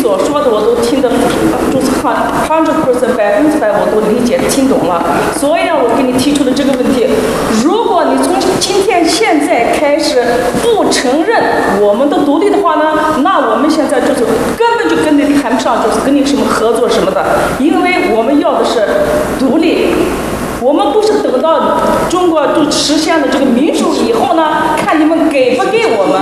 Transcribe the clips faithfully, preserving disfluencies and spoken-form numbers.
所说的我都听得就是很 hundred percent 百分之百我都理解听懂了，所以呢，我给你提出了这个问题。如果你从今天现在开始不承认我们的独立的话呢，那我们现在就是根本就跟你谈不上，就是跟你什么合作什么的，因为我们要的是独立。我们不是等到中国就实现了这个民主以后呢，看你们给不给我们，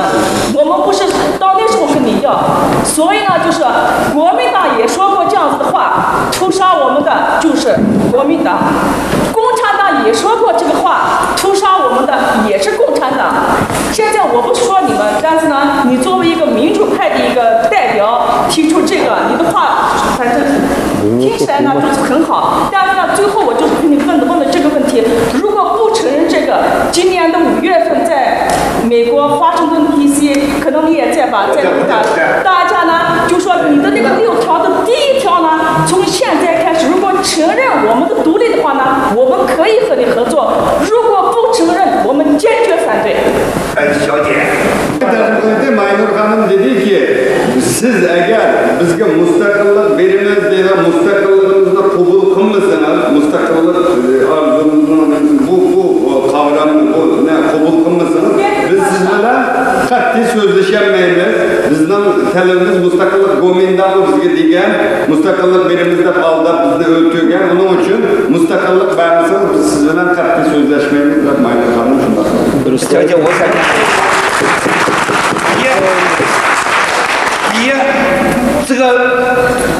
我们不是到那时候跟你要。所以呢，就是国民党也说过这样子的话，屠杀我们的就是国民党，共产党也说过这个话，屠杀我们的也是共产党。现在我不说你们，但是呢，你作为一个民主派的一个代表提出这个，你的话反正听起来呢就是很好，但是呢，最后我就是给你问的问的这个问题，如果不承认这个，今年的五月份在美国华盛顿 D C，可能你也在吧，在那个大家呢就说你的那个六条的第一条呢，从现在开始，如果承认我们的独立的话呢，我们可以和你合作；如果不承认，我们坚决反对。ئەزىز شاجى. تەرجىمە قىلدى، ماينۇر خانىم دېدىكى، سىز ئەگەر بىزگە مۇستەقىللىق بېرىمىز دېگەن، مۇستەقىللىقىمىزنى قوبۇل قىلمىسىڭىز، مۇستەقىللىق ئارزۇمىزنىڭ بۇ بۇ قاۋرامنى بۇ نە قوبۇل قىلمىسىڭىز، بىز سىز بىلەن قەتئىي سۆزلىشەلمەيمىز. بىزنىڭ تەلىپىمىز مۇستەقىللىق، گومىنداڭ بۇ بىزگە دېگەن، مۇستەقىللىق بېرىمىز دەپ ئالداپ بىزنى ئۆلتۈرگەن. ئۇنىڭ ئۈچۈن مۇستەقىللىق بەرمىسىڭىز، بىز سىز بىلەن قەتئىي سۆزلەشمەيمىز دەپ ماينۇر خانىم شۇنداق دېدى. ي- 这个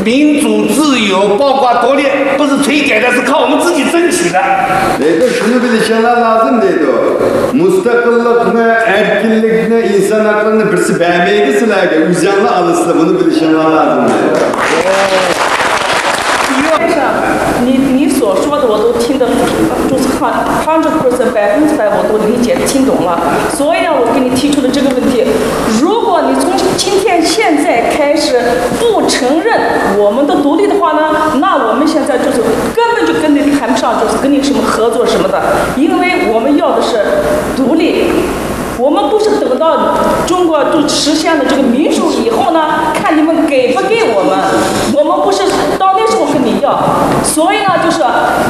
民主、自由、包括独立，不是谁给的，是靠我们自己争取的。 دەيدۇ، شۇنى بىلىشىڭلار لازىم دەيدۇ. مۇستەقىللىقنى، ئەركىنلىكنى، ئىنسان ھەقلىرىنى بىرسى بەرمەيدۇ سىلەرگە، ئۆزۈڭلار ئالىسىلەر، بۇنى بىلىشىڭلار لازىم دەيدۇ. 你你所说的我都听得就是很 hundred percent 百分之百我都理解听懂了，所以呢，我给你提出了这个问题。如果你从今天现在开始不承认我们的独立的话呢，那我们现在就是根本就跟你谈不上，就是跟你什么合作什么的，因为我们要的是独立。我们不是等到中国就实现了这个民主以后呢，看你们给不给我们，我们不是到那时候跟你要。所以呢，就是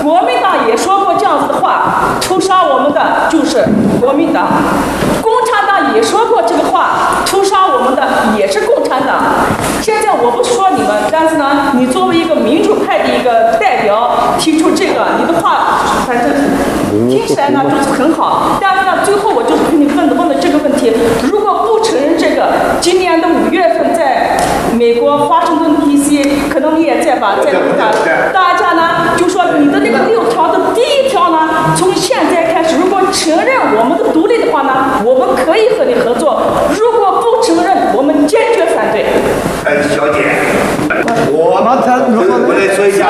国民党也说过这样子的话，屠杀我们的就是国民党，共产党也说过这个话，屠杀我们的也是共产党。现在我不说你们，但是呢，你作为一个民主派的一个代表提出这个，你的话反正听起来呢就是很好，但是呢，最后我就是给你问的问的这个问题，如果不承认这个，今年的五月份在美国华盛顿 D C，可能你也在吧，在那个大大家呢就说你的那个六条的第一条呢，从现在开始，如果承认我们的独立的话呢，我们可以和你合作；如果不承认，我们坚决反对。 小姐，我我来说一下，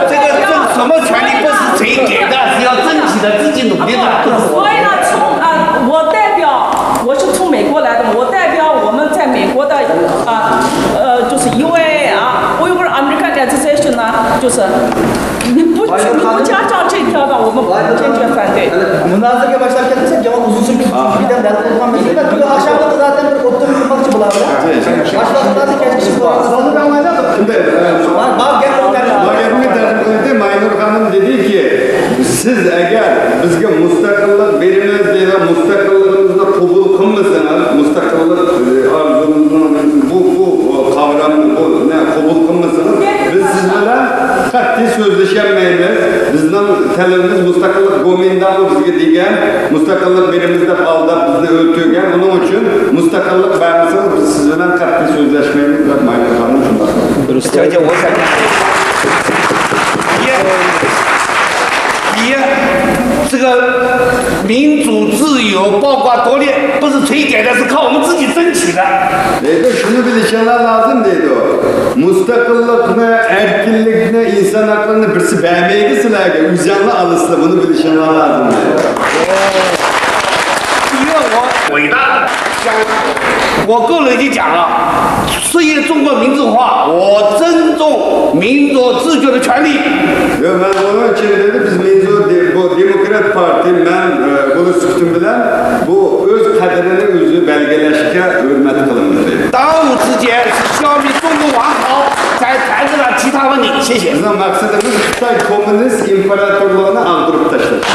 这个这什么权利不是谁给的，是要争取的，自己努力的。所以呢，从啊，我代表，我是从美国来的，我代表我们在美国的啊呃，就是 U A A 啊，Uyghur American Association 呢，就是你不你不加上这条呢，我们坚决反对。 مۇنازىرىگە باشلاپ كەتمىسەك، جاۋاب ئۇزۇن سۈرۈپ كېتىدۇ. بىردەم دەل قىلغان مەسىلە. بۈگۈن ئاخشاملىقى زاتەن بىر ئوتتۇرىغا قىلماقچى بولامىز. ئاشۇ ۋاقىتلاردا كەچ پىشىپ قويغان. بار گەپ. ماينۇر خانىم دېدىكى، سىز ئەگەر بىزگە مۇستەقىللىق بېرىمىز دېگەن، مۇستەقىللىقىمىزنى قوبۇل قىلمىسىڭىز، مۇستەقىللىق ئارزۇمىزنىڭ بۇ بۇ قاۋرامنى بۇ نە قوبۇل قىلمىسىڭىز، بىز سىز بىلەن قەتئىي سۆزلىشەلمەيمىز. بىزنىڭ تەلىپىمىز مۇستەقىللىق، گومىنداڭ بۇ بىزگە دېگەن، مۇستەقىللىق بېرىمىز دەپ ئالداپ بىزنى ئۆلتۈرگەن. ئۇنىڭ ئۈچۈن مۇستەقىللىق بەرمىسىڭىز، بىز سىز بىلەن قەتئىي سۆزلەشمەيمىز دەپ ماينۇر خانىم شۇنداق دېدى. 这个我想讲，一，一，这个民主、自由，包括独立，不是谁给的，是靠我们自己争取的。 دەيدۇ، شۇنى بىلىشىڭلار لازىم دەيدۇ. مۇستەقىللىقنى، ئەركىنلىكنى، ئىنسان ھەقلىرىنى بىرسى بەرمەيدۇ سىلەرگە، ئۆزۈڭلار ئالىسىلەر، بۇنى بىلىشىڭلار لازىم دەيدۇ. 因为我伟大，我个人就讲了，实现中国民主化，我尊重民主自决的权利。 ياق، مەن ئۇنىڭ ئۈچۈن دېدى، بىز مىنزۇ دې-، بۇ دېموكرات پارتىيە، مەن ئە، بۇنى سۈپىتىم بىلەن بۇ ئۆز قەدرىنى ئۆزى بەلگىلەشكە ھۆرمەت قىلىمىز دېدى. 当务之急是消灭中国王朝。بىزنىڭ مەقسىتىمىز خىتاي كوممۇنىست ئىمپېراتورلۇقىنى ئاغدۇرۇپ تاشلاش.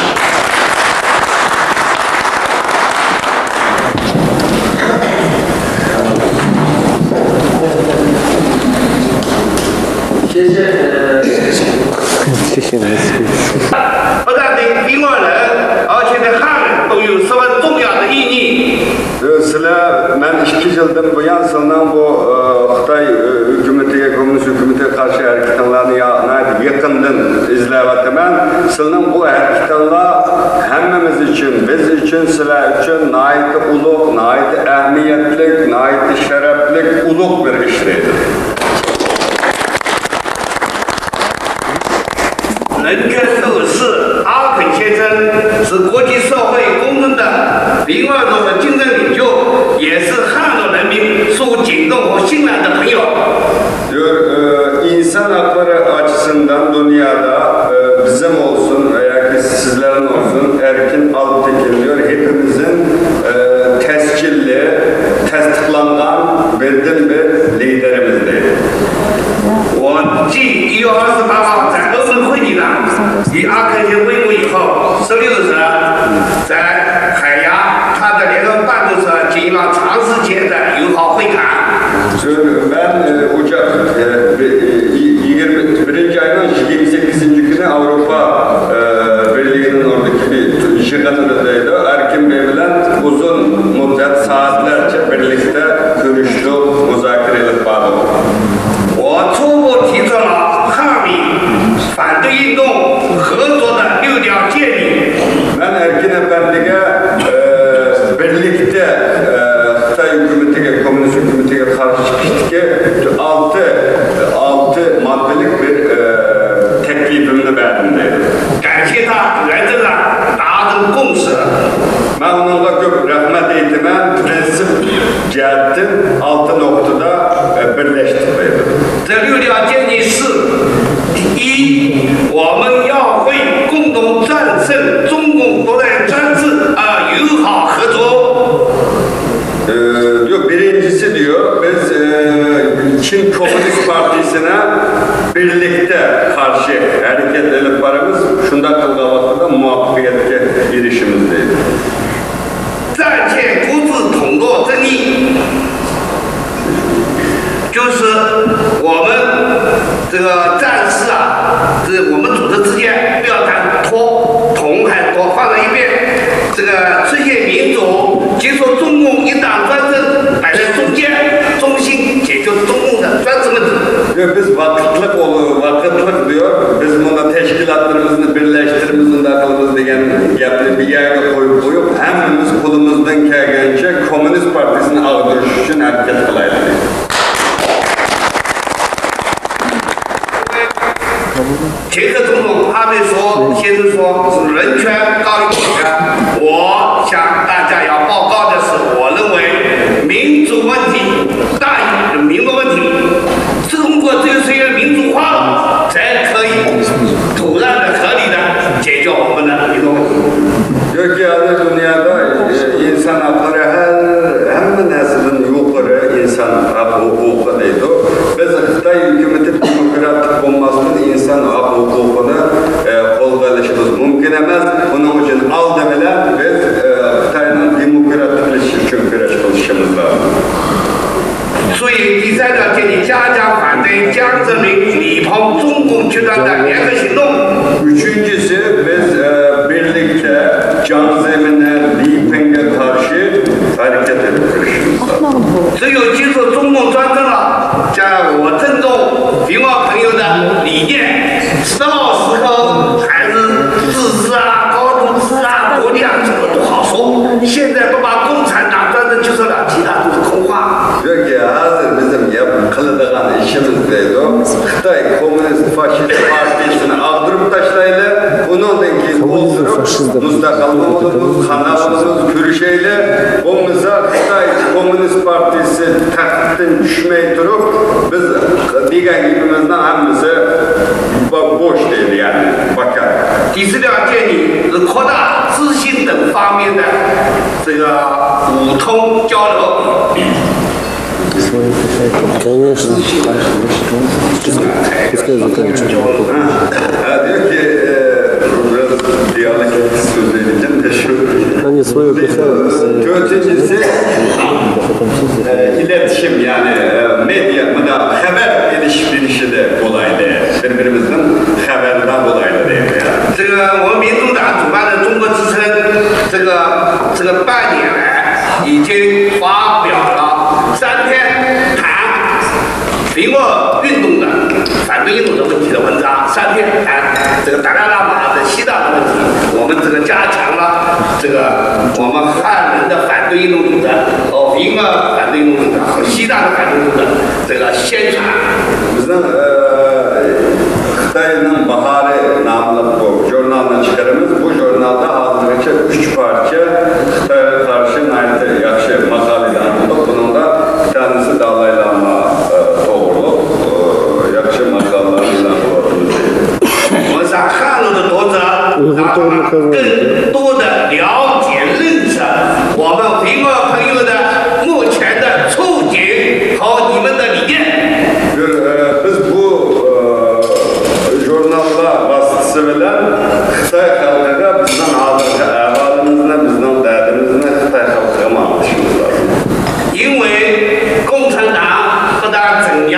谢谢。不但对平安人，而且对汉人都有十分重要的意义。 سىلەر، مەن ئىككى يىلدىن بۇيان سىلەرنىڭ بۇ، ئى، خىتاي، ئى، ھۆكۈمىتىگە، كوممۇنىست ھۆكۈمىتىگە قارشى ھەرىكىتىڭلارنى يا-، ناھايىتى يېقىندىن ئىزدەۋاتىمەن. سىلەرنىڭ بۇ ھەرىكىتىڭلار ھەممىمىز ئۈچۈن، بىز ئۈچۈن، سىلەر ئۈچۈن ناھايىتى ئۇلۇغ، ناھايىتى ئەھمىيەتلىك، ناھايىتى شەرەپلىك، ئۇلۇغ بىر ئىش دەيدۇ. 人权斗士阿肯先生是国际社会公认的维吾尔族的精神领袖，也是汉族人民受敬重和信赖的朋友。 ئىنسان ھەقلىرى ئاچىسىندان دۇنيادا، ئى، بىزنىڭ بولسۇن ۋە ياكى سىزلەرنىڭ بولسۇن، ئەركىن ئالپتېكىن دېيور، ھېپىمىزنىڭ، ئى، تەسجىللى، تەستىقلانغان بىردىنبىر لىدېرىمىز دەيدۇ. 我继一月二十八号在欧盟会议上与阿肯先生会晤以后，十六日在海牙他的联合办公室举行了长时间的友好会谈。 مەن، ئى، ئوچاق، ئى، بى-، ئى، يىگىرمە بىرىنچى ئاينىڭ يىگىرمە سەككىزىنچى كۈنى ئاۋروپا، ئى، بىرلىكىنىڭ ئوردىكى بىر يىغىنىدا دەيدۇ، ئەركىن بەگ بىلەن ئۇزۇن مۇددەت سائەتلەرچە بىرلىكتە كۆرۈشتۇق، مۇزاكىرە ئېلىپ باردۇق. 我初步提出了抗议、反对运动、合作的六条建议。 مەن ئەركىن ئەپەندىگە، ئى، بىرلىكتە، ئى، خىتاي ھۆكۈمىتىگە، كوممۇنىست ھۆكۈمىتىگە قارشى چىقىشتىكى ئالتە، ئالتە ماددىلىق بىر، ئى، تەكلىپىمنى بەردىم دەيدۇ. 感谢他原则上达成共识。 مەن ئۇنىڭغا كۆپ رەھمەت ئېيتىمەن، پرىنسىپ جەھەتتىن ئالتە نۇقتىدا، ئى، بىرلەشتۇق دەيدۇ. 这六条建议是：第一，我们要为共同战胜中共独裁专制而友好合作。 ئى، يوق، بىرىنچىسى دەيدۇ، بىز، ئى، چىن كوممۇنىست پارتىيىسىنى بىرلىكتە قارشى ھەرىكەت ئېلىپ بارىمىز، شۇنداق قىلغان ۋاقتىدا مۇۋەپپەقىيەتكە ئېرىشىمىز دەيدۇ. 战线不是统一争议。 就是我们这个战事啊，这我们组织之间不要谈妥，统还是妥放在一边，这个实现民主，结束中共一党专政摆在中间，中心解决中共的专制问题。 بىز ۋاقىتلىق، ۋاقىتلىق دەيدۇ، بىز مۇنداق تەشكىلاتلىرىمىزنى بىرلەشتۈرىمىز، مۇنداق قىلىمىز دېگەن گەپنى بىر يەرگە قويۇپ قويۇپ، ھەممىمىز قولىمىزدىن كەلگەنچە كوممۇنىست پارتىيىسىنى ئاغدۇرۇش ئۈچۈن ھەرىكەت قىلايلى. 捷克总统哈贝索先生说，是人权高于国家。我向大家要报告的是，我认为民主问题大于民族问题。中国只有实现民主化了，才可以妥善的、合理的解决我们的民族问题。 چۈنكى ھازىر دۇنيادا، ئى، ئىنسان ھەقلىرى ھەر، ھەممە نەرسىدىن يۇقىرى ئىنسان ھەق ھوقۇقى دەيدۇ. بىز خىتاي ھۆكۈمىتى دېموكراتىك بولماستىن ئىنسان ھەق ھوقۇقىنى، ئى، قولغا ئېلىشىمىز مۇمكىن ئەمەس. ئۇنىڭ ئۈچۈن ئالدى بىلەن بىز، ئى، خىتاينىڭ دېموكراتىكلىشىشى ئۈچۈن كۈرەش قىلىشىمىز لازىم. 所以第三条建议，加强反对江泽民、李鹏中共集团的联合行动。 ئۈچىنچىسى، بىز، ئە، بىرلىكتە جاڭ زېمىنى، لى پېڭگە قارشى ھەرىكەت ئېلىپ بېرىشىمىز لازىم. 只有结束中共专政了，将我尊重平望朋友的理念，斯大林时候还是自治啊、高度自治啊、独立啊，这个都好说。现在不把共产党专政结束了，其他都是空话。 چۈنكى ھازىر بىزنىڭ ياپ-، قىلىدىغان ئىشىمىز دەيدۇ، خىتاي كوممۇنىست فاشىست پارتىيىسىنى ئاغدۇرۇپ تاشلايلى، ئۇنىڭدىن كېيىن ئولتۇرۇپ مۇستەقىل بولىمىز، قانداق بولىمىز، كۆرۈشەيلى. بولمىسا خىتاي كوممۇنىست پارتىيىسى تەختتىن چۈشمەي تۇرۇپ، بىز دېگەن گېپىمىزنىڭ ھەممىسى بو-، بوش دەيدۇ، يەنى باكار. 第四条建议是扩大资讯等方面的这个互通交流。Конечно. Пускай закончит. Ha, diyor ki, e, biraz dialekt söyleyince de şu. Hani soyu Dördüncüsü, e, iletişim, yani, e, medya, bu da haber alışverişi de kolaydı. Birbirimizden haberler kolaydı değil mi? 这个我们民主党主办的中国之声，这个这个半年来已经发表了三篇谈 维吾尔运动的反对印度的问题的文章，三篇谈这个达赖喇嘛的西藏的问题，我们这个加强了这个我们汉人的反对印度组织和维吾尔反对印度组织和西藏的反对组织这个宣传。 Bizning, e, Xitoyning bahori nomli bu jurnalni chiqaramiz. Bu jurnalda hozirgacha uch parcha Xitoyga qarshi nihoyatda yaxshi maqolalar. Buningda bir tanesi Dalay Lama, e, to'g'riliq, e, yaxshi maqolalar bilan bo'ladi. 我们让汉族的读者能够更多的了解、认识我们维吾尔朋友的目前的处境和你们的理念。 Bir, e, biz bu, e, jurnallar vasitasi bilan Xitoy xalqiga bizning hozirgi ahvolimizni, bizning dardimizni Xitoy xalqiga anglitishimiz lozim. 因为共产党不但镇压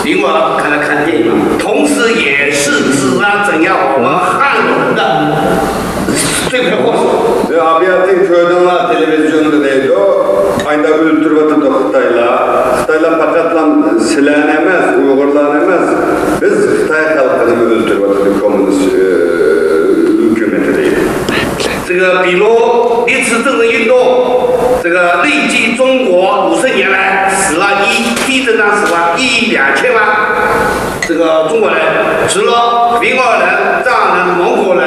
维吾尔，刚才看电影了，同时也是实际上镇压我们汉人的罪魁祸首。 Ve abiyatin ko'rdinglar televizionda deydi. Ayda o'ltirib atadi Xitoylar. Xitoylar faqat sizlarni emas, Uyg'urlarni emas, biz Xitoy xalqini o'ltirib atadi kommunist, e, hukumati deydi. 这个比如历次政治运动，这个累计中国五十年来死了一，非正当死亡一亿两千万。 这个中国人，除了维吾尔人、藏人、蒙古人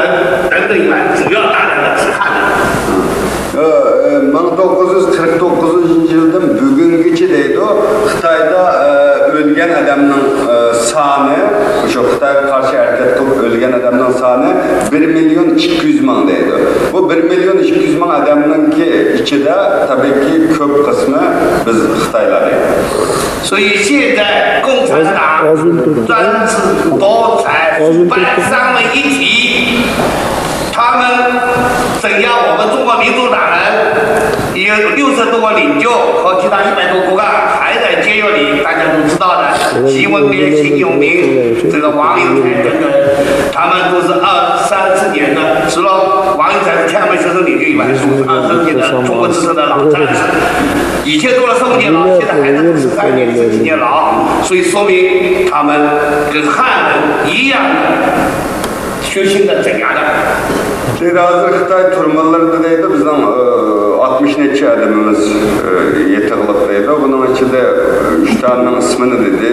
等等以外，主要大量的是汉人。 Mıń doqquz yüz qırq doqquzıncı yıldan bugüngacha deydi, Xitoyda, e, o'lgan odamning, e, soni, shu Xitoyga qarshi harakat qilib o'lgan odamning soni bir million ikki yuz ming deydi. Bu bir million ikki yuz ming odamningki ichida, tabiiyki, ko'p qismi biz Xitoylar deydi. 所以现在共产党专制独裁腐败三位一体，他们镇压我们中国民主党人，也有六十多个领袖和其他一百多个骨干还在监狱里，大家都知道的，习文边、秦永明、这个王英才等等，他们都是二三十年的，除了王英才是天安门学生领袖以外，是二三十年的中国之声的老战士。 以前做了十五年牢，现在还在十三年、十几年牢，所以说明他们跟汉人一样的血腥的镇压的。 Deydi, hozir Xitoy turmalarida deydi, bizning, e, oltmish necha odamimiz, e, yetig'liq deydi. Buning ichida, e, uch tanining ismini dedi,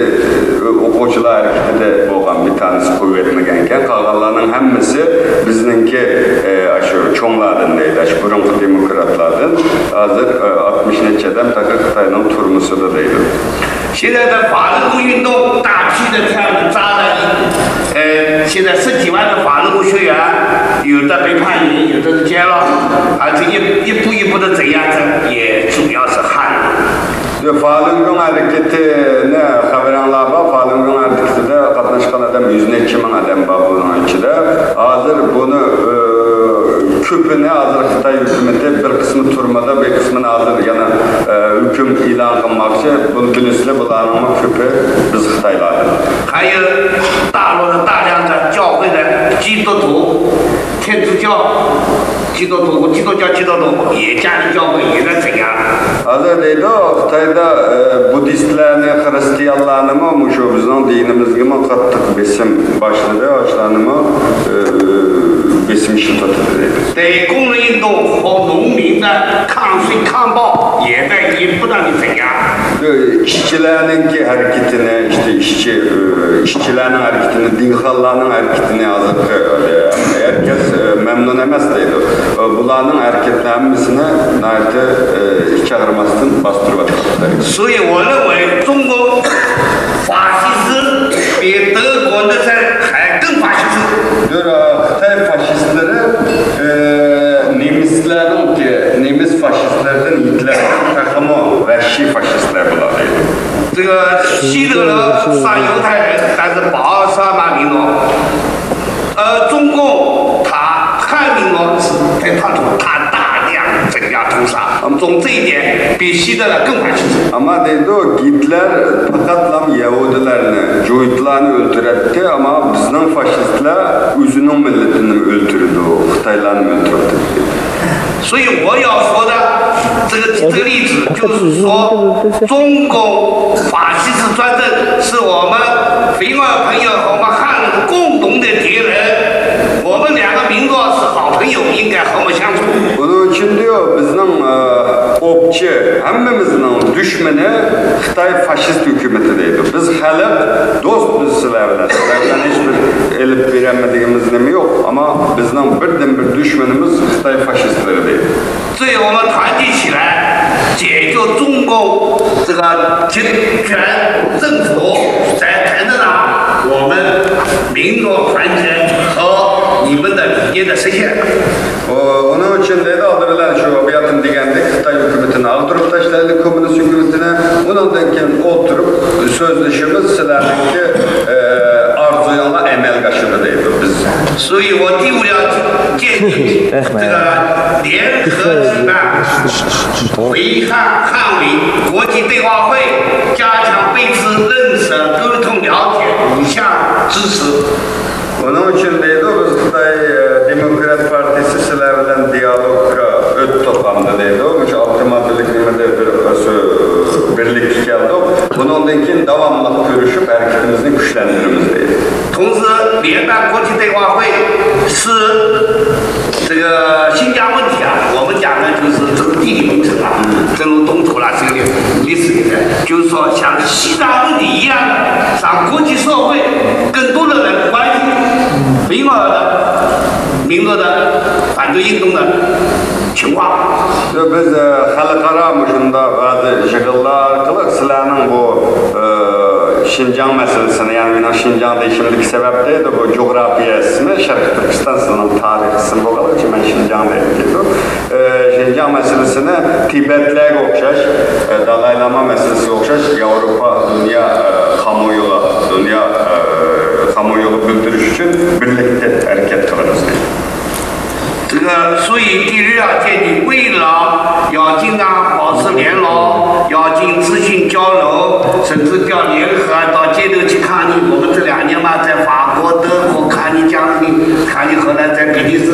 e, o'quvchilar harakatida bo'lgan bir tanesi quvvatmagan ekan. Qolganlarning hammasi bizningki, e, shu cho'nglardan deydi, shu burunqi demokratlardan. Hozir, e, oltmish necha odam taqiq Xitoyning turmasida deydi. 现在的法轮功运动大批的这样的扎了一，呃，现在十几万的法轮功学员，有的被判刑，有的是监牢，而且一，一步一步的镇压着，也主要是汉人。 Falun Gong hareketini xabaringlar bor. Falun Gong hareketida qatnashgan odam yuz necha ming odam bor buning ichida. Hozir buni, e, ko'pini hozir Xitoy hukumati, bir qismi turmada, bir qismini hozir yana, e, hukm e'lon qilmoqchi. Buni bilasizlar, bularning ko'pi biz Xitoylardan. 还有大陆的大量的教会的基督徒、天主教、基督徒、基督教、基督徒也加入教会，也在镇压。 Hozir deydi, Xitoyda, e, buddistlarni, xristianlarnimi, shu bizning dinimizgami qattiq besim boshladi, shularnimi, e, besim ishlatadi deydi. 对工人运动和农民的抗税抗暴也在不断的镇压。 Ishchilarningki harakatini, işte ishchi, e, ishchilarning harakatini, dehqonlarning harakatini hozirgi, e, herkes, e, mamnun emas deydi. E, bularning harakatini hammasini nihoyatda, e, chaqirmasdan bostirib o'tmoqda. 所以我认为中国法西斯比德国那些还更法西斯。 Xitoy fashistlari, e, nemislarningki, nemis fashistlaridan, Gitlerdan taqimi vahshiy fashistlar bular deydi. 这个希特勒杀犹太人，但是保杀马林诺。呃，中共他汉民族是对他他大量增加屠杀，从这一点比希特勒更坏。ئەمما دەيدۇ، گىتلېر پەقەتلا يەھۇدىيلارنى، جۇيتلارنى ئۆلتۈرەتتى، ئەمما بىزنىڭ فاشىستلار ئۆزىنىڭ مىللىتىنى ئۆلتۈرىدۇ، خىتايلارنى ئۆلتۈرۈپ. 所以我要说的这个这个例子，就是说，中国法西斯专政是我们维吾尔朋友和我们汉人共同的敌人，我们两个民族是好朋友，应该和睦相处。 ئۇنىڭ ئۈچۈن دەيدۇ، بىزنىڭ ئوپچە ھەممىمىزنىڭ دۈشمىنى خىتاي فاشىست ھۆكۈمىتى دەيدۇ. بىز خەلق دوست، بىز سىلەر بىلەن، سىلەر بىلەن ھېچبىر ئېلىپ بېرەلمىدىگىنىمىز نېمە يوق، ئەمما بىزنىڭ بىردىنبىر دۈشمىنىمىز خىتاي فاشىستلىرى دەيدۇ. 所以我们团结起来，解救中共这个绝权政府，才才能让我们民族团结和你们的理念的实现。 ئۇنىڭ ئۈچۈن دەيدۇ، ئالدى بىلەن شۇ باياتىن دېگەندەك خىتاي ھۆكۈمىتىنى ئاغدۇرۇپ تاشلايلى، كوممۇنىست ھۆكۈمىتىنى. ئۇنىڭدىن كېيىن ئولتۇرۇپ سۆزلىشىمىز، سىلەرنىڭكى ئارزۇيۇڭلار ئەمەلگە ئاشىدۇ دەيدۇ. بىز 所以我第五要建议这个联合举办维汉汉维国际对话会，加强彼此认识、沟通、了解、互相支持。 ئۇنىڭ ئۈچۈن دەيدۇ، بىز خىتاي دېموكرات پارتىيىسى سىلەر بىلەن دىيالوگقا ئۆتتۇق ئەمدى دەيدۇ. مۇشۇ ئالتە ماددىلىك نېمىدە بىر بىرلىككە كەلدۇق. بۇنىڭدىن كېيىن داۋاملىق كۆرۈشۈپ ھەرىكىتىمىزنى كۈچلەندۈرىمىز دەيدۇ. 同时，联办国际对话会是这个新疆问题啊，我们讲的就是这个地理名称啊，正如东土啦，这个历史年代，就是说像西藏问题一样的，让国际社会更多的人关心维吾尔的民族的反对运动的情况。 بىز خەلقئارا مۇشۇنداق بەزى يىغىنلار ئارقىلىق سىلەرنىڭ بۇ شىنجاڭ مەسىلىسىنى، يەنى مېنىڭ شىنجاڭ دېيىشىمدىكى سەۋەب دەيدۇ، بۇ جۇغراپىيە ئىسمى، شەرقىي تۈركىستان سىلىنىڭ تارىخ ئىسمى بولغان ئۈچۈن مەن شىنجاڭ دەيمەن دەيدۇ. شىنجاڭ مەسىلىسىنى تىبەتلەرگە ئوخشاش، دالاي لاما مەسىلىسىگە ئوخشاش ياۋروپا دۇنيا قامۇيىغا، دۇنيا قامۇيىغا بىلدۈرۈش ئۈچۈن بىرلىكتە ھەرىكەت قىلىمىز دەيدۇ. 这个，所以第二要建议，为了要经常保持联络，要进行资讯交流，甚至叫联合到街头去抗议。我们这两年嘛，在法国、德国抗议，加拿大抗议，荷兰，在比利时，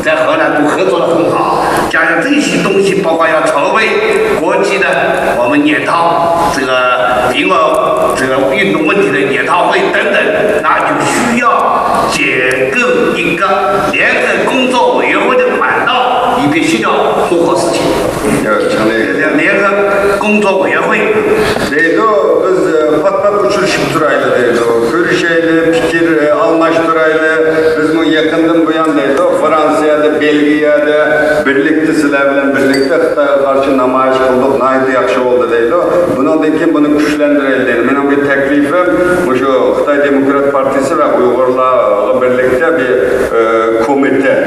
在荷兰都合作得很好。加上这些东西，包括要筹备国际的我们研讨这个平民这个运动问题的研讨会等等，那就需要建构一个联合工作委员会的管道，以便协调中国事情。 联合工作委员会。 دەيدۇ، بىز پات-پات ئۇچرىشىپ تۇرايلى دەيدۇ، كۆرۈشەيلى، پىكىر ئالماشتۇرايلى. بىزمۇ يېقىندىن بۇيان دەيدۇ، فرانسىيەدە، بېلگىيەدە بىرلىكتە، سىلەر بىلەن بىرلىكتە خىتايغا قارشى نامايىش قىلدۇق، ناھايىتى ياخشى بولدى دەيدۇ. بۇنىڭدىن كېيىن بۇنى كۈچلەندۈرەيلى دەيدۇ. مېنىڭ بىر تەكلىپىم، مۇشۇ خىتاي دېموكرات پارتىيىسى ۋە ئۇيغۇرلارغا بىرلىكتە بىر كومىتېت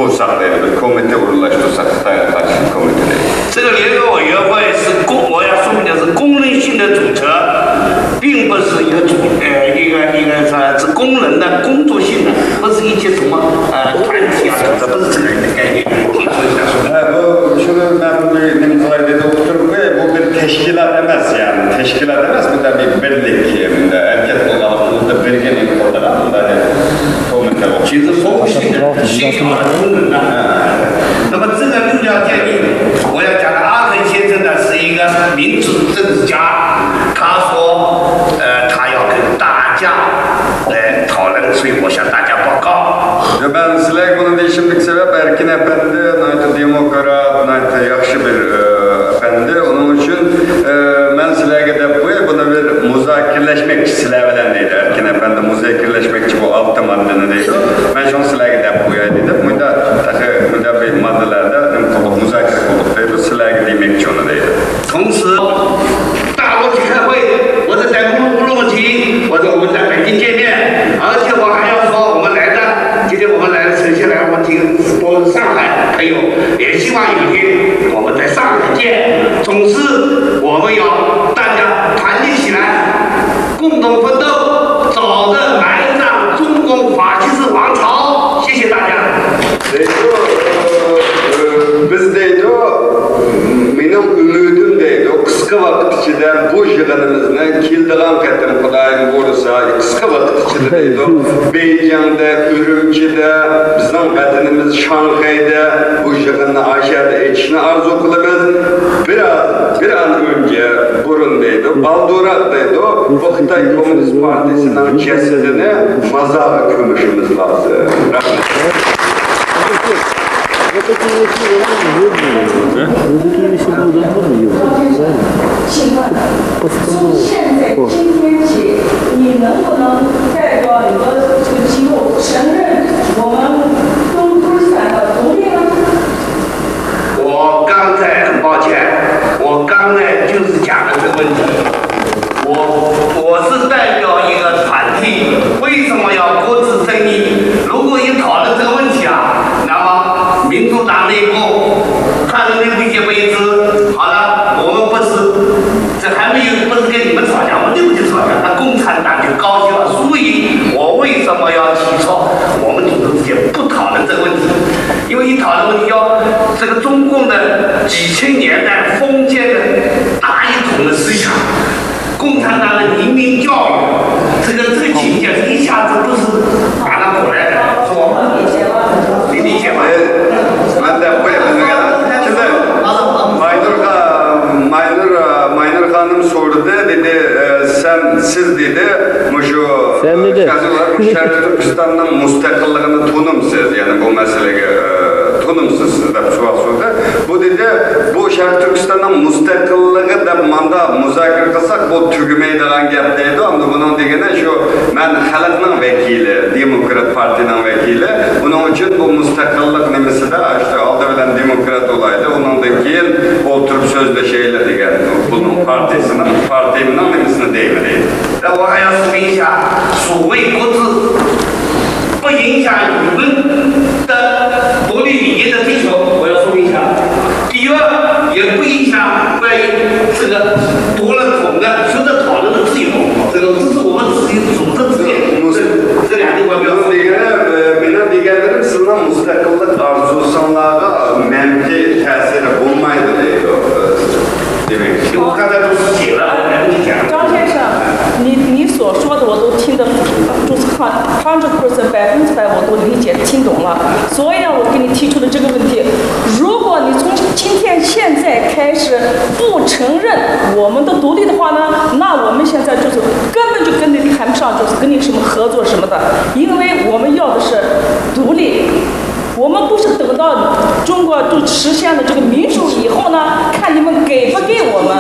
قۇرساق دەيدۇ، بىر كومىتېت ئورۇنلاشتۇرساق، خىتايغا قارشى كومىتېت دەيدۇ. 这个联合委员会是功，我要说明的是功能性的组织，并不是一个组，呃，一个一个是是功能的工作性的，不是一些什么呃团体啊什么的，不是这个概念。 ھە، بۇ، شۇنى مەن بۇنى نېمە قىلاي دېدى، ئۇقتۇرۇپ قوياي، بۇ بىر تەشكىلات ئەمەس، يەنى تەشكىلات ئەمەس، بۇندا بىر بىرلىك، بۇندا ھەرىكەت قىلغانلىقىمىزدا بىرگە نېمە قىلىدىغان بۇندا بىر كومىتېت. 其实风险的是一个功能的。 那么这个六条建议，我要讲的阿肯先生呢是一个民主政治家，他说，呃，他要跟大家来讨论，所以我向大家报告。 مەن سىلەرگە بۇنى دېيىشىمدىكى سەۋەب، ئەركىن ئەپەندى ناھايىتى دېموكرات، ناھايىتى ياخشى بىر ئەپەندى. ئۇنىڭ ئۈچۈن مەن سىلەرگە دەپ قوياي، بۇنى بىر مۇزاكىرىلەشمەكچى سىلەر بىلەن دەيدۇ. ئەركىن ئەپەندى مۇزاكىرىلەشمەكچى بۇ ئالتە ماددىنى دەيدۇ. مەن شۇڭا سىلەرگە دەپ قوياي دېدىم. مۇنداق تېخى مۇنداق بىر ماددىلاردا نېمە قىلدۇق، مۇزاكىرە قىلدۇق دەيدۇ. سىلەرگە دېمەكچى ئۇنى دەيدۇ. 同时，大陆去开会，我是在乌鲁木齐，我说我们在北京见面，而且我还要说我们来的今天我们来了，首先来，我们听，我们上海朋友，也希望有一天我们在上海见。总之，我们要大家团结起来，共同奋斗，早日埋葬中国法西斯王朝。谢谢大家。 دەيدۇ، بىز دەيدۇ، مېنىڭ ئۈمىدىم دەيدۇ، قىسقا ۋاقىت ئىچىدە بۇ يىغىنىمىزنى كېلىدىغان قېتىم خۇدايىم بۇيرۇسا، قىسقا ۋاقىت ئىچىدە دەيدۇ، بېيجىڭدە، ئۈرۈمچىدە، بىزنىڭ ۋەتىنىمىز شاڭخەيدە بۇ يىغىننى ئاشۇ يەردە ئېچىشنى ئارزۇ قىلىمىز. بىر ئاز، بىر ئان ئۆنجە، بۇرۇن دەيدۇ، بالدۇرراق دەيدۇ، بۇ خىتاي كوممۇنىست پارتىيىسىنىڭ جەسىتىنى مازارغا كۆمۈشىمىز لازىم. رەھمەت. ماينۇر خانىم سورىدى، دېدى، سەن، سىز، دېدى، مۇشۇ شەرقىي تۈركىستاننىڭ مۇستەقىللىقىنى تونۇمسىز، يەنى بۇ مەسىلىگە تونۇمسىز دەپ سوئال سورىدى. بۇ دېدى، بۇ شەرقىي تۈركىستاننىڭ مۇستەقىللىقى دەپ ماندا مۇزاكىرە قىلساق، بۇ تۈگىمەيدىغان گەپ دەيدۇ. ئەمدى بۇنىڭ دېگىنى شۇ، مەن خەلقنىڭ ۋەكىلى، دېموكرات پارتىيىنىڭ ۋەكىلى. ئۇنىڭ ئۈچۈن بۇ مۇستەقىللىق نېمىسىدە، ئاشۇ ئالدى بىلەن دېموكرات بولايلى، ئۇنىڭدىن كېيىن ئولتۇرۇپ سۆزلىشەيلى دېگەن. بۇنىڭ پارتىيىسىنىڭ، پارتىيىمنىڭ نېمىسىنى دەيمەن دەيدۇ. 我要说明一下，所谓各自不影响你们的独立理念的追求，我要说明一下。第二，也不影响关于这个独立统的、选择讨论的自由。这个，这是我们自己组织之间，这，这两点我表示。 دېگەنلىرىم سىزنىڭ مۇستەقىللىق ئارزۇسىڭلارغا مەنپىي تەسىرى بولمايدۇ دەيدۇ. دېمەك. 张先生，你你所说的我都听得就是很 hundred percent 百分之百我都理解听懂了。所以呢，我给你提出了这个问题。如果你从今天现在开始不承认我们的独立的话呢，那我们现在就是根本就跟你谈不上，就是跟你什么合作什么的，因为我们要的是独立。 我们不是等到中国就实现了这个民主以后呢，看你们给不给我们，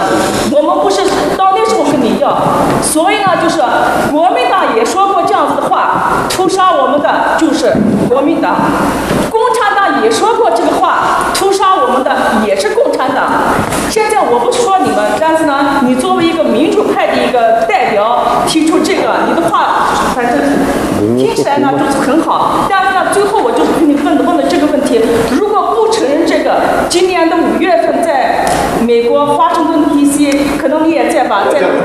我们不是到那时候跟你要。所以呢，就是国民党也说过这样子的话，屠杀我们的就是国民党，共产党也说过这个话，屠杀我们的也是共产党。现在我不说你们，但是呢，你作为一个民主派的一个代表提出这个，你的话反正听起来呢就是很好，但是呢，最后我就给你问问了这个问题：如果不承认这个，今年的五月份在美国华盛顿 D C，可能你也在吧，在那个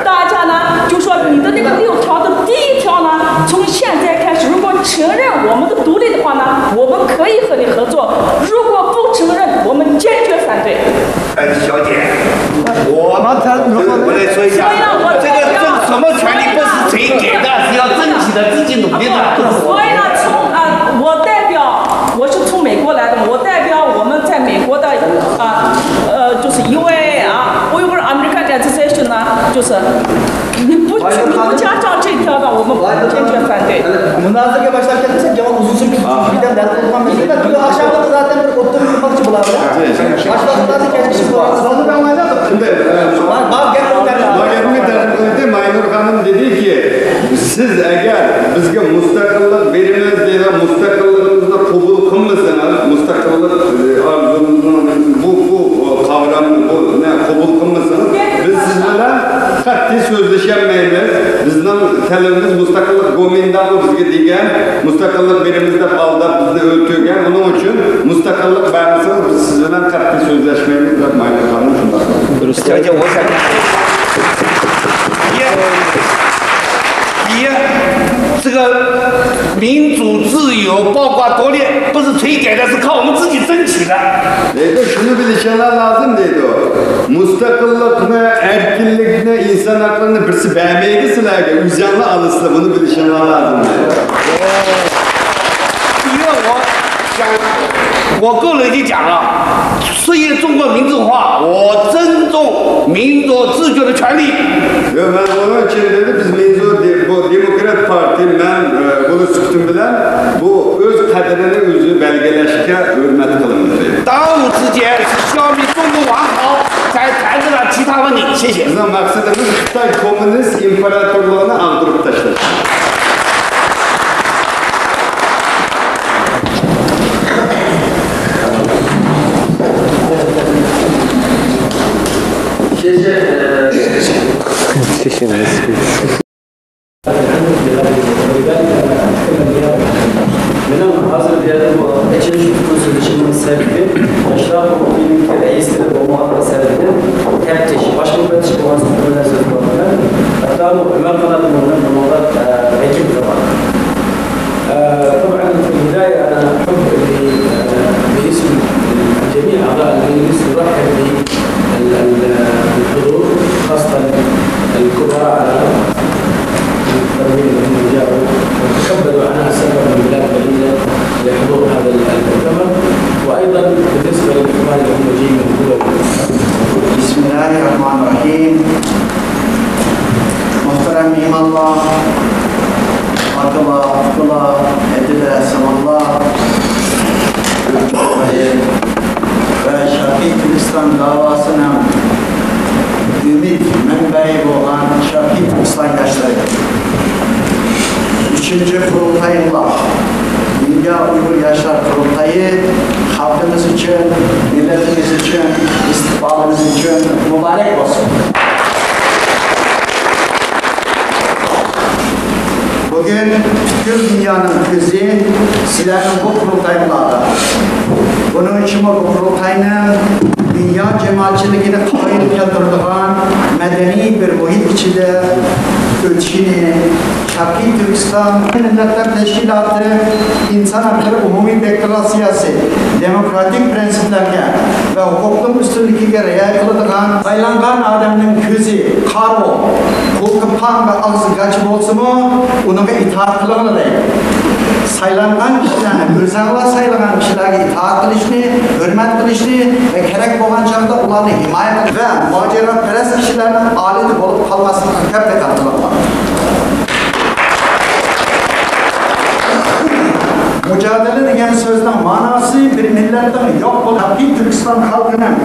大家呢就说你的那个六条的第一条呢，从现在开始，如果承认我们的独立的话呢，我们可以和你合作；如果不承认，我们坚决反对。 哎，小姐，我我来说一下，这个争什么权利不是谁给的，是要争取的，自己努力的。所以呢，从啊，我代表，我是从美国来的嘛，我代表我们在美国的啊，呃，就是 U A A 啊，Uyghur American Association 呢，就是你不不加上这条呢，我们坚决反对。 مۇنازىرىگە باشلاپ كەتمىسەك، يامان ئۇزۇن سۈرۈپ كېتىدۇ. بىردەم دەرس ئوقۇغان مەسىلە، تۈنۈگۈن ئاخشاملىقى زاتەن بىر ئوتتۇرىغا قويماقچى بۇلار. باشلىق، بۇلارنى كەچمىشىم بولغان. شۇنداق، شۇنداق. ئەمدى، ئە، بار، بار گەپنى تەرجىمە قىلىپ، بار گەپنى تەرجىمە قىلىپ، ماينۇر خانىم دېدىكى، سىز ئەگەر بىزگە مۇستەقىللىق بېرىمىز دېگەن، مۇستەقىللىقىمىزنى قوبۇل قىلمىسىڭىز، مۇستەقىللىق، ئە، ئارزۇمىزنىڭ بۇ، بۇ، بۇ قاۋرامنى، بۇ، نە، قوبۇل قىلمىسىڭىز، بىز سىز بىلەن قەتئىي سۆزلىشەلمەيمىز. بىزنىڭ تەلىپىمىز مۇستەقىللىق گومىنداڭمۇ بىزگە دېگەن، مۇستەقىللىق بېرىمىز دەپ ئالداپ بىزنى ئۆلتۈرگەن. ئۇنىڭ ئۈچۈن مۇستەقىللىق بەرمىسىڭىز، بىز سىز بىلەن قەتئىي سۆزلەشمەيمىز دەپ مايمۇن خانىم شۇنداق دېدى. 这个民主、自由、包括独立，不是谁给的，是靠我们自己争取的。 دەيدۇ، شۇنى بىلىشىڭلار لازىم دەيدۇ. مۇستەقىللىقنى، ئەركىنلىكنى، ئىنسان ھەقلىرىنى بىرسى بەرمەيدۇ سىلەرگە، ئۆزۈڭلار ئالىسىلەر، بۇنى بىلىشىڭلار لازىم دەيدۇ. 因为我想，我个人就讲啊，实现中国民主化，我尊重民主自觉的权利。 ياق، مەن ئۇنىڭ ئۈچۈن دېدى، بىز مىنزۇ دې-، بۇ دېموكرات پارتىيە، مەن ئە، بولۇش سۈپىتىم بىلەن بۇ ئۆز قەدرىنى ئۆزى بەلگىلەشكە ھۆرمەت قىلىمىز دېدى. 当务之急是消灭中国王朝，才谈得上其他问题。谢谢。 بىزنىڭ مەقسىتىمىز خىتاي كوممۇنىست ئىمپېراتورلۇقىنى ئاغدۇرۇپ تاشلاش. 谢谢。 谢谢你。 مېنىڭ ھازىر بۇ يەردە بۇ ئېچىلىش نۇتقىنى سۆزلىشىمنىڭ سەۋەبى، ياشلار قۇرۇلتىيىنىڭكى رەئىسلىرى بولمىغانلىقى سەۋەبىدىن تەپتىش، باشقا بىر تەپتىش بولغان سەۋەبى بىلەن سۆز قىلىمەن. ھەتتا بۇ ئۆمەر قانات بۇنىڭغا ۋەكىل قىلغان. طبعا في البداية أنا أحب باسم جميع أعضاء المجلس نرحب بالحضور، خاصة الكبراء الطيبين الذين جاءوا وتكبدوا عناء السفر من بلاد بعيدة لحضور هذا المؤتمر، وأيضا بالنسبة للإخوان اللي هم جايين من دول. بسم الله الرحمن الرحيم. مۇھتەرەم مېھمانلار، ئاكىلار، ئۇكىلار، ھەدىلەر، سىڭىللار، ۋە شەرقىي تۈركىستان داۋاسىنىڭ ئۈمىد مەنبەيى بولغان شەرقىي تۈركىستان ياشلىرى. ئۈچىنچى قۇرۇلتايىملار، دۇنيا ئۇيغۇر ياشلار قۇرۇلتايى خەلقىمىز ئۈچۈن، مىللىتىمىز ئۈچۈن، ئىستىقبالىمىز ئۈچۈن مۇبارەك بولسۇن! بۈگۈن پۈتكۈل دۇنيانىڭ كۆزى سىلەرنىڭ بۇ قۇرۇلتايىڭلاردا. بۇنىڭ ئۈچۈنمۇ بۇ قۇرۇلتاينىڭ دۇنيا جامائەتچىلىكىنى قايىل كەلتۈرىدىغان مەدەنىي بىر مۇھىت ئىچىدە ئۆتۈشىنى شەرقىي تۈركىستان مىللەتلەر تەشكىلاتى ئىنسان ھەقلىرى ئومۇمىي دېكلاراتسىيەسى دېموكراتىك پىرىنسىپلەرگە ۋە ھوقۇقنىڭ ئۈستۈنلۈكىگە رىئايە قىلىدىغان، سايلانغان ئادەمنىڭ كۆزى، قارىۋۇ، قۇلىقى پاڭ ۋە ئاغزى گاچا بولسىمۇ، ئۇنىڭغا ئىتائەت قىلىڭلار دەيدۇ. سايلانغان كىشىلەرنى، ئۆزۈڭلار سايلىغان كىشىلەرگە ئىتائەت قىلىشنى، ھۆرمەت قىلىشنى ۋە كېرەك بولغان چاغدا ئۇلارنى ھىمايە قىلىش ۋە مۇھاجىرەتپەرەس كىشىلەرنىڭ ئالىيىتى بولۇپ قالماسلىقىغا كۆپ دىققەت قىلىڭلار. مۇجادىلە دېگەن سۆزنىڭ ماناسى بىر مىللەتنىڭ يوق بولۇپ، شەرقىي تۈركىستان خەلقىنىڭ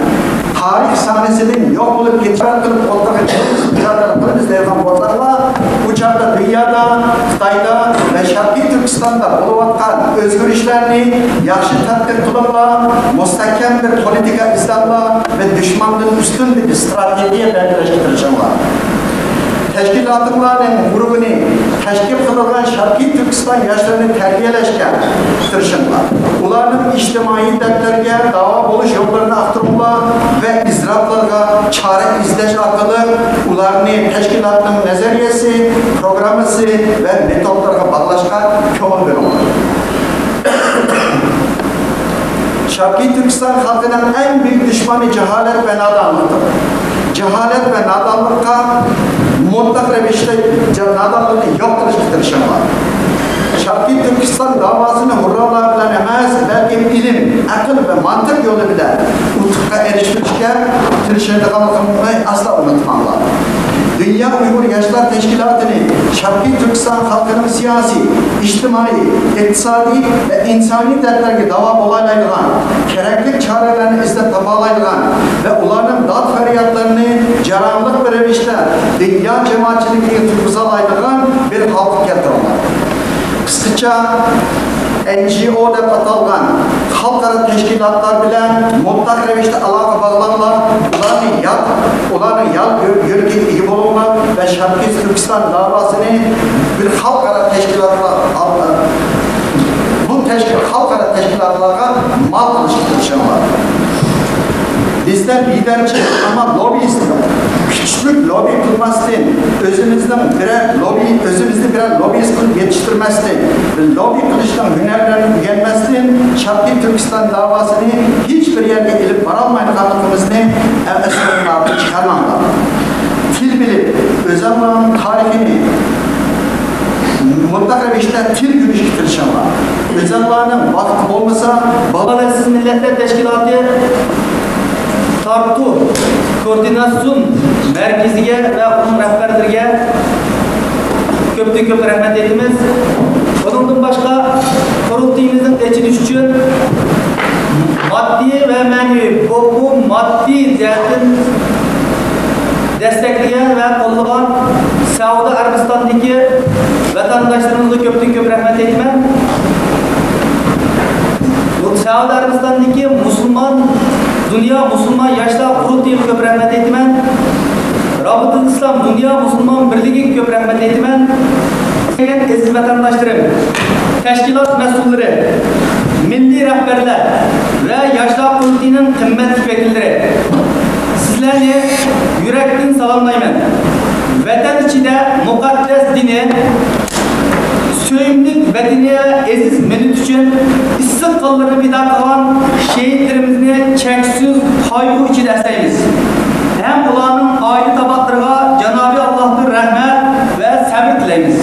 تارىخ سەھنىسىدىن يوق بولۇپ كېتىش قىلىپ ئوتتۇرىغا چىقىرىش، مۇجادىلە قىلىمىز دەيدىغان بولساڭلار، ئۇ چاغدا دۇنيادا، خىتايدا ۋە شەرقىي تۈركىستاندا بولۇۋاتقان ئۆزگىرىشلەرنى ياخشى تەتقىق قىلىڭلار، مۇستەھكەم بىر پولىتىكا ئىزدەڭلار ۋە دۈشمەندىن ئۈستۈن بىر ئىستراتېگىيە بەلگىلەشكە تىرىشىڭلار. تەشكىلاتىڭلارنىڭ ئۇرۇقىنى تەشكىل قىلىدىغان شەرقىي تۈركىستان ياشلىرىنى تەربىيەلەشكە تىرىشىڭلار. ئۇلارنىڭ ئىجتىمائىي دەردلەرگە داۋا بولۇش يوللىرىنى ئاختۇرۇڭلار ۋە ئىزتىراپلارغا چارە ئىزدەش ئارقىلىق ئۇلارنى تەشكىلاتنىڭ نەزەرىيەسى، پروگراممىسى ۋە مېتودلىرىغا باغلاشقا كۆڭۈل بۆلۈڭلار. شەرقىي تۈركىستان خەلقىنىڭ ئەڭ بۈيۈك دۈشمىنى جاھالەت ۋە نادانلىقتۇر. جاھالەت ۋە نادانلىققا مۇتلەق رەۋىشتە جا-، نادانلىقنى يوق قىلىشقا تىرىشىڭلار. شەرقىي تۈركىستان داۋاسىنى ھۇررالار بىلەن ئەمەس، بەلكى ئىلىم، ئەقىل ۋە مانتىق يولى بىلەن ئۇتۇققا ئېرىشتۈرۈشكە تىرىشىدىغانلىقىڭلارنى ئەسلا ئۇنتۇماڭلار. دۇنيا ئۇيغۇر ياشلار تەشكىلاتىنى شەرقىي تۈركىستان خەلقىنىڭ سىياسىي، ئىجتىمائىي، ئىقتىسادىي ۋە ئىنسانىي دەردلەرگە داۋا بولالايدىغان كېرەكلىك چارىلەرنى ئىزدەپ تاپالايدىغان ۋە ئۇلارنىڭ داد-پەريادلىرىنى جەريانلىق بىر رەۋىشتە دۇنيا جامائەتچىلىكىگە تۇرغۇزالايدىغان بىر ھالقىپ كەلتۈرۈڭلار. قىسقىچە، ئېن جى ئو دەپ ئاتالغان خەلقئارا تەشكىلاتلار بىلەن مۇتلەق رەۋىشتە ئالاقە باغلاڭلار، ئۇلارنى يات، ئۇلارنىڭ يات يۈ-، يۈرىكىگە ئىگە بولۇڭلار ۋە شەرقىي تۈركىستان داۋاسىنى بىر خەلقئارا تەشكىلاتلار، بۇ تەشكىل-، خەلقئارا تەشكىلاتلارغا مال قىلىشقا تىرىشىڭلار. بىزدە بىدارچىلىق، ئەمما لوببىست، كۈچلۈك لوببى قىلماستىن، ئۆزىمىزنىڭ بىرەر لوببى، ئۆزىمىزنى بىرەر لوببىست قىلىپ يېتىشتۈرمەستىن، لوببى قىلىشنىڭ ھۈنەرلىرىنى ئۆگەنمەستىن، شەرقىي تۈركىستان داۋاسىنى ھېچ بىر يەرگە ئېلىپ بارالمايدىغانلىقىمىزنى ئەسلىمىزدىن چىقارماڭلار. تىل بىلىپ، ئۆزەڭلارنىڭ تارىخىنى مۇتلەق رەۋىشتە تىل ئۆگىنىشكە تىرىشىڭلار. ئۆزەڭلارنىڭ ۋاقتى بولمىسا، بالىسىز مىللەتلەر تەشكىلاتى تارتۇ كوئوردىناتسىيون مەركىزىگە ۋە ئۇنىڭ رەھبەرلىرىگە كۆپتىن كۆپ رەھمەت ئېيتىمىز. بۇنىڭدىن باشقا، قۇرۇلتىيىمىزنىڭ ئېچىلىشى ئۈچۈن ماددىي ۋە مەنىۋى، بولۇپمۇ ماددىي جەھەتتىن دەستەكلىگەن ۋە قوللىغان سەئۇدى ئەرەبىستاندىكى ۋەتەنداشلىرىمىزغا كۆپتىن كۆپ رەھمەت ئېيتىمەن. بۇ سەئۇدى ئەرەبىستاندىكى مۇسۇلمان، دۇنيا مۇسۇلمان ياشلار قۇرۇلتىيىغا كۆپ رەھمەت ئېيتىمەن. رابىتىل ئىسلام دۇنيا مۇسۇلمان بىرلىكىگە كۆپ رەھمەت ئېيتىمەن. ئەزىز ۋەتەنداشلىرىم، تەشكىلات مەسئۇللىرى، مىللىي رەھبەرلەر ۋە ياشلار قۇرۇلتىيىنىڭ قىممەتلىك ۋەكىللىرى، سىزلەرنى يۈرەكتىن سالاملايمەن. ۋەتەن ئىچىدە مۇقەددەس دىنى، سۆيۈملۈك ۋەتىنى ۋە ئەزىز مىللىتى ئۈچۈن ئىسسىق قانلىرىنى پىدا قىلغان شېھىتلىرىمىزنى چەكسىز قايغۇ ئىچىدە ئەسلەيمىز ھەم ئۇلارنىڭ ئائىلە تاۋابىئاتلىرىغا جانابى ئاللاھتىن رەھمەت ۋە سەۋر تىلەيمىز.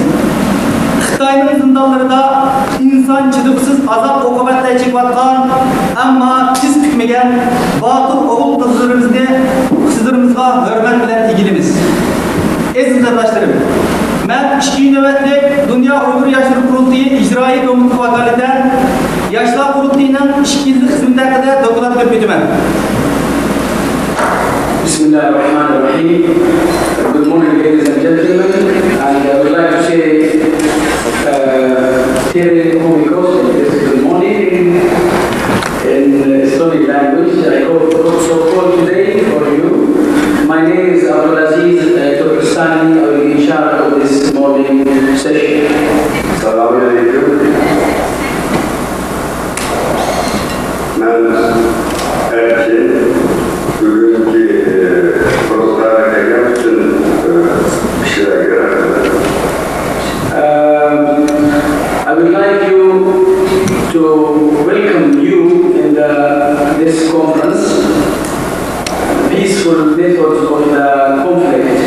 خىتاينىڭ زىندانلىرىدا ئىنسان چىدىغۇسىز ئازاب-ئوقۇبەتلەر چېكىۋاتقان، ئەمما تىز پۈكمىگەن باتۇر ئوغۇل-قىزلىرىمىزنى، قىزلىرىمىزغا ھۆرمەت بىلەن ئېگىلىمىز. ئەزىز قېرىنداشلىرىم، مەن ئىككىنچى نۆۋەتلىك دۇنيا ئۇيغۇر ياشلىرى قۇرۇلتىيى ئىجرائىي كومىتېتى ۋاكالىتەن ياشلار قۇرۇلتىيىنىڭ ئىككى يىللىق خىزمىتى ھەققىدە دوكلات بېرىپ ئۆتىمەن. بسم الله الرحمن الرحيم. Good morning, ladies and gentlemen. And I would like to say, uh, Tere Komikos, this is good morning in Estonian language. I hope it's so cold today for you. My name is Abdulaziz, uh, Turkestani. I will be in charge of this morning session. Selamünaleyküm. Мен Эркин, бүгүнкү, э, курултайга келген бүтүн, э, кишилерге рахмат. Um, I would like you to welcome you in the, this conference. Peaceful methods of the conflict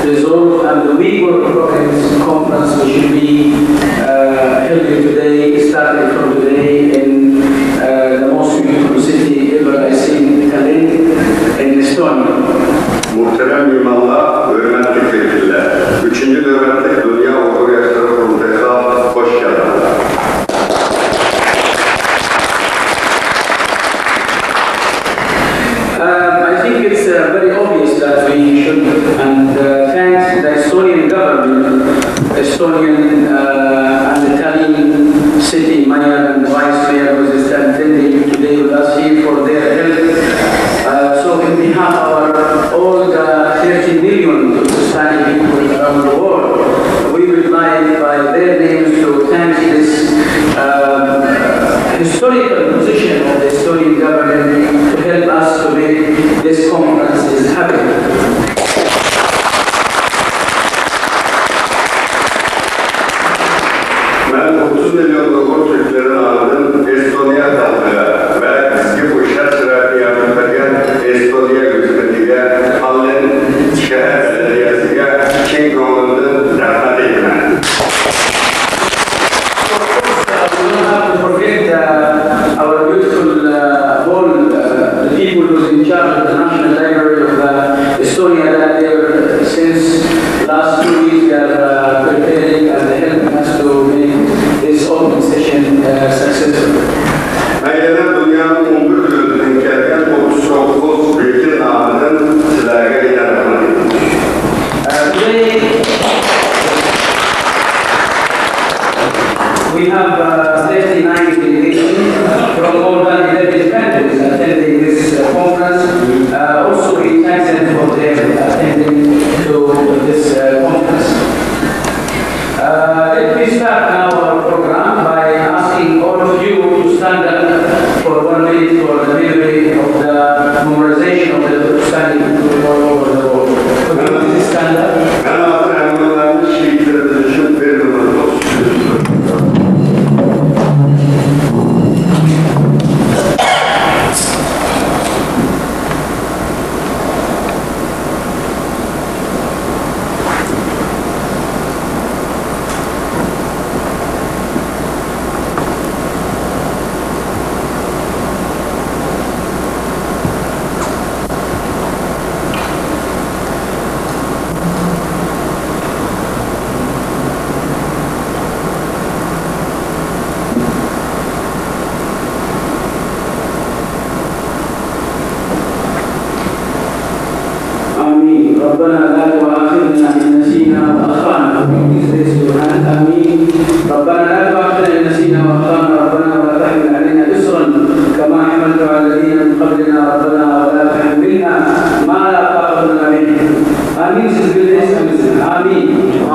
resolve and the Uyghur problems conference, which will be, uh, held today, starting from today in, uh, the most beautiful city ever I seen, Tallinn, in Estonia. Muhterem miymanlar, hürmetli vekiller, üçüncü nöbetlik Dünya Uygur Yaşları Kurultayı'na hoş geldiniz. Uh, I think it's, uh, very obvious that we should and, uh, thank the Estonian government, Estonian, uh, and the Tallinn city mayor and vice mayor who is attending today with us here for their help. Uh, so in behalf of our, all the thirty million Turkistani people around the world, we would like by their names to thank this, uh, historical position of the Estonian government to help us to make this conference is happening. مەن ئوتتۇز مىليون ئۇيغۇر تۈركلىرى نامىدىن ئېستونىيە خەلقىگە ۋە بىزگە بۇ شەرت-شارائىتنى يارىتىپ بەرگەن ئېستونىيە ھۆكۈمىتىگە، تاللىن شەھەر بەلەدىيەسىگە چىن كۆڭلۈمدىن رەھمەت ئېيتىمەن. We don't have to forget, uh, our beautiful, uh, hall, uh, the people who's in charge of the National Library of, uh, Estonia, that they were, since last two weeks, they are, uh, preparing and helping us to make this open session, uh, successful. مەن يەنە دۇنيانىڭ ئون بىر دۆلىتىدىن كەلگەن ئوتتۇز توققۇز ۋەكىل نامىدىن سىلەرگە يەنە رەھمەت ئېيتىمەن. Uh, today, we have, uh, thirty-nine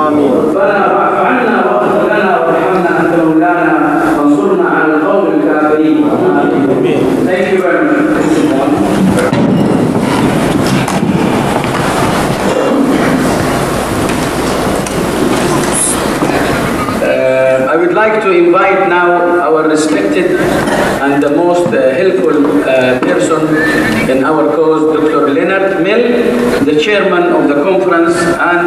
آمين. ربنا واعف عنا واغفر لنا وارحمنا أنت مولانا فانصرنا على القوم الكافرين. آمين. Thank you very much. Uh, I would like to invite now our respected and the most, uh, helpful, uh, person in our cause, Doctor Leonard Mill, the chairman of the conference, and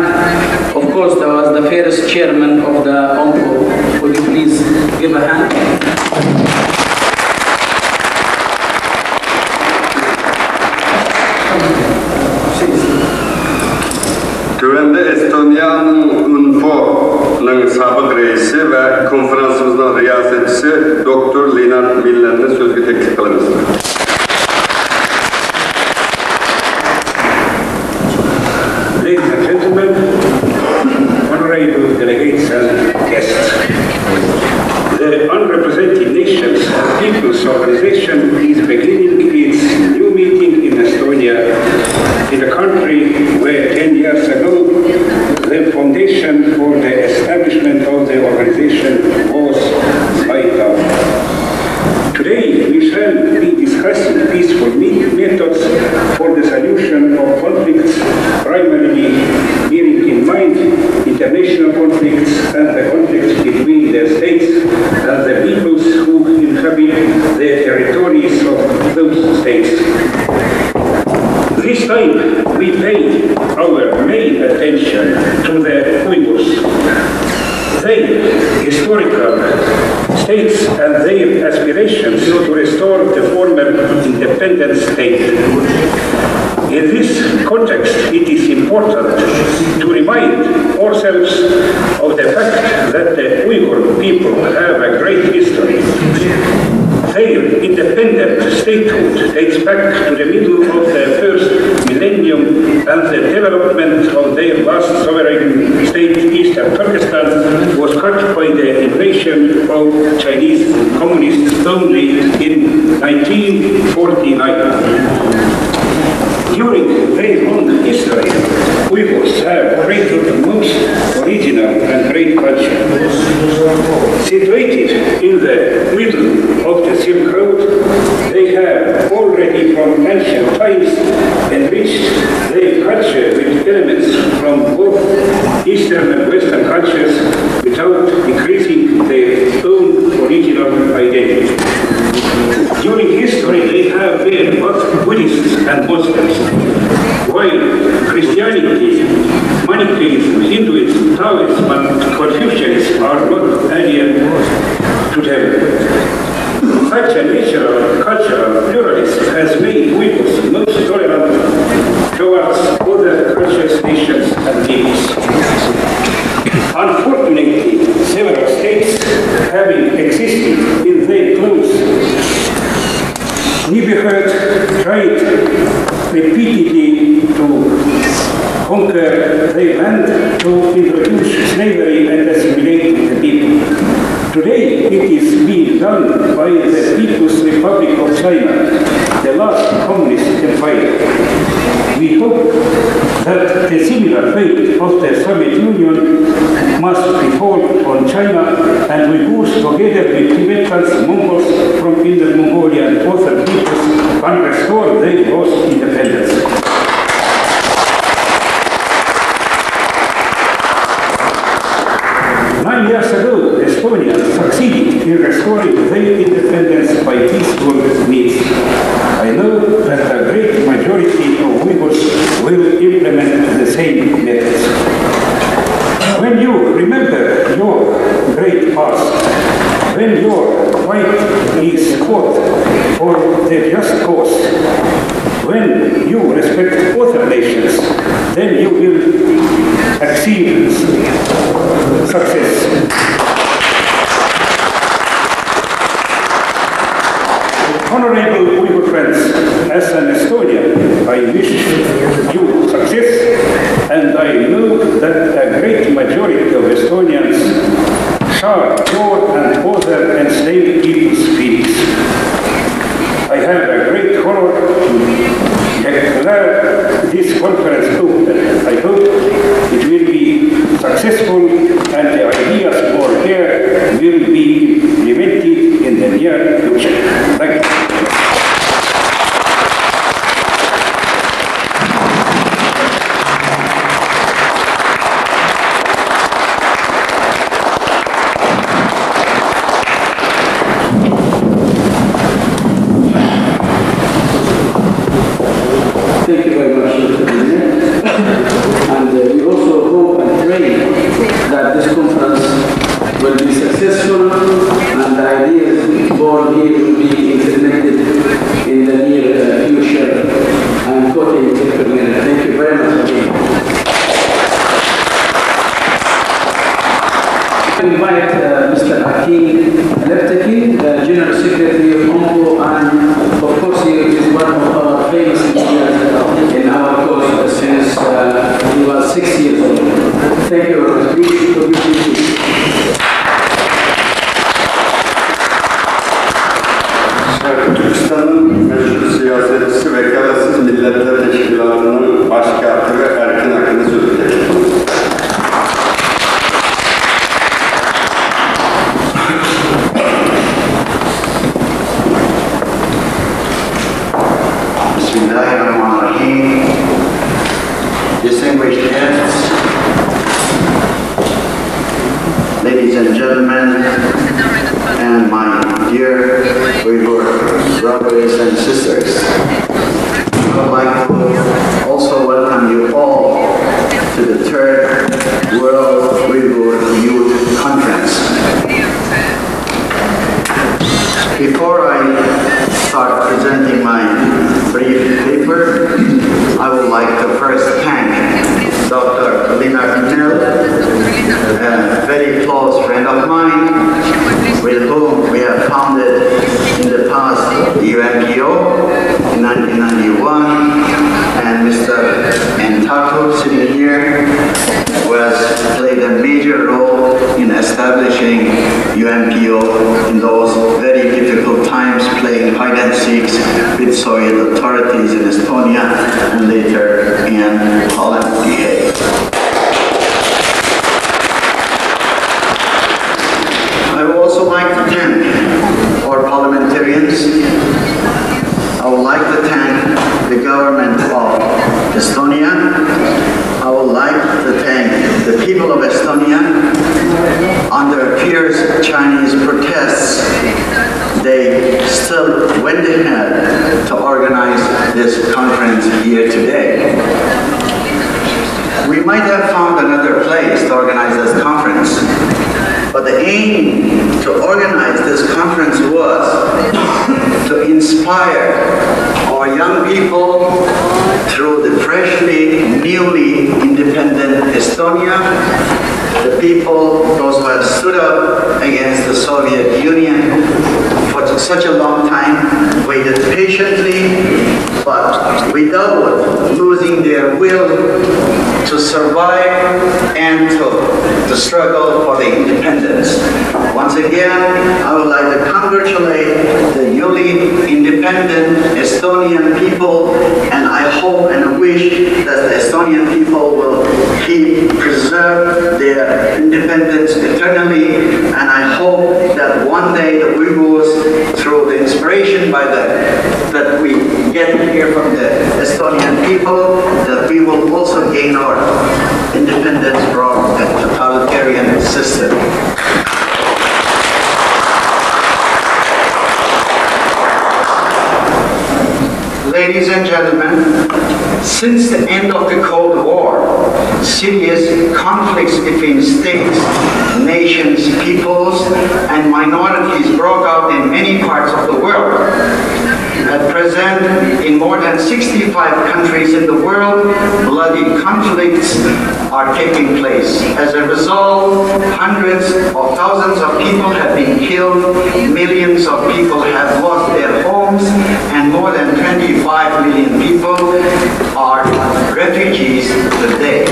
of course, there was the first chairman of the OMPO. Would you please give a hand? تۆۋەندە ئېستونىيەنىڭ ئۇنفونىڭ سابىق رەئىسى ۋە كونفرانسىمىزنىڭ رىياسەتچىسى دوكتور لېنارد مىللەرنى سۆزگە تەكلىپ قىلىمىز. Ladies and gentlemen, honorable delegates and guests, the Unrepresented Nations and Peoples Organization is beginning its new meeting in Estonia, in a country where ten years ago the foundation for the establishment of the organization was laid down. Today, we shall be discussing peaceful me- methods for the solution of conflicts, primarily bearing in mind international conflicts and the conflicts between the states and the peoples who inhabit the territories of those states. This time, we paid our main attention to the Uyghurs. Their historical states and their aspirations to restore the former independent state. In this context, it is important to remind ourselves of the fact that the Uyghur people have a great history. Their independent statehood dates back to the middle of the first millennium, and the development of their last sovereign state, Eastern Turkestan, was cut by the invasion of Chinese communists only in nineteen forty-nine. During their long history, Uyghurs have created the most original and great culture. Situated in the middle of the Silk Road, they have already from ancient times enriched their culture with elements from both Eastern and Western cultures without decreasing their own original identity. During history, they have been both Buddhists and Muslims, while Christianity, Manichaeism, Hinduism, Taoism, and Confucianism are not alien to them. Such a natural cultural pluralism has made Uyghurs most tolerant towards other cultures, nations, and peoples. Unfortunately, several states having existed in their close neighborhood tried repeatedly to conquer their land, to introduce slavery and assimilate the people. Today, it is being done by the People's Republic of China, the last communist empire. We hope that the similar fate of the Soviet Union must befall on China, and Uyghurs, together with Tibetans, Mongols from Inner Mongolia, and other peoples can restore their lost independence. Nine years ago, Estonia succeeded in restoring their independence by peaceful means. I know that a great majority of Uyghurs will implement the same methods. When you remember your great past, when your fight is fought for the just cause, when you respect other nations, then you will achieve success. Honorable Uyghur friends, as an Estonian, I wish you success, and I know that a great majority of Estonians share your and other enslaved people's feelings. I have a great honor to declare this conference open. I hope Invite uh, Mister Akin Leptekin, the General Secretary of OMPO, and of course he is one of our famous leaders in our cause since uh, he was six years old. Thank you very much. Please, please, please. Şarqi Türkistan'ın meşhur siyasetçisi Vekalatsiz Milletler Teşkilatı'nın baş katibi Erkin Akın'ı sözü teklif ediyorum. بسم الله الرحمن الرحيم. Distinguished guests, ladies and gentlemen, and my dear Uyghur brothers and sisters, I would like to also welcome you all to the third World Uyghur Youth Conference. Before I start presenting my brief paper, I would like to first thank Doctor Lina Kuhnel, a very close friend of mine, with whom we have founded in the past the U N P O in nineteen ninety-one, and Mister N Thakur sitting here, who has played a major role in establishing U N P O in those very difficult times, playing hide and seeks with Soviet authorities in Estonia and later in Holland, The Hague. I would also like to thank our parliamentarians. I would like to thank the government of Estonia. I would like to thank the people of Estonia. Under fierce Chinese protests, they still went ahead to organize this conference here today. We might have found another place to organize this conference, but the aim to organize this conference was to inspire our young people through the freshly, newly independent Estonia, the people, those who have stood up against the Soviet Union for such a long time, waited patiently, but without losing their will to survive and to, to struggle for the independence. Once again, I would like to congratulate the newly independent Estonian people, and I hope and wish that the Estonian people will keep preserve their independence eternally, and I hope that one day the Uyghurs, through the inspiration by the that we get here from the Estonian people, that we will also gain our independence from the totalitarian system. Ladies and gentlemen, since the end of the Cold War, serious conflicts between states, nations, peoples, and minorities broke out in many parts of the world. At present, in more than sixty-five countries in the world, bloody conflicts are taking place. As a result, hundreds of thousands of people have been killed, millions of people have lost their homes, and more than twenty-five million people are refugees today.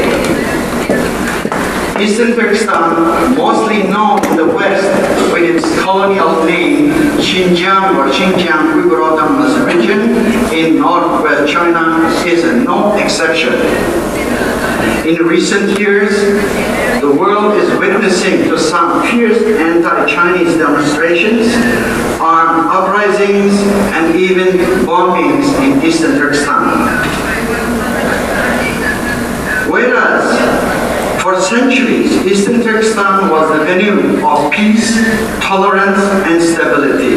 Eastern Turkestan, mostly known in the West with its colonial name Xinjiang or Xinjiang Uyghur Autonomous Region in northwest China, is no exception. In recent years, the world is witnessing to some fierce anti-Chinese demonstrations, armed uprisings, and even bombings in Eastern Turkestan. Whereas, for centuries, Eastern Turkestan was the venue of peace, tolerance, and stability.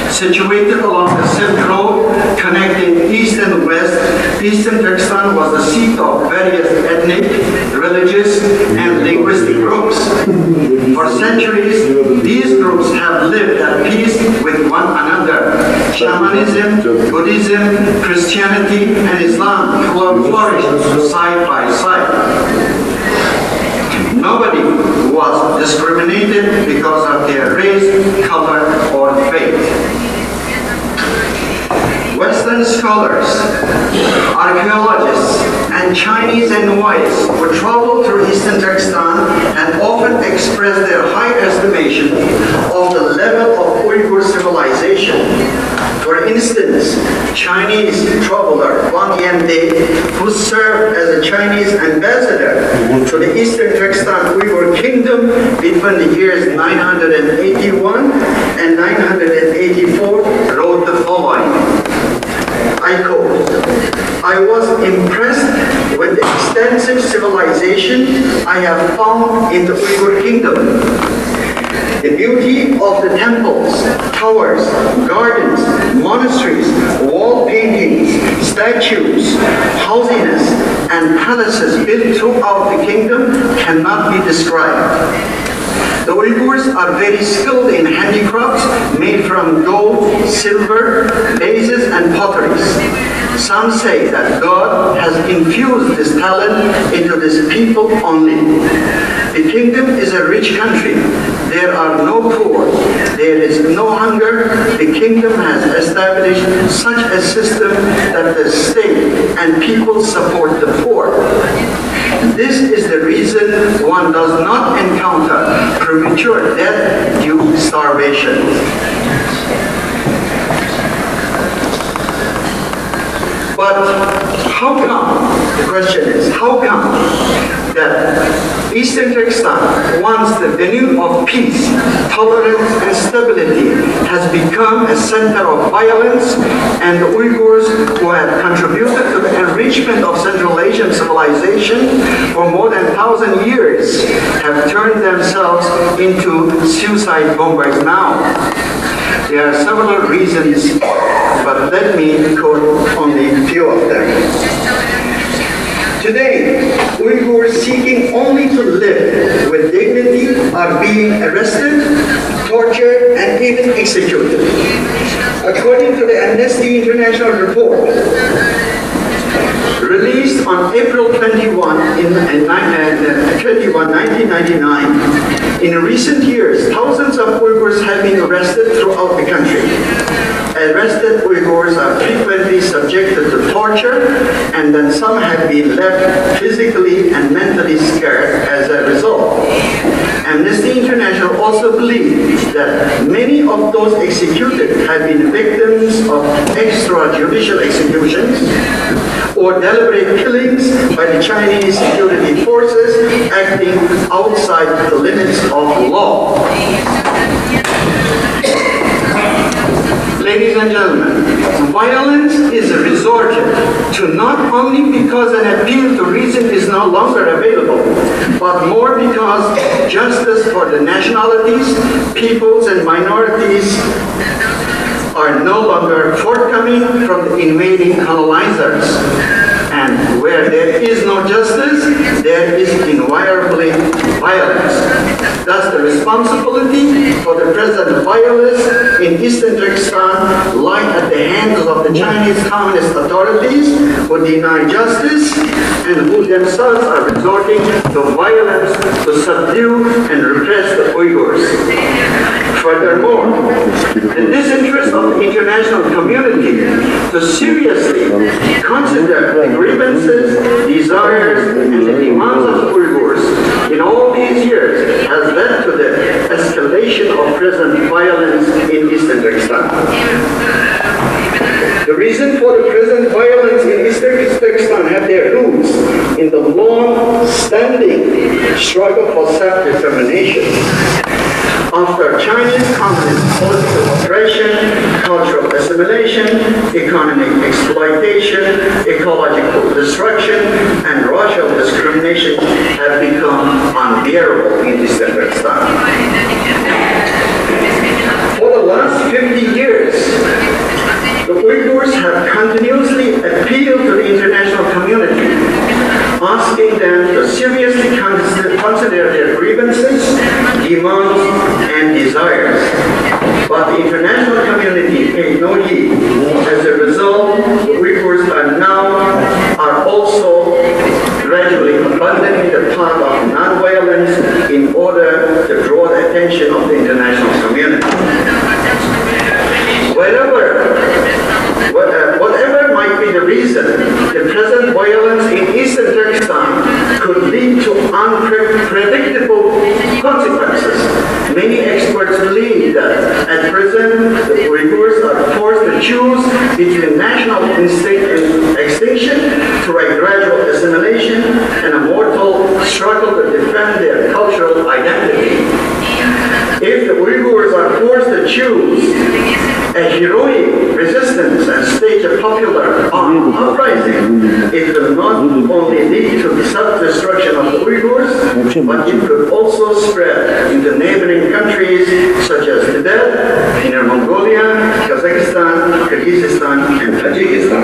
Situated along the Silk Road, connecting East and West, Eastern Turkestan was the seat of various ethnic, religious, and linguistic groups. For centuries, these groups have lived at peace with one another. Shamanism, Buddhism, Christianity, and Islam flourished side by side. Nobody was discriminated. Chinese and Nuais who travel through Eastern Turkestan and often express their high estimation of the level of Uyghur civilization. For instance, Chinese traveler Wang Yande, who served as a Chinese ambassador to the Eastern Turkestan Uyghur Kingdom between the years nine hundred eighty-one and nine hundred eighty-four, wrote the following. I quote, "I was impressed with the extensive civilization I have found in the Uyghur Kingdom. The beauty of the temples, towers, gardens, monasteries, wall paintings, statues, houses, and palaces built throughout the kingdom cannot be described. The Uyghurs are very skilled in handicrafts made from gold, silver, vases, and potteries. Some say that God has infused this talent into this people only. The kingdom is a rich country. There are no poor. There is no hunger. The kingdom has established such a system that the state and people support the poor. This is the reason one does not encounter premature death due to starvation." But how come? The question is, how come that Eastern Turkestan, once the venue of peace, tolerance, and stability, has become a center of violence, and the Uyghurs, who have contributed to the enrichment of Central Asian civilization for more than thousand years, have turned themselves into suicide bombers now? There are several reasons, but let me quote only a few of them. Today, Uyghurs seeking only to live with dignity are being arrested, tortured, and even executed. According to the Amnesty International report, released on April twenty-one in, in, uh, twenty-one, nineteen ninety-nine, in recent years, thousands of Uyghurs have been arrested throughout the country. Arrested Uyghurs are frequently subjected to torture, and then some have been left physically and mentally scarred as a result. Amnesty International also believes that many of those executed have been victims of extrajudicial executions or deliberate killings by the Chinese security forces acting outside the limits of law. Ladies and gentlemen, violence is resorted to not only because an appeal to reason is no longer available, but more because justice for the nationalities, peoples, and minorities are no longer forthcoming from the invading colonizers. And where there is no justice, there is invariably violence. Thus, the responsibility for the present violence in Eastern Turkestan lie at the hands of the Chinese communist authorities who deny justice and who themselves are resorting to violence to subdue and repress the Uyghurs. Furthermore, the disinterest of the international community to seriously consider the grievances, desires, and the demands of the Uyghurs in all these years has led to the escalation of present violence in Eastern Turkestan. The reason for the present violence in Eastern Turkestan have their roots in the long-standing struggle for self-determination. After Chinese communist political oppression, cultural assimilation, economic exploitation, ecological destruction, and racial discrimination have become unbearable in Eastern Turkestan. For the last fifty years, the Uyghurs have continuously appealed to the international community, asking them to seriously consider, consider their grievances, demands, and desires. But the international community paid no heed. As a result, the Uyghurs are now are also gradually abandoning the path of non-violence in order to draw the attention of the international community. Wherever, wha- uh, whatever might be the reason, the present violence in Eastern to unpredictable consequences. Many experts believe that at present the Uyghurs are forced to choose between national instinct and extinction through a gradual assimilation and a mortal struggle to defend their cultural identity. If the Uyghurs are forced to choose a heroic resistance and stage a popular armed uprising, it will not only lead to the self-destruction of the Uyghurs, but it could also spread into neighboring countries such as Tibet, Inner Mongolia, Kazakhstan, Kyrgyzstan, and Tajikistan.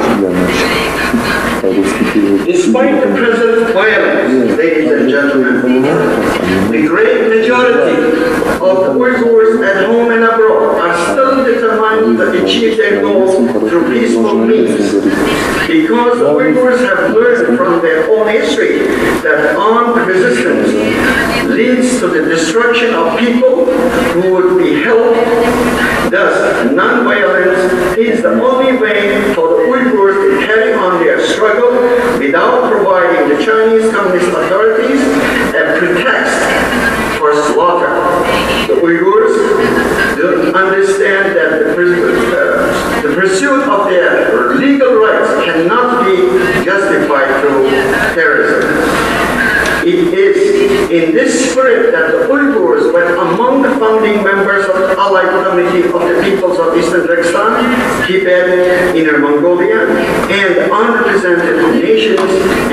Despite the present violence, ladies and gentlemen, the great majority of the Uyghurs at home and abroad are still determined to achieve their goals through peaceful means. Because the Uyghurs have learned from their own history that armed resistance leads to the destruction of people who would be helped. Thus, non-violence is the only way for the Uyghurs to carry on their struggle without providing the Chinese Communist authorities a pretext for slaughter. The Uyghurs do understand that the, pers- uh, the pursuit of their legal rights cannot be justified through terrorism. It is in this spirit that the Uyghurs were among the founding members of the Allied Committee of the Peoples of Eastern Turkestan, Tibet, Inner Mongolia, and unrepresented nations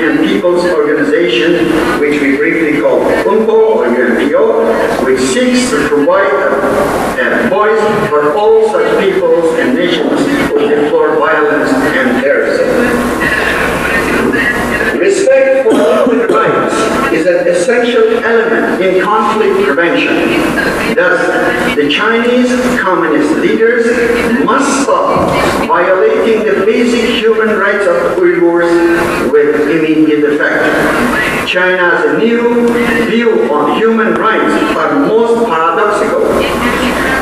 and peoples organization, which we briefly call UNPO or UNPO, which seeks to provide a, a voice for all such peoples and nations who deplore violence and terrorism. Respect for human rights is an essential element in conflict prevention. Thus, the Chinese communist leaders must stop violating the basic human rights of the Uyghurs with immediate effect. China's new view on human rights are most paradoxical.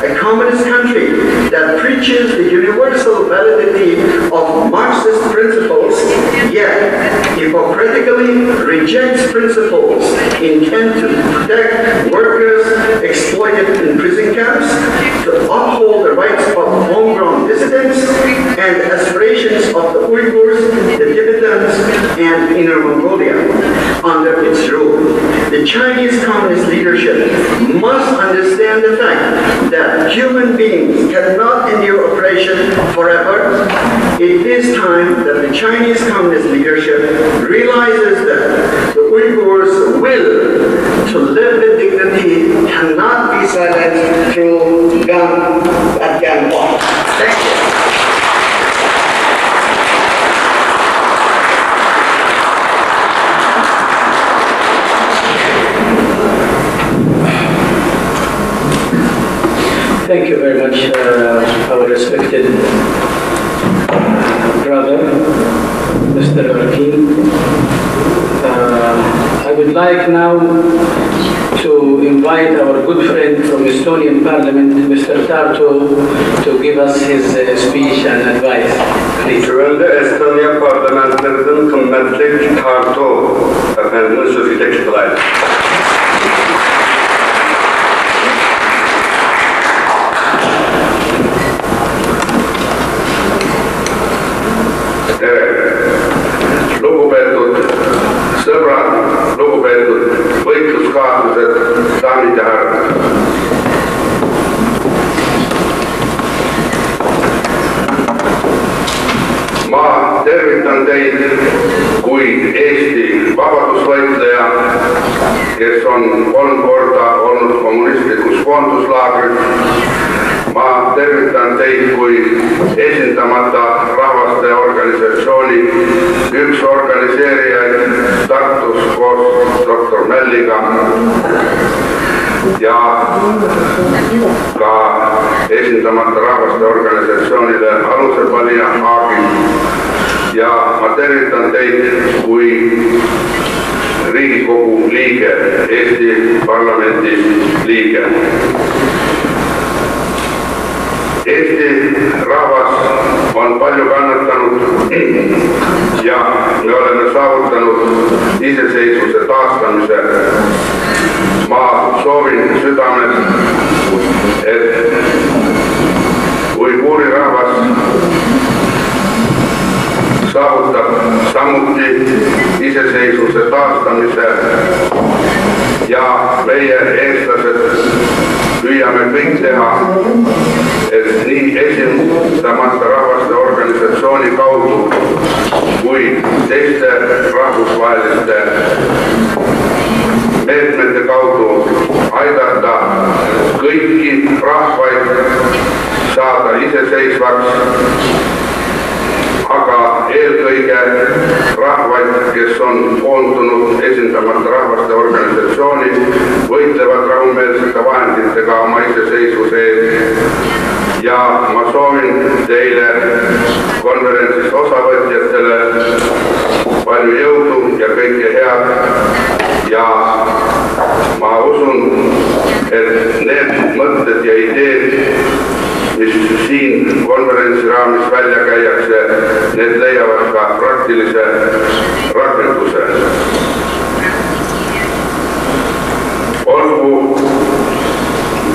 A communist country that preaches the universal validity of Marxist principles, yet hypocritically rejects principles intended to protect workers exploited in prison camps, to uphold the rights of homegrown dissidents and aspirations of the Uyghurs, the Tibetans, and Inner Mongolia under its rule. The Chinese Communist leadership must understand the fact that human beings cannot endure oppression forever. It is time that the Chinese Communist leadership realizes that the Uyghurs' will to live with dignity cannot be silenced through gun at gunpoint. Thank you. Thank you very much, uh, our respected brother, Mister Arkin. Uh, I would like now to invite our good friend from Estonian Parliament, Mister Tarto, to give us his, uh, speech and advice. Please. Төвәндә Эстония парламентының кыйммәтле Тарто әфәндене сүзгә тәклиф кылабыз. Evet. Lugupeetud sõbrad, lugupeetud võitluskaaslased, daamid ja härrad. Ma tervitan teid kui Eesti vabadusvõitleja, kes on kolm korda olnud kommunistlikus koonduslaagris. Ma tervitan teid kui Esindamata Rahvaste Organisatsiooni üks organiseerijaid Tartus koos doktor Mälliga ja ka Esindamata Rahvaste Organisatsioonile alusepanija Haagis. Ja ma tervitan teid kui Riigikogu liige, Eesti Parlamendi liige. Este rahvas on palju kannatanud ja me oleme saavutanud iseseisvuse taastamise. Ma soovin südames, et uiguuri rahvas saavutab samuti iseseisvuse taastamise ja meie, eestlased, püüame kõik teha, et nii Esindamata Rahvaste Organisatsiooni kaudu kui teiste rahvusvaheliste meetmete kaudu aidata kõiki rahvaid saada iseseisvaks, aga eelkõige rahvaid, kes on koondunud Esindamata Rahvaste Organisatsiooni, võitlevad rahumeelsete vahenditega oma iseseisvuse eest. Ja ma soovin teile, konverentsist osavõtjatele, palju jõudu ja kõike head. Ja ma usun, et need mõtted ja ideed, mis siin konverentsi raames välja käiakse, need leiavad ka praktilise rakenduse. Olgu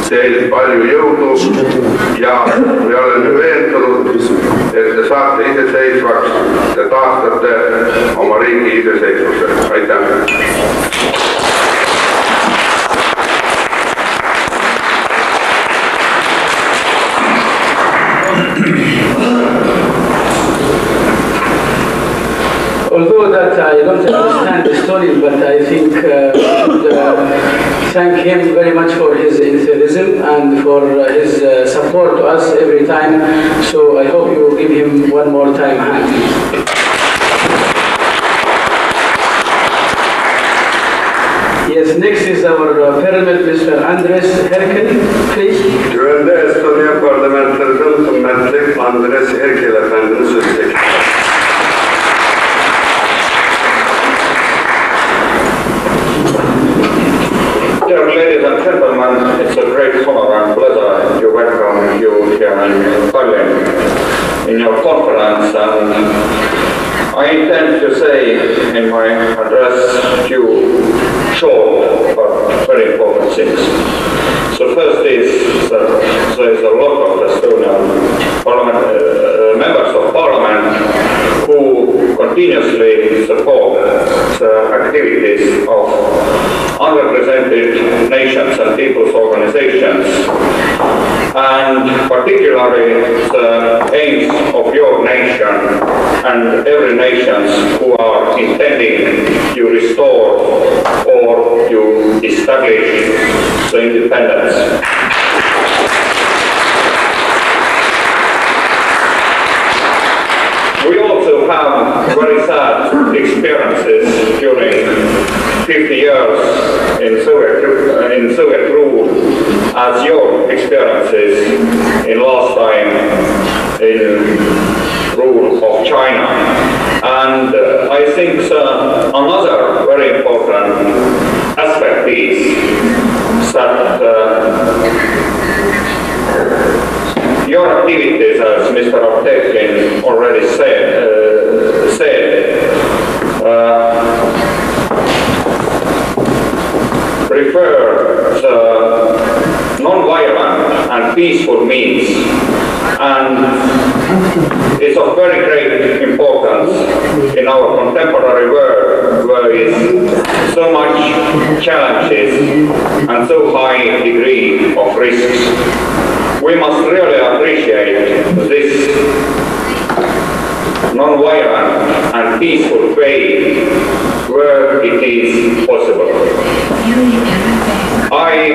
teil palju jõudu ja me oleme veendunud, et te saate iseseisvaks, te taastate oma riigi iseseisvuse. Aitäh! Although that I don't understand Estonian, but I think uh, we should uh, thank him very much for his enthusiasm and for uh, his uh, support to us every time. So I hope you give him one more time a hand, please. Yes, next is our uh, Parliament Mister Andres Herkel, please. Төвөндө Эстония парламенттеринин кымбаттуу Андрес Эркел эфендини сөз чектейт. Dear ladies and gentlemen, it's a great honor and pleasure to welcome you here in Tallinn in your conference, and I intend to say in my address few short but very important things. So first is that there is a lot of Estonian parliament, uh, members of parliament who continuously support the activities of underrepresented nations and peoples organizations, and particularly the aims of your nation and every nations who are intending to restore or to establish the independence. We also have very sad experiences during fifty years in Soviet, in Soviet rule, as your experiences in last time in rule of China. And uh, I think uh, another very important aspect is that uh, your activities, as Mister Aptekin already said, uh, said uh, prefer the non-violent and peaceful means, and is of very great importance in our contemporary world, where is so much challenges and so high degree of risks. We must really appreciate this non-violent and peaceful way where it is possible. I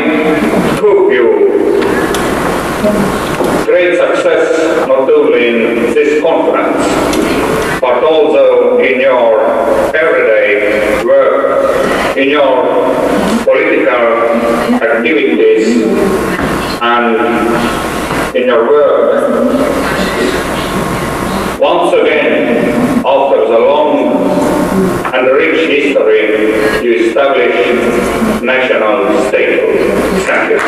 hope you great success not only in this conference, but also in your everyday work, in your political activities, and in your work. Once again, after the long and rich history, you establish national statehood. Thank you.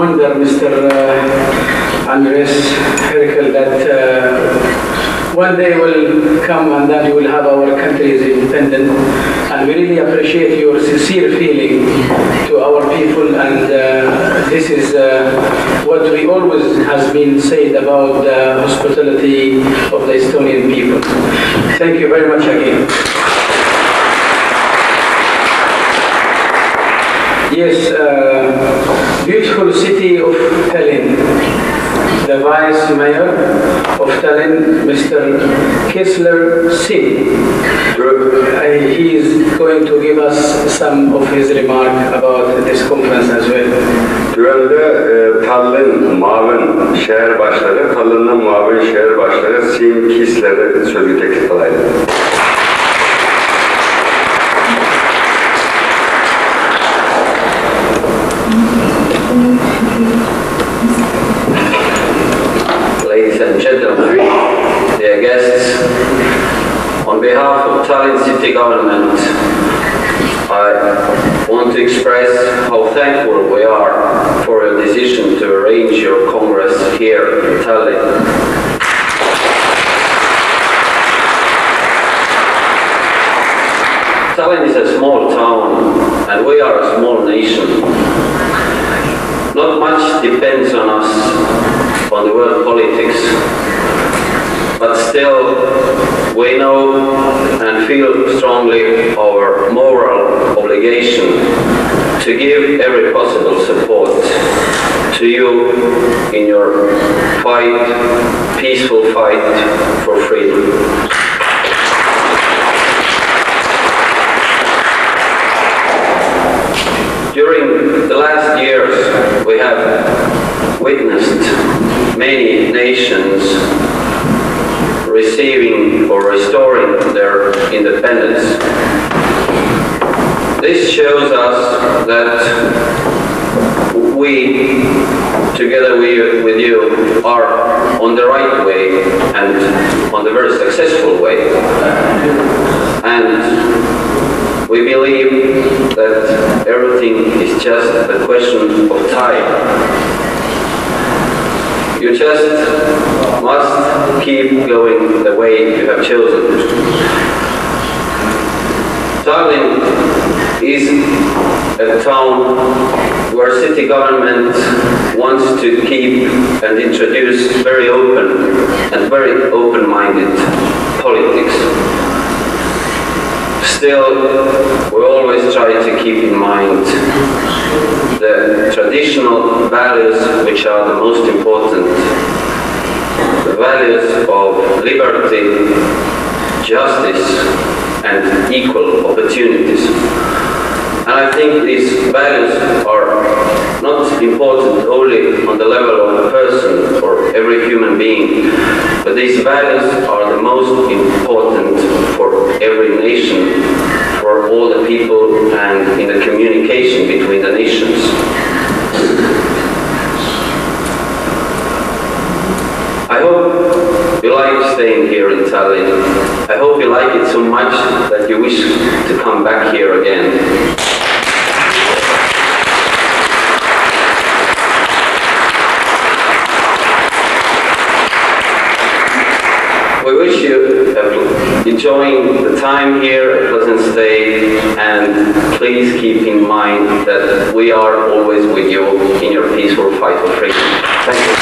founder, Mister uh, Andres Herkel, that uh, one day will come and then we will have our country is independent. And we really appreciate your sincere feeling to our people, and uh, this is uh, what we always has been said about the hospitality of the Estonian people. Thank you very much again. Yes, uh, beautiful city of Tallinn. The vice mayor of Tallinn, Mister Kessler Singh. Uh, he is going to give us some of his remark about this conference as well. Түбәндә э, Таллин муавин шәһәр башлыгы, Таллинның муавин шәһәр башлыгы Сим Кислерны сүзгә тәклиф кылайым. Ladies and gentlemen, dear guests, on behalf of Tallinn City Government, I want to express how thankful we are for your decision to arrange your Congress here in Tallinn. Tallinn is a small town and we are a small nation. Not much depends on us on the world politics, but still we know and feel strongly our moral obligation to give every possible support to you in your fight, peaceful fight for freedom. During the last years, we have witnessed many nations receiving or restoring their independence. This shows us that we, together with, with you, are on the right way and on the very successful way. And we believe that everything is just a question of time. You just must keep going the way you have chosen. Tallinn is a town where city government wants to keep and introduce very open and very open-minded politics. Still, we always try to keep in mind the traditional values which are the most important, the values of liberty, justice, and equal opportunities. And I think these values are not important only on the level of a person or every human being, but these values are the most important for every nation, for all the people, and in the communication between the nations. I hope you like staying here in Tallinn. I hope you like it so much that you wish to come back here again. We wish you a enjoying the time here, a pleasant stay, and please keep in mind that we are always with you in your peaceful fight for freedom. Thank you.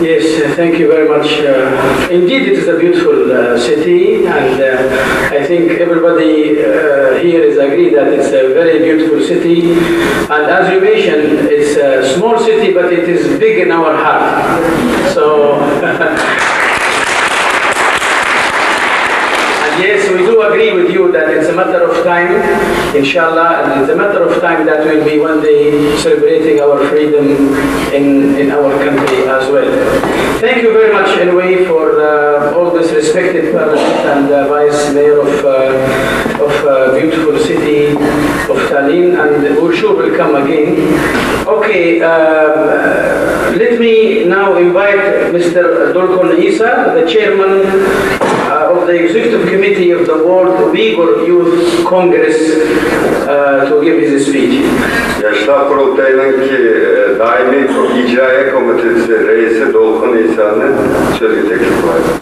Yes, uh, thank you very much. Uh, indeed, it is a beautiful uh, city, and uh, I think everybody uh, here is agreed that it's a very beautiful city. And as you mentioned, it's a small city, but it is big in our heart. So, and yes, we do agree with you that it's a matter of time, inshallah, and it's a matter of time that we'll be one day celebrating our freedom in, in our country as well. Thank you very much anyway for uh, all this respected Parliament and uh, Vice Mayor of, uh, of uh, beautiful city of Tallinn, and we sure will come again. Okay, uh, let me now invite Mister Dolkun Isa, the chairman of the Executive Committee of the World Uyghur Youth Congress, uh, to give his speech. ياشلار قۇرۇلتىيىنىڭكى، ئە، دائىمىي ئىجرائىيە كومىتېتى رەئىسى دولقۇن ئىسانى سۆزگە تەكلىپ قىلايلى.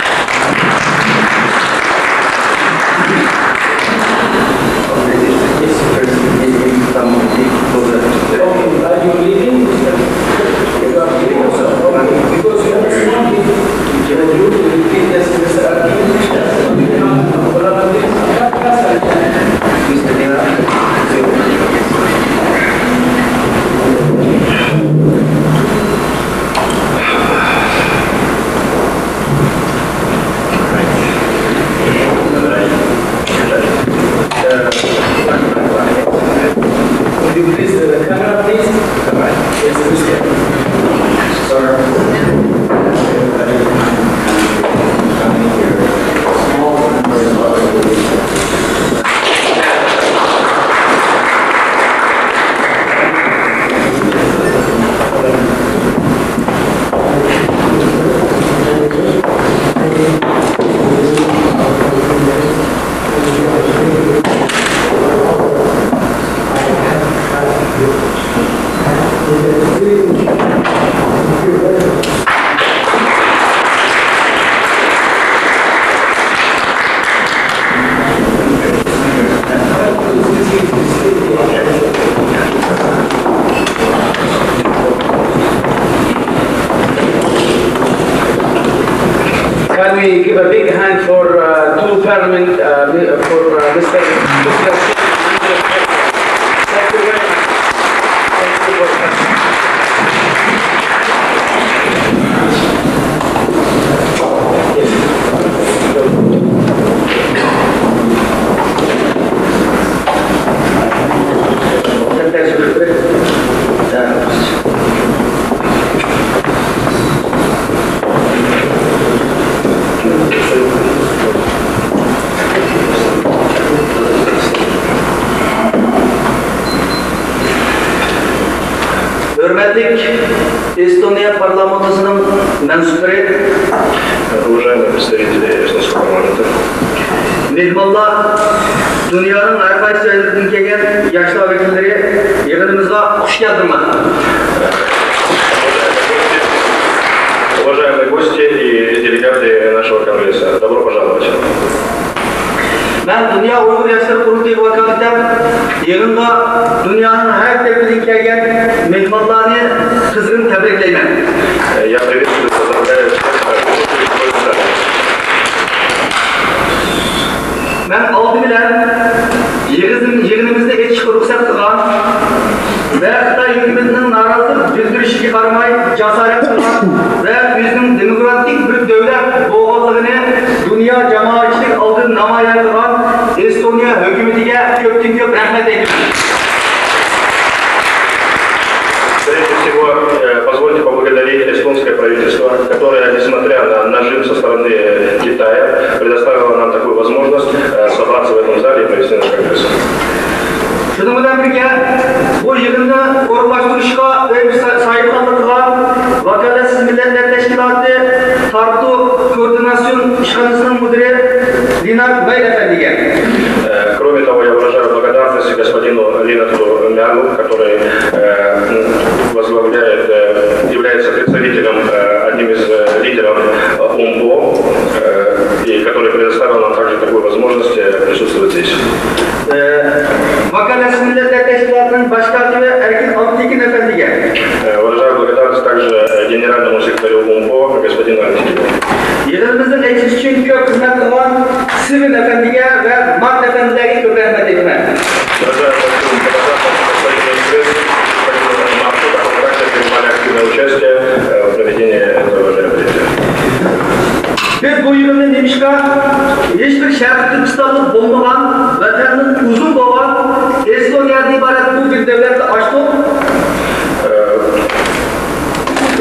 Could you please, uh, camera, please? Yes, please. Sir. Can we give a big hand for, uh, two Parliament, uh, mi-, for, uh, Mister Mister Thank you very much. Thank you very much. ھۆرمەتلىك ئېستونىيە پارلامېنتىسىنىڭ مەنسۇپلىرى، уважаемые представители эстонского парламента, مېھمانلار، دۇنيانىڭ ھەر قايسى جايلىرىدىن كەلگەن ياشلار ۋەكىللىرى، يىغىنىمىزغا خۇش كەلدىڭلار. Уважаемые гости и делегаты нашего конгресса, добро пожаловать. مەن دۇنيا ئۇيغۇر ياشلىرى قۇرۇلتىيىغا ۋاكالىتەن يىغىنغا دۇنيانىڭ ھەر تەرىپىدىن كەلگەن مېھمانلارنى قىزغىن تەبرىكلەيمەن. Я приветствую, поздравляю всех. مەن ئالدى بىلەن يىغىن-، يىغىنىمىزنى ئېچىشقا رۇخسەت قىلغان ۋە خىتاي ھۆكۈمىتىنىڭ نارازىلىق بىلدۈرۈشىگە قارىماي، جاسارەت قىلغان ۋە ئۆزىنىڭ دېموكراتىك بىر دۆلەت بولغانلىقىنى دۇنيا جامائەتچىلىك ئالدىدا نامايان قىلغان ئېستونىيە ھۆكۈمىتىگە كۆپتىن كۆپ رەھمەت ئېيتىمەن. Прежде всего, э, позвольте поблагодарить эстонское правительство, которое, несмотря на нажим со стороны Китая, предоставило нам такую возможность, э, собраться в этом зале и провести наш конгресс. شۇنىڭ بىلەن بىرگە، بۇ يىغىننى ئورۇنلاشتۇرۇشقا ئۆي سا-، ساھىبخانلىق قىلغان ۋاكالەتسىز مىللەتلەر تەشكىلاتى تارتۇ كوئوردىناتسىيون ئىشخانىسىنىڭ مۇدىرى لېنارد مەيل ئەپەندىگە. Э, кроме того, я выражаю благодарность господину Линарту Мялу, который, э, возглавляет, э, является представителем, э, одним из, э, лидеров, э, УМПО, э, и который предоставил нам также такую возможность, э, присутствовать здесь. ئە، ۋاكالەتسىز مىللەتلەر تەشكىلاتىنىڭ باش كاتىپى ئەركىن ئابدۇتېكىن ئەپەندىگە. Э, выражаю благодарность также, э, генеральному секретарю УМПО господину Алексееву. يىغىنىمىزنىڭ ئېچىلىشى ئۈچۈن كۆپ خىزمەت قىلغان سىۋېن ئەپەندىگە ۋە مارت ئەپەندىلەرگە كۆپ رەھمەت ئېيتىمەن. Выражаю большую благодарность господину Экспрессу, господину Марту, так как раньше принимали активное участие, э, в проведении этого мероприятия. بىز بۇ يىغىننى نېمىشقا ھېچبىر شەرقىي تۈركىستانلىق بولمىغان، ۋەتەندىن ئۇزۇن بولغان ئېستونىيەدىن ئىبارەت بۇ بىر دۆلەتتە ئاچتۇق؟ Э,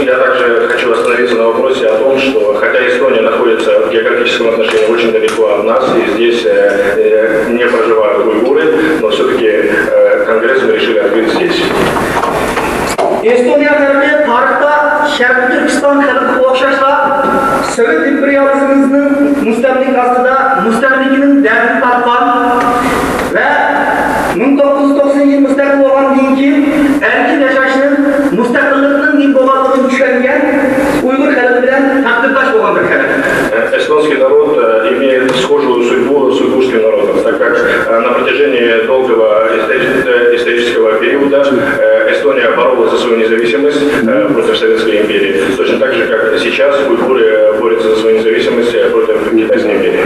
я также хочу остановиться на вопросе о том, что хотя Эстония находится в географическом отношении очень далеко от нас, и здесь, э, э, не проживают уйгуры, но всё-таки, э, конгресс мы решили открыть здесь. ئېستونىيە خەلقى تارىختا شەرقىي تۈركىستان خەلقىگە ئوخشاشلا سوۋېت ئىمپېرىيالىزمىنىڭ مۇستەملىكە ئاستىدا دەردىنى تارتقان ۋە مىڭ توققۇز يۈز توقسىنىنچى يىل مۇستەقىل بولغاندىن كېيىن ئەركىن ياشاشنىڭ، مۇستەقىللىقنىڭ نېمە بولغانلىقىنى چۈشەنگەن ئۇيغۇر خەلقى بىلەن تەقدىرداش بولغان بىر خەلق. Эстонский народ э, имеет схожую судьбу с уйгурским народом, так как э, на протяжении долгого исторического исторического периода э, Эстония боролась за свою независимость э, против Советской империи, точно так же, как сейчас уйгуры борются за свою независимость э, против Китайской империи.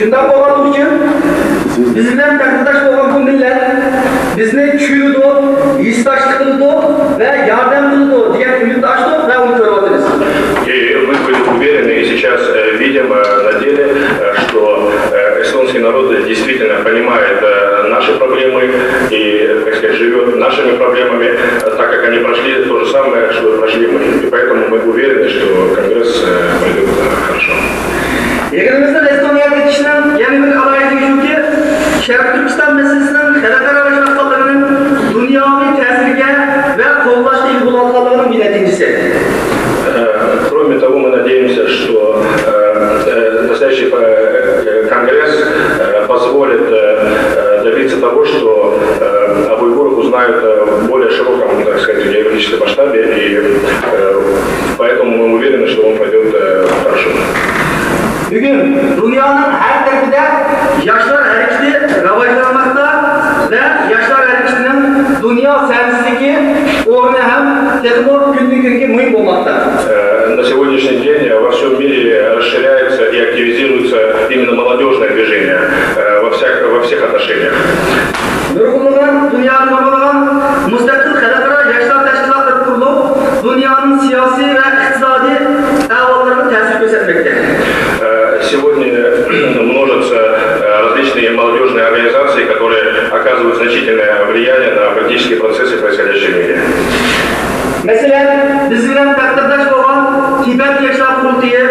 شۇنداق بولغانلىقى ئۈچۈن بىز بىلەن تەقدىرداش بولغان بۇ مىللەت بىزنى چۈشىنىدۇ، ھېسداشلىق قىلىدۇ ۋە ياردەم قىلىدۇ دېگەن ئۈمىدنى ئاچتۇق ۋە ئۇنى كۆرۈۋاتىمىز. И мы были уверены, и сейчас э, видим э, на деле, э, что э, эстонский народ действительно понимает э, наши проблемы и, так сказать, живет нашими проблемами, э, так как они прошли то же самое, что и прошли мы. И поэтому мы уверены, что Конгресс э, пройдет э, хорошо. يىغىنىمىزنىڭ ئېستونىيەگە كېلىشىنىڭ يەنە بىر ئالاھىدىلىكى شۇكى، شەرقىي تۈركىستان مەسىلىسىنىڭ خەلقئارالاشماقلىقىنىڭ دۇنياۋى تەسىرگە ۋە قوللاشقا ئىگە بولۇۋاتقانلىقىنىڭ بىر نەتىجىسى. Э, Кроме того, мы надеемся, что э, э, настоящий э, конгресс э, позволит э, э, добиться того, что э, об уйгурах узнают э, в более широком, так сказать, географическом масштабе, и э, поэтому мы уверены, что он пройдет э, хорошо. بۈگۈن دۇنيانىڭ ھەر تەرىپىدە ياشلار ھەرىكىتى راۋاجلانماقتا ۋە ياشلار ھەرىكىتىنىڭ دۇنيا سەھنىسىدىكى ئورنى ھەم تېخىمۇ كۈندىن-كۈنگە مۇھىم بولماقتا. Э, На сегодняшний день во всем мире расширяется и активизируется именно молодежное движение э, во всех, во всех отношениях. نۇرغۇنلىغان، دۇنيانىڭ نۇرغۇنلىغان مۇستەقىل خەلقئارا ياشلار تەشكىلاتلىرى قۇرۇلۇپ، دۇنيانىڭ سىياسىي ۋە ئىقتىسادىي ئەھۋاللىرىغا تەسىر كۆرسەتمەكتە. Э, Сегодня множатся э, различные молодежные организации, которые оказывают значительное влияние на политические процессы, происходящие в мире. مەسىلەن، بىز بىلەن تەقدىرداش بولغان تىبەت ياشلار قۇرۇلتىيى،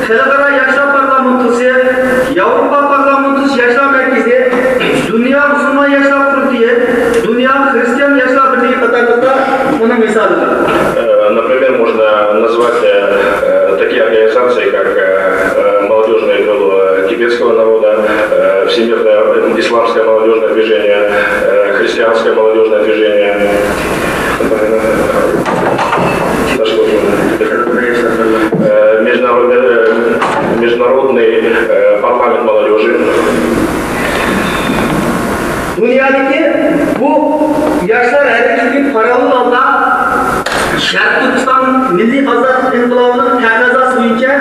خەلقئارا ياشلار پارلامېنتىسى، ياۋروپا پارلامېنتىسى ياشلار مەركىزى، دۇنيا مۇسۇلمان ياشلار قۇرۇلتىيى، دۇنيا خرىستىيان ياشلار بىرلىكى قاتارلىقلار ئۇنىڭ مىسالىدۇر. Э, Например, можно назвать э, э, такие организации, как э, э, Молодежное крыло тибетского народа, э, Всемирное исламское молодежное движение, э, Христианское молодежное движение. Международный, э, международный э, парламент молодежи. دۇنيادىكى بۇ ياشلار ھەرىكىتىگە پاراللېل ھالدا شەرقىي تۈركىستان مىللىي ئازادلىق ئىنقىلابىنىڭ تەقەززاسى بويىچە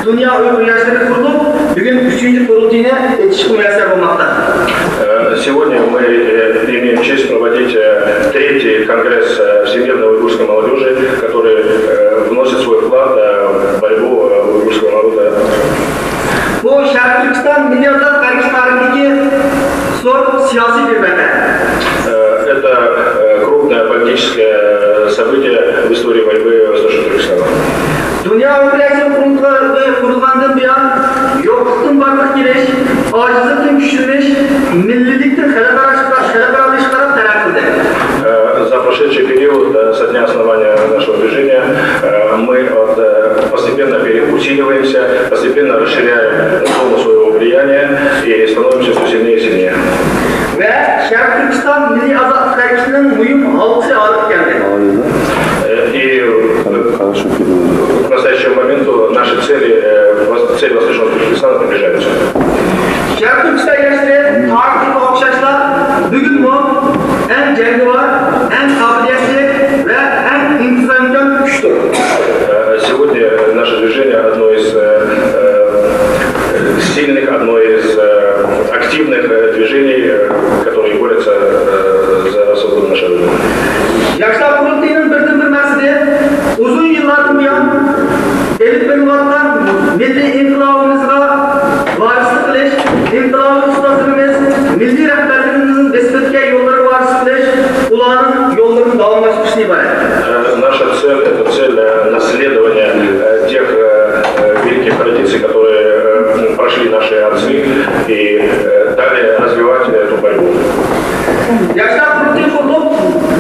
دۇنيا ئۇيغۇر ياشلىرى قۇرۇلۇپ، بۈگۈن ئۈچىنچى قۇرۇلتىيىنى ئېچىشقا مۇيەسسەر بولماقتا. Э, Сегодня мы э, имеем честь проводить э, третий конгресс э, Всемирной уйгурской молодежи, который э, вносит свой вклад э, в борьбу э, уйгурского народа. بۇ شەرقىي تۈركىستان مىللىي ئازادلىق ھەرىكىتى تارىخىدىكى زور سىياسىي بىر ۋەقە. Э, Это э, крупное политическое событие в истории борьбы Восточного Туркестана. دۇنيا ئۇيغۇر ياشلىرى قۇرۇلتىيى قۇرۇلغاندىن بۇيان، يوقلۇقتىن بارلىققا كېلىش، ئاجىزلىقتىن كۈچلىنىش، مىللىيلىكتىن خەلقئارا، خەلقئارالىشىشقا قاراپ تەرەققىي قىلدى. Э, За прошедший период э, со дня основания нашего движения э, мы вот, э, постепенно переусиливаемся, постепенно расширяем зону своего влияния и становимся все сильнее и сильнее. ۋە شەرقىي تۈركىستان مىللىي ئازادلىق ھەرىكىتىنىڭ مۇھىم ھالقىسى ھالقىپ كەلدى. Э, И э, к настоящему моменту наши цели, э, вос- цели Восточного Туркестана приближаются. شەرقىي تۈركىستان ياشلىرى تارىخىغا ئوخشاشلا بۈگۈنمۇ ئەڭ جەڭگىۋار، ئەڭ قابىلىيەتلىك ۋە ئەڭ ئىنتىزامكار كۈچتۇر. Э, Сегодня наше движение одно из э, э, сильных, одно из э, активных э, движений, э, которые борются э, за свободу нашей Родины. ياشلار قۇرۇلتىيىنىڭ بىردىنبىر مەقسىتى ئۇزۇن يىللاردىن بۇيان ئېلىپ بېرىلىۋاتقان مىللىي ئىنقىلابىمىزغا ۋارىسلىق قىلىش، ئىنقىلابىي ئۇستازلىرىمىز، مىللىي رەھبەرلىرىمىزنىڭ بېسىپ ئۆتكەن يوللىرىغا ۋارىسلىق قىلىش، ئۇلارنىڭ يوللىرىنى داۋاملاشتۇرۇشتىن ئىبارەت. Э, Наша цель — это цель э, наследования э, тех э, э, великих традиций, которые э, прошли наши отцы, и э, далее развивать эту борьбу. ياشلار قۇرۇلتىيى قۇرۇلۇپ،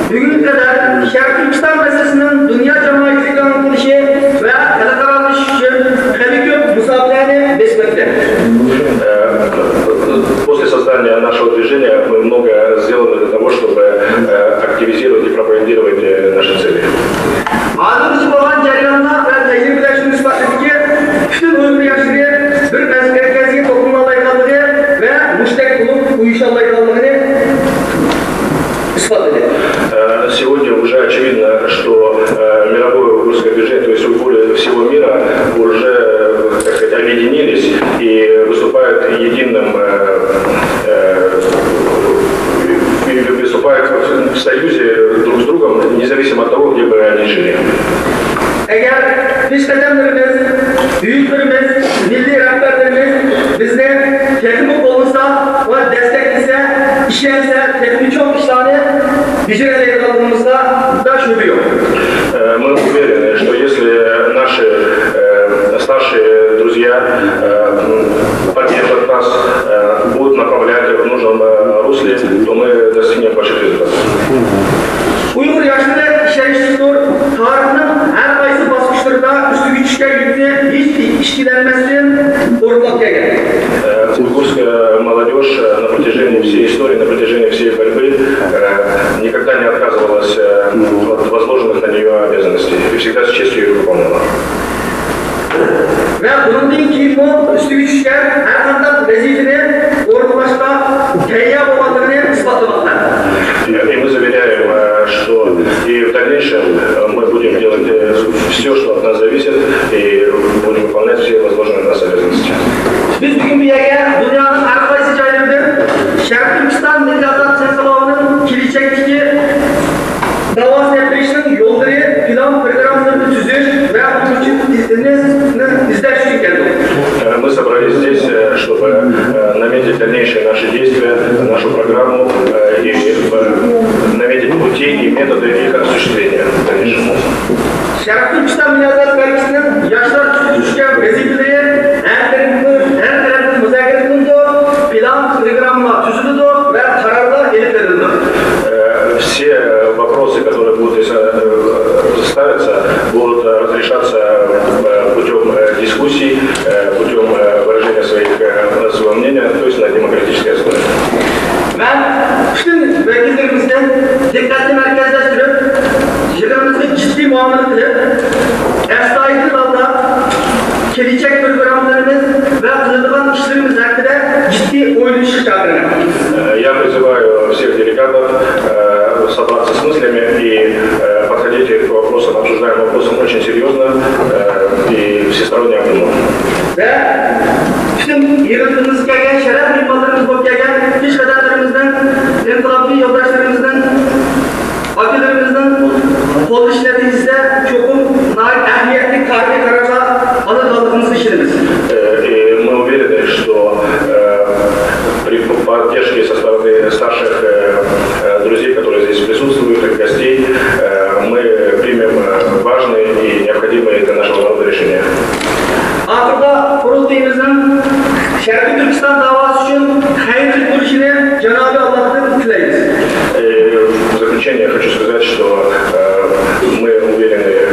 بۈگۈنگە قەدەر شەرقىي تۈركىستان مەسىلىسىنىڭ دۇنيا جامائىتىگە ئاڭلىتىلىشى ۋە خەلقئارالىشىش ئۈچۈن خېلى كۆپ مۇساپىلەرنى بېسىپ ئۆتتى. Э, Мы много сделали для того, чтобы э, активизировать и пропагандировать э, наши цели. ھازىرغىچە بولغان جەريانلار ۋە تەجرىبىلەر شۇنى ئىسپاتلىدىكى، پۈتۈن ئۇيغۇر ياشلىرى بىر مەركەزگە توپلىنالايدىغانلىقى ۋە مۇشتەك بولۇپ ئۇيۇشالايدىغانلىقىنى ئىسپاتلىدى. Э, Сегодня уже очевидно, что э, мировое уйгурское движение, то есть уйгуры всего мира, уже, так сказать, объединились и выступают единым, э, э, и выступают в союзе друг с другом, независимо от того, где бы они жили. ئەگەر پېشقەدەملىرىمىز، بۈيۈكلىرىمىز، مىللىي رەھبەرلىرىمىز بىزنى تېخىمۇ قوللىسا ۋە دەستەكلىسە، ئىشەنسە، تېخىمۇ چوڭ ئىشلارنى بېجىرەلەيدىغانلىقىمىزدا شۈبھە يوق. Э, Мы уверены, что если наши э, старшие друзья э, м, поддержат нас, э, будут направлять в нужном э, русле, то мы достигнем больших результатов. ئۇيغۇر ياشلىرى ئىشەنچلىكتۇر، تارىخنىڭ ھەر قايسى باسقۇچلىرىدا ئۈستىگە چۈشكەن يۈكنى ھېچ ئىككىلەنمەستىن ئورۇنلاپ كەلگەن. Э, Уйгурская молодежь э, на протяжении всей истории, на протяжении всей борьбы э, никогда не отказывалась э, от возложенных на нее обязанностей и всегда с честью их выполняла. ۋە بۇنىڭدىن كېيىنمۇ ئۈستىگە چۈشكەن ھەر قانداق ۋەزىپىنى ئورۇنلاشقا تەييار بولغانلىقىنى ئىسپاتلىماقتا. И мы заверяем, э, что и в дальнейшем э, мы будем делать все, что от нас зависит, и будем выполнять все возложенные на нас обязанности. بىز بۈگۈن بۇ يەرگە دۇنيانىڭ ھەر قايسى جايلىرىدىن شەرقىي تۈركىستان مىللىي ئازادلىق سەرسانلىقىنىڭ كېلىچەكتىكى داۋاسىنى ئېلىپ بېرىشنىڭ يوللىرى، پىلان پروگراممىلىرىنى تۈزۈش ۋە ئۇنىڭ ئۈچۈن ئىزدىنىش ئىزدەش ئۈچۈن كەلدۇق. Э, Мы собрались здесь, э, чтобы э, наметить дальнейшие наши действия, нашу программу э, и э, наметить пути и методы их осуществления в дальнейшем. شەرقىي تۈركىستان مىللىي ئازادلىق ھەرىكىتىنىڭ ياشلار ئۈستىگە چۈشكەن ۋەزىپىلىرى ھەر تەرەپلىمە، ھەر تەرەپلىمە مۇزاكىرە قىلىنىدۇ، پىلان، پروگرامما تۈزۈلىدۇ ۋە قارارلار ئېلىپ بېرىلىدۇ. Э, Все вопросы, которые будут э, ставиться, будут э, разрешаться э, путем э, дискуссий, э, путем э, выражения своих, э, своего мнения, то есть на демократической основе. مەن پۈتۈن ۋەكىللىرىمىزدىن دىققەتنى مەركەزلەشتۈرۈپ، يىغىنىمىزغا جىددىي مۇئامىلە قىلىپ، ئەستايىدىل ھالدا كېلىچەك پروگراممىلىرىمىز ۋە قىلىدىغان ئىشلىرىمىز ھەققىدە جىددىي ئويلىنىشقا چاقىرىمەن. Э, Я призываю всех делегатов э, собраться с мыслями и э, подходить к вопросам, обсуждаемым вопросам очень серьезно э, и всесторонне обдуманно. ۋە پۈتۈن يىغىنىمىزغا كەلگەن شەرەپ مېھمانلىرىمىز بولۇپ كەلگەن پېشقەدەملىرىمىزنىڭ، ئىنقىلابچى يولداشلىرىمىزنىڭ، ئاكىلىرىمىزنىڭ قوللىشى نەتىجىسىدە چوقۇم ناھايىتى ئەھمىيەتلىك تارىخىي قارارلار ئالىدىغانلىقىمىزغا ئىشىنىمىز. Э, И мы уверены, что э, при поддержке со стороны старших э, э, друзей, которые здесь присутствуют, и гостей, э, мы примем э, важные и необходимые для нашего народа решения. ئاخىرىدا قۇرۇلتىيىمىزنىڭ شەرقىي تۈركىستان داۋاسى ئۈچۈن خەيرلىك بولۇشىنى جانابى ئاللاھتىن تىلەيمىز. И в заключение хочу сказать, что э, мы уверены э,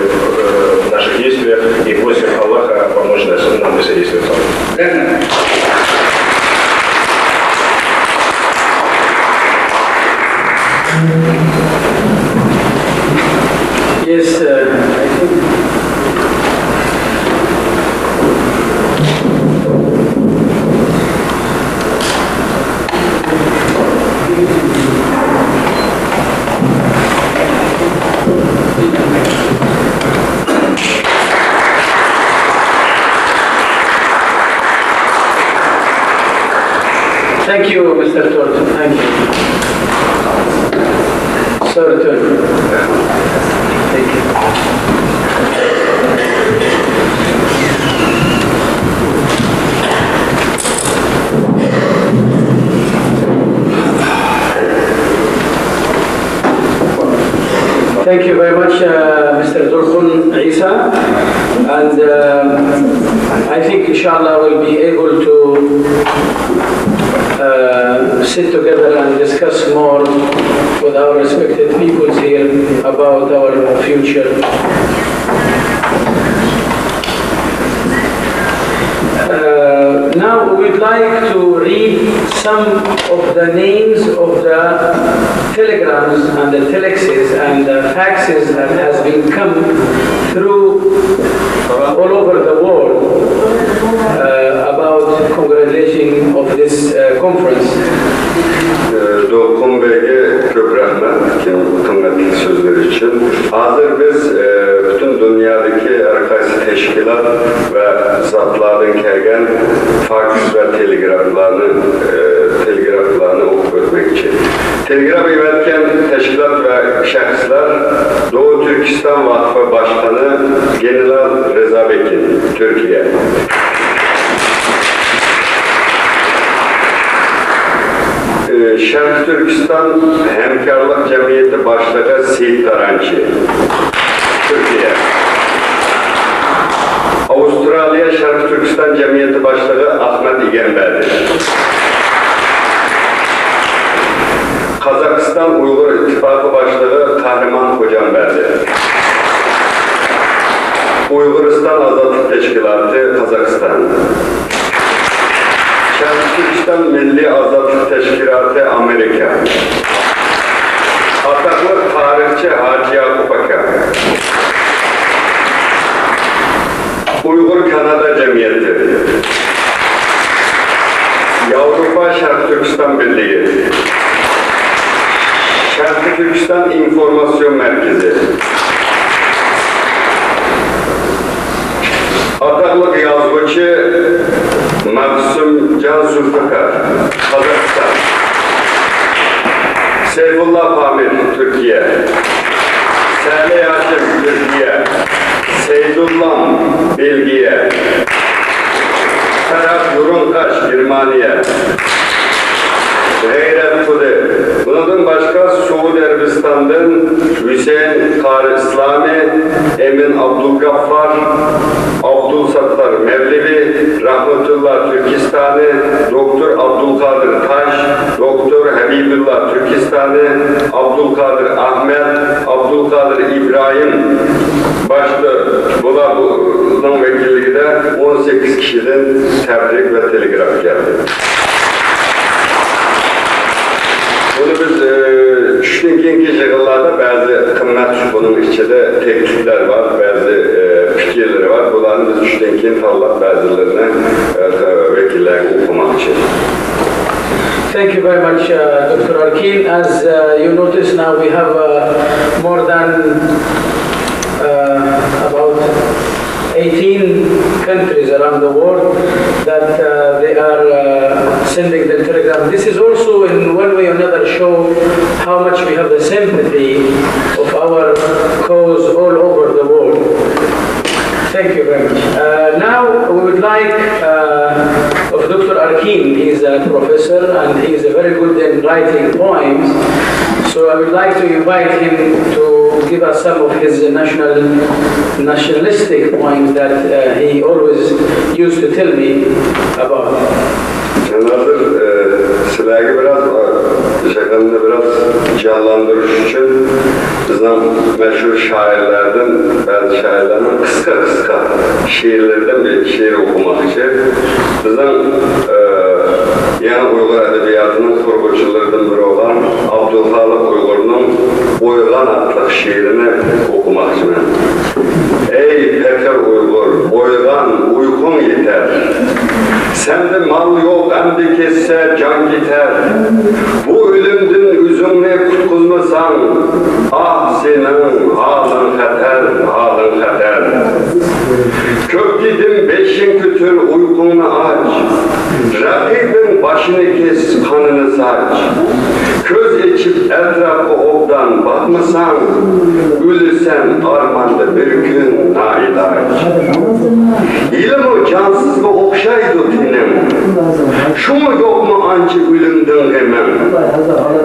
в наших действиях и просим Аллаха помочь нас, нам и содействовать. رەھمەت. Yes, uh, I think. Thank you, Mister Todd. Thank you. Sir Todd. Thank you. Thank you very much, uh, Mister Durkun Isa. And uh, I think, inshallah, we'll be able to uh, sit together and discuss more with our respected peoples here about our future. Uh, Now we would like to read some of the names of the telegrams and the telexes and the faxes that has been come through all over the world, uh, about congratulating of this, uh, conference. دولقۇن بەگگە كۆپ رەھمەت، قىممەتلىك سۆزلىرى ئۈچۈن. ھازىر بىز، ئە، پۈتۈن دۇنيادىكى ھەر قايسى تەشكىلات ۋە زاتلاردىن كەلگەن فاكس ۋە تېلېگرافلارنى، ئە، تېلېگرافلارنى ئوقۇپ ئۆتمەكچى. تېلېگراف ئېۋەتكەن تەشكىلات ۋە شەخسلەر: دوغۇ تۈركىستان ۋاقفى باشقىنى گېنېرال رىزا بېكىن، تۈركىيە. ئى، شەرقىي تۈركىستان ھەمكارلىق جەمئىيىتى باشلىقى سېيىت تارانچى، تۈركىيە. ئاۋسترالىيە شەرقىي تۈركىستان جەمئىيىتى باشلىقى ئەخمەت ئىگەمبەردى. قازاقىستان ئۇيغۇر ئىتتىپاقى باشلىقى قەھرىمان خوجامبەردى. ئۇيغۇرىستان ئازادلىق تەشكىلاتى، قازاقىستان. شەرقىي تۈركىستان مىللىي ئازادلىق تەشكىلاتى، ئامېرىكا. ئاتاقلىق تارىخچى ھاجى ياقۇپ ئاكا. ئۇيغۇر كانادا جەمئىيىتى. ياۋروپا شەرقىي تۈركىستان بىرلىكى. شەرقىي تۈركىستان ئىنفورماتسىيون مەركىزى. ئاتاقلىق يازغۇچى مەخسۇمجان زۇلپىقار، قازاقىستان. سەيفۇللا پامىر، تۈركىيە. سەلى ھاشىم، تۈركىيە. سەيدۇللام، بېلگىيە. فەرھات بۇرۇنقاش، گېرمانىيە. غەيرەت قۇلى. بۇنىڭدىن باشقا، سوئۇدى ئەرەبىستاندىن ھۈسەيىن قارى ئىسلامى، ئەمىن ئابدۇلغەففار، ئابدۇلساتتار مەۋلىۋى، رەھمەتۇللا تۈركىستانى، دوكتور ئابدۇلقادىر تاش، دوكتور ھەبىبۇللا تۈركىستانى، ئابدۇلقادىر ئەھمەت، ئابدۇلقادىر ئىبراھىم. باشتا بۇلار، بۇنىڭ ۋەكىللىكىدە ئون سەككىز كىشىدىن تەبرىك ۋە تېلېگراف كەلدى. بۇنى بىز، ئى، چۈشتىن كېيىنكى يىغىنلاردا بەزى قىممەت، بۇنىڭ ئىچىدە تەكلىپلەر بار، بەزى، ئى، پىكىرلىرى بار. بۇلارنى بىز چۈشتىن كېيىن تاللاپ، بەزىلىرىنى، ئى، ۋەكىللەرگە ئوقۇماقچى. Thank you very much, uh, Doctor Arkin. As, uh, you notice now, we have, uh, more than, uh, about eighteen countries around the world that, uh, they are, uh, sending the telegram. This is also in one way or another show how much we have the sympathy of our cause all over the world. Thank you very much. Uh, now we would like, uh, of Doctor Arkin, he is a professor and he is very good in writing poems. So I would like to invite him to give us some of his national, nationalistic poems that, uh, he always used to tell me about. مەن ھازىر، ئى، سىلەرگە بىراز، ئى، يىغىننى بىراز جانلاندۇرۇش ئۈچۈن بىزنىڭ مەشھۇر شائىرلەردىن بەزى شائىرلارنىڭ قىسقا، قىسقا شېئىرلىرىدىن بىر شېئىر ئوقۇماقچى. بىزنىڭ، ئى، يېڭى ئۇيغۇر ئەدەبىياتىنىڭ قۇرغۇچىلىرىدىن بىرى بولغان ئابدۇلخالىق ئۇيغۇرنىڭ ئويغان ئاتلىق شېئىرىنى ئوقۇماقچىمەن. ئەي پېقىر ئۇيغۇر، ئويغان، ئۇيقۇڭ يېتەر. سەندە مال يوق ئەمدى، كەتسە جان كېتەر. بۇ ئۆلۈمدىن ئۆزۈڭنى قۇتقۇزمىساڭ، ئاھ سېنىڭ ھالىڭ خەتەر، ھالىڭ خەتەر. كۆپ دېدىم، بېشىڭ كۆتۈر، ئۇيقۇڭنى ئاچ. رەقىبىڭ باشىنى كېس، قانىنى ساچ. كۆز ئېچىپ ئەتراپقا ئوبدان باقمىساڭ، ئۆلىسەن ئارماندا بىر كۈن نائىلاج. ھېلىمۇ جانسىزغا ئوخشايدۇ تېنىڭ. شۇمۇ يوقمۇ ئانچە ئۆلۈمدىن غېمىڭ؟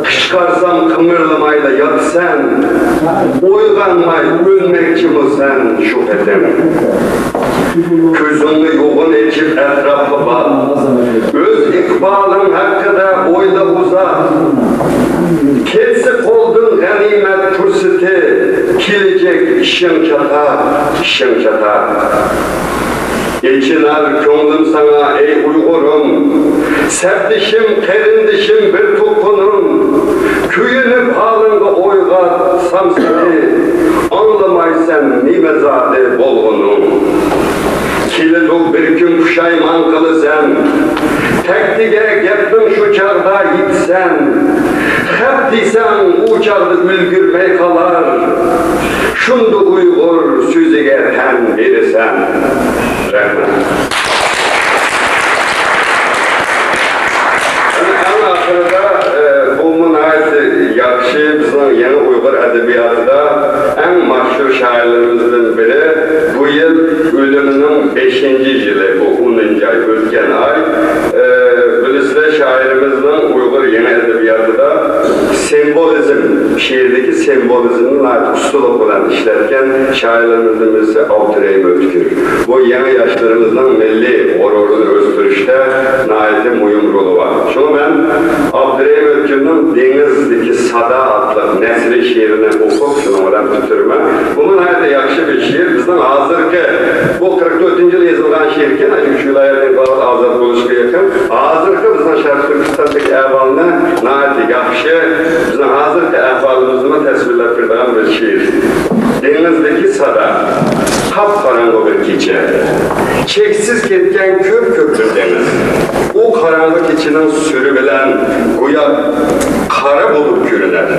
قىچقارسام قىمىرلىمايلا ياتىسەن. ئويغانماي ئۆلمەكچىمۇ سەن شۇ قېتىم؟ كۆزۈڭنى يوغان ئېچىپ ئەتراپقا باق. ئۆز ئىقبالىڭ ھەققىدە ئويلا ئۇزاق. كەتسە قولدىن غەنىيمەت پۇرسىتى، كېلىچەك ئىشىڭ چاتاق، ئىشىڭ چاتاق. ئېچىنار كۆڭلۈم ساڭا، ئەي ئۇيغۇرۇم، سەپدىشىم، قېرىندىشىم، بىر تۇغقىنىم. كۆيۈنۈپ ھالىڭغا ئويغاتسام سېنى، ئاڭلىمايسەن نېمە زادى بولغىنىڭ. كېلىدۇ بىر كۈن پۇشايمان قىلىسەن، تەكتىگە گەپنىڭ شۇ چاغدا يېتىسەن. خەپ دېسەڭ ئۇ چاغدا ئۈلگۈرمەي قالار، شۇندىن ئۇيغۇر سۆزىگە تەن بېرىسەن. رەھمەت. ئەڭ ئاخىرىدا، ئە، بۇمۇ ناھايىتى ياخشى، بىزنىڭ يېڭى ئۇيغۇر ئەدەبىياتىدا ئەڭ مەشھۇر شائىرلىرىمىزدىن بىرى، بۇ يىل ئۆلۈمىنىڭ بەشىنچى يىلى، بۇ ئونىنچى ئاي، ئۆتكەن ئاي. ئە، بىلىسىلەر، شائىرىمىزنىڭ ئۇيغۇر يېڭى ئەدەبىياتىدا سىمۋولىزم، شېئىردىكى سىمۋولىزمنى ناھايىتى ئۇستىلىق بىلەن ئىشلەتكەن شائىرلىرىمىزدىن بىرسى ئابدۇرېھىم ئۆتكۈر. بۇ يېڭى ياشلىرىمىزنىڭ مىللىي غۇرۇرىنى ئۆستۈرۈشتە ناھايىتى مۇھىم رولى بار. شۇڭا مەن ئابدۇرېھىم ئۆتكۈرنىڭ دېڭىزدىكى سادا ئاتلىق نەسرىي شېئىرىنى ئوقۇپ، شۇنىڭ بىلەن پۈتتۈرىمەن. بۇمۇ ناھايىتى ياخشى بىر شېئىر. بىزنىڭ ھازىرقى، بۇ قىرىق تۆتىنچى يىلى يېزىلغان شېئىركەن، ئاشۇ ئۈچ ۋىلايەتنىڭ ئازاد بولۇشىغا يېقىن. ھازىرقى بىزنىڭ شەرقىي تۈركىستاندىكى ئەھۋالنى ناھايىتى ياخشى، بىزنىڭ ھازىرقى ئەھۋالىمىزنىمۇ تەسۋىرلەپ بېرىدىغان بىر شېئىر. دېڭىزدىكى سادا. قاپقاراڭغۇ بىر كېچە. چەكسىز كەتكەن كۆپ-كۆپ بىر دېڭىز. ئۇ قاراڭغۇ كېچىنىڭ سۈرى بىلەن گويا قارا بولۇپ كۆرۈنەر.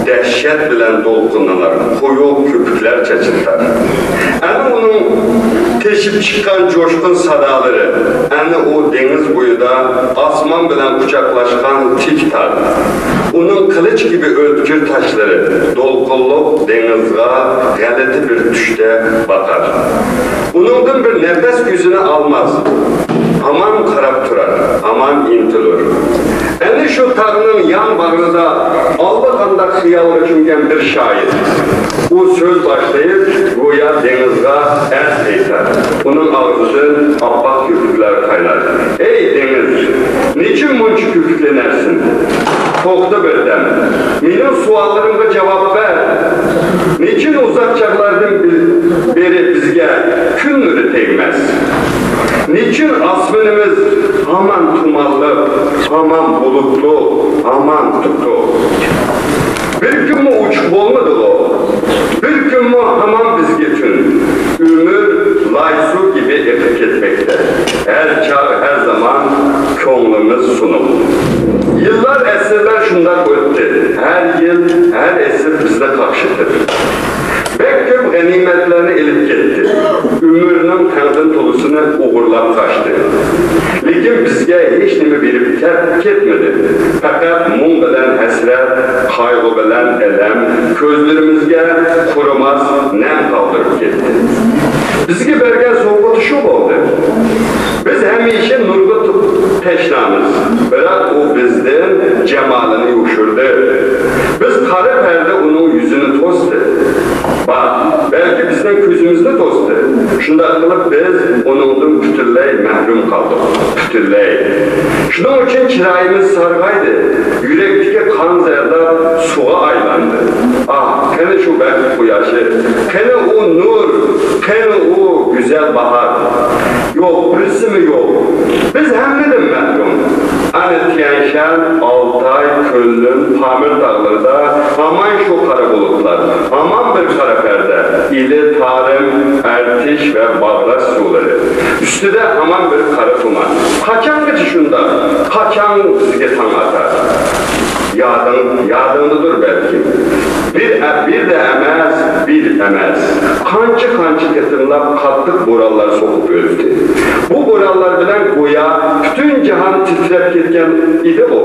دەھشەت بىلەن دولقۇنلىنار، قويۇق كۆپۈكلەر چېچىلتار. ئەنە ئۇنىڭ تېشىپ چىققان جوشقۇن سادالىرى، ئەنە ئۇ دېڭىز بويىدا ئاسمان بىلەن قۇچاقلاشقان تىك تاغ. ئۇنىڭ قىلىچ كىبى ئۆتكۈر تاشلىرى دولقۇنلۇق دېڭىزغا غەلىتە بىر چۈشتە باقار. ئۇنىڭدىن بىر نەپەس كۆزىنى ئالماس، ھامان قاراپ تۇرار، ھامان ئىنتىلۇر. ئەنە شۇ تاغنىڭ يان باغرىدا ئاللىقانداق خىيالغا چۆمگەن بىر شائىر. ئۇ سۆز باشلاپ، گويا دېڭىزغا ئەرز ئېيتار. ئۇنىڭ ئاغزىدىن ئاپئاق كۆپۈكلەر قاينار. ئەي دېڭىز، نېچۈن مۇنچە كۆپۈكلىنەرسەن؟ توختا بىردەم. مېنىڭ سوئاللىرىمغا جاۋاب بەر. نېچۈن ئۇزاق چاغلاردىن بىل-، بېرى بىزگە كۈن نۇرى تەگمەس؟ نېچۈن ئاسمىنىمىز ھامان تۇمانلىق، ھامان بۇلۇتلۇق، ھامان تۇتۇق؟ بىر كۈنمۇ ئوچۇق بولمىدىغۇ؟ بىر كۈنمۇ ھامان بىزگە تۈن؟ ئۆمۈر لاي سۇ كىبى ئېقىپ كەتمەكتە. ھەر چاغ، ھەر زامان كۆڭلىمىز سۇنۇق. يىللار، ئەسىرلەر شۇنداق ئۆتتى. ھەر يىل، ھەر ئەسىر بىزنى قاقشىتىپ، بەك كۆپ غەنىيمەتلەرنى ئېلىپ كەتتى. ئۆمۈرنىڭ تەڭدىن تولىسىنى ئوغرىلاپ قاچتى. لېكىن بىزگە ھېچنېمە بېرىپ كەت-، كەتمىدى. پەقەت مۇڭ بىلەن ھەسرەت، قايغۇ بىلەن ئەلەم كۆزلىرىمىزگە قۇرۇماس نەم قالدۇرۇپ كەتتى. بىزگە بەرگەن سوۋغىتى شۇ بولدى. بىز ھەمىشە نۇرغا تەشنامىز، بىراق ئۇ بىزدىن جامالىنى يوشۇردى. بىز قارا پەردە ئۇنىڭ يۈزىنى توستى. بار، بەلكى بىزنىڭ كۆزىمىزنى توستى. شۇنداق قىلىپ بىز ئۇنىڭدىن پۈتۈنلەي مەھرۇم قالدۇق. پۈتۈنلەي. شۇنىڭ ئۈچۈن چىرايىمىز سارغايدى. يۈرەكتىكى قان زەرداب سۇغا ئايلاندى. ئاھ، قېنى شۇ بەخت قۇياشى؟ قېنى ئۇ نۇر؟ قېنى ئۇ گۈزەل باھار؟ يوق، بىرسىمۇ يوق. بىز ھەممىدىن مەھرۇم. ئەنە تيەنشەن، ئالتاي، كۈنلۈن، پامىر تاغلىرىدا ھامان شۇ قارا بۇلۇتلار، ھامان بىر قارا پەردە، ئىلى، تارىم، ئەرتىش ۋە باغراش سۇلىرى. ئۈستىدە ھامان بىر قارا تۇمان. قاچانغىچە شۇنداق؟ قاچان بىزگە تاڭ ئاتار؟ يادىڭ، يادىڭدىدۇر بەلكىم. بىر ئە-، بىردە ئەمەس، بىر ئەمەس. قانچە-قانچە قېتىملاپ قاتتىق بورانلار سوقۇپ ئۆتتى. بۇ بورانلار بىلەن گويا پۈتۈن جاھان تىترەپ كەتكەن ئىدىغۇ.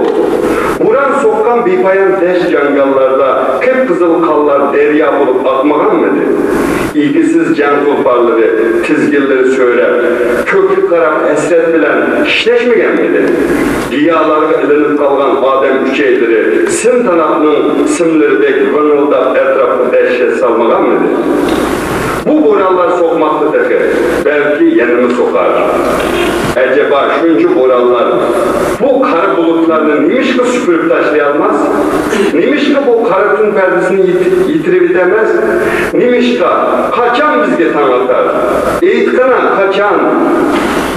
بوران سوققان بىپايان دەشت-جاڭگاللاردا قىپقىزىل قانلار دەريا بولۇپ ئاقمىغانمىدى؟ ئىگىسىز جەڭ تۇلپارلىرى، تىزگىنلىرى سۆرەپ، كۆككە قاراپ ھەسرەت بىلەن كىشنەشمىگەنمىدى؟ گىيالارغا ئىلىنىپ قالغان ئادەم ئۈچەيلىرى سىم تاناقنىڭ سىملىرىدەك ۋىڭىلداپ ئەتراپقا دەھشەت سالمىغانمىدى؟ بۇ بورانلار سوقماقتا تېخى، بەلكى يەنىمۇ سوقار. ئەجەبا، شۇنچە بورانلار بۇ قارا بۇلۇتلارنى نېمىشقا سۈپۈرۈپ تاشلىيالماس؟ نېمىشقا بۇ قارا تۈن پەردىسىنى يىت-، يىتتۈرۈۋېتەلمەس؟ نېمىشقا؟ قاچان بىزگە تاڭ ئاتار؟ ئېيتقىنا، قاچان؟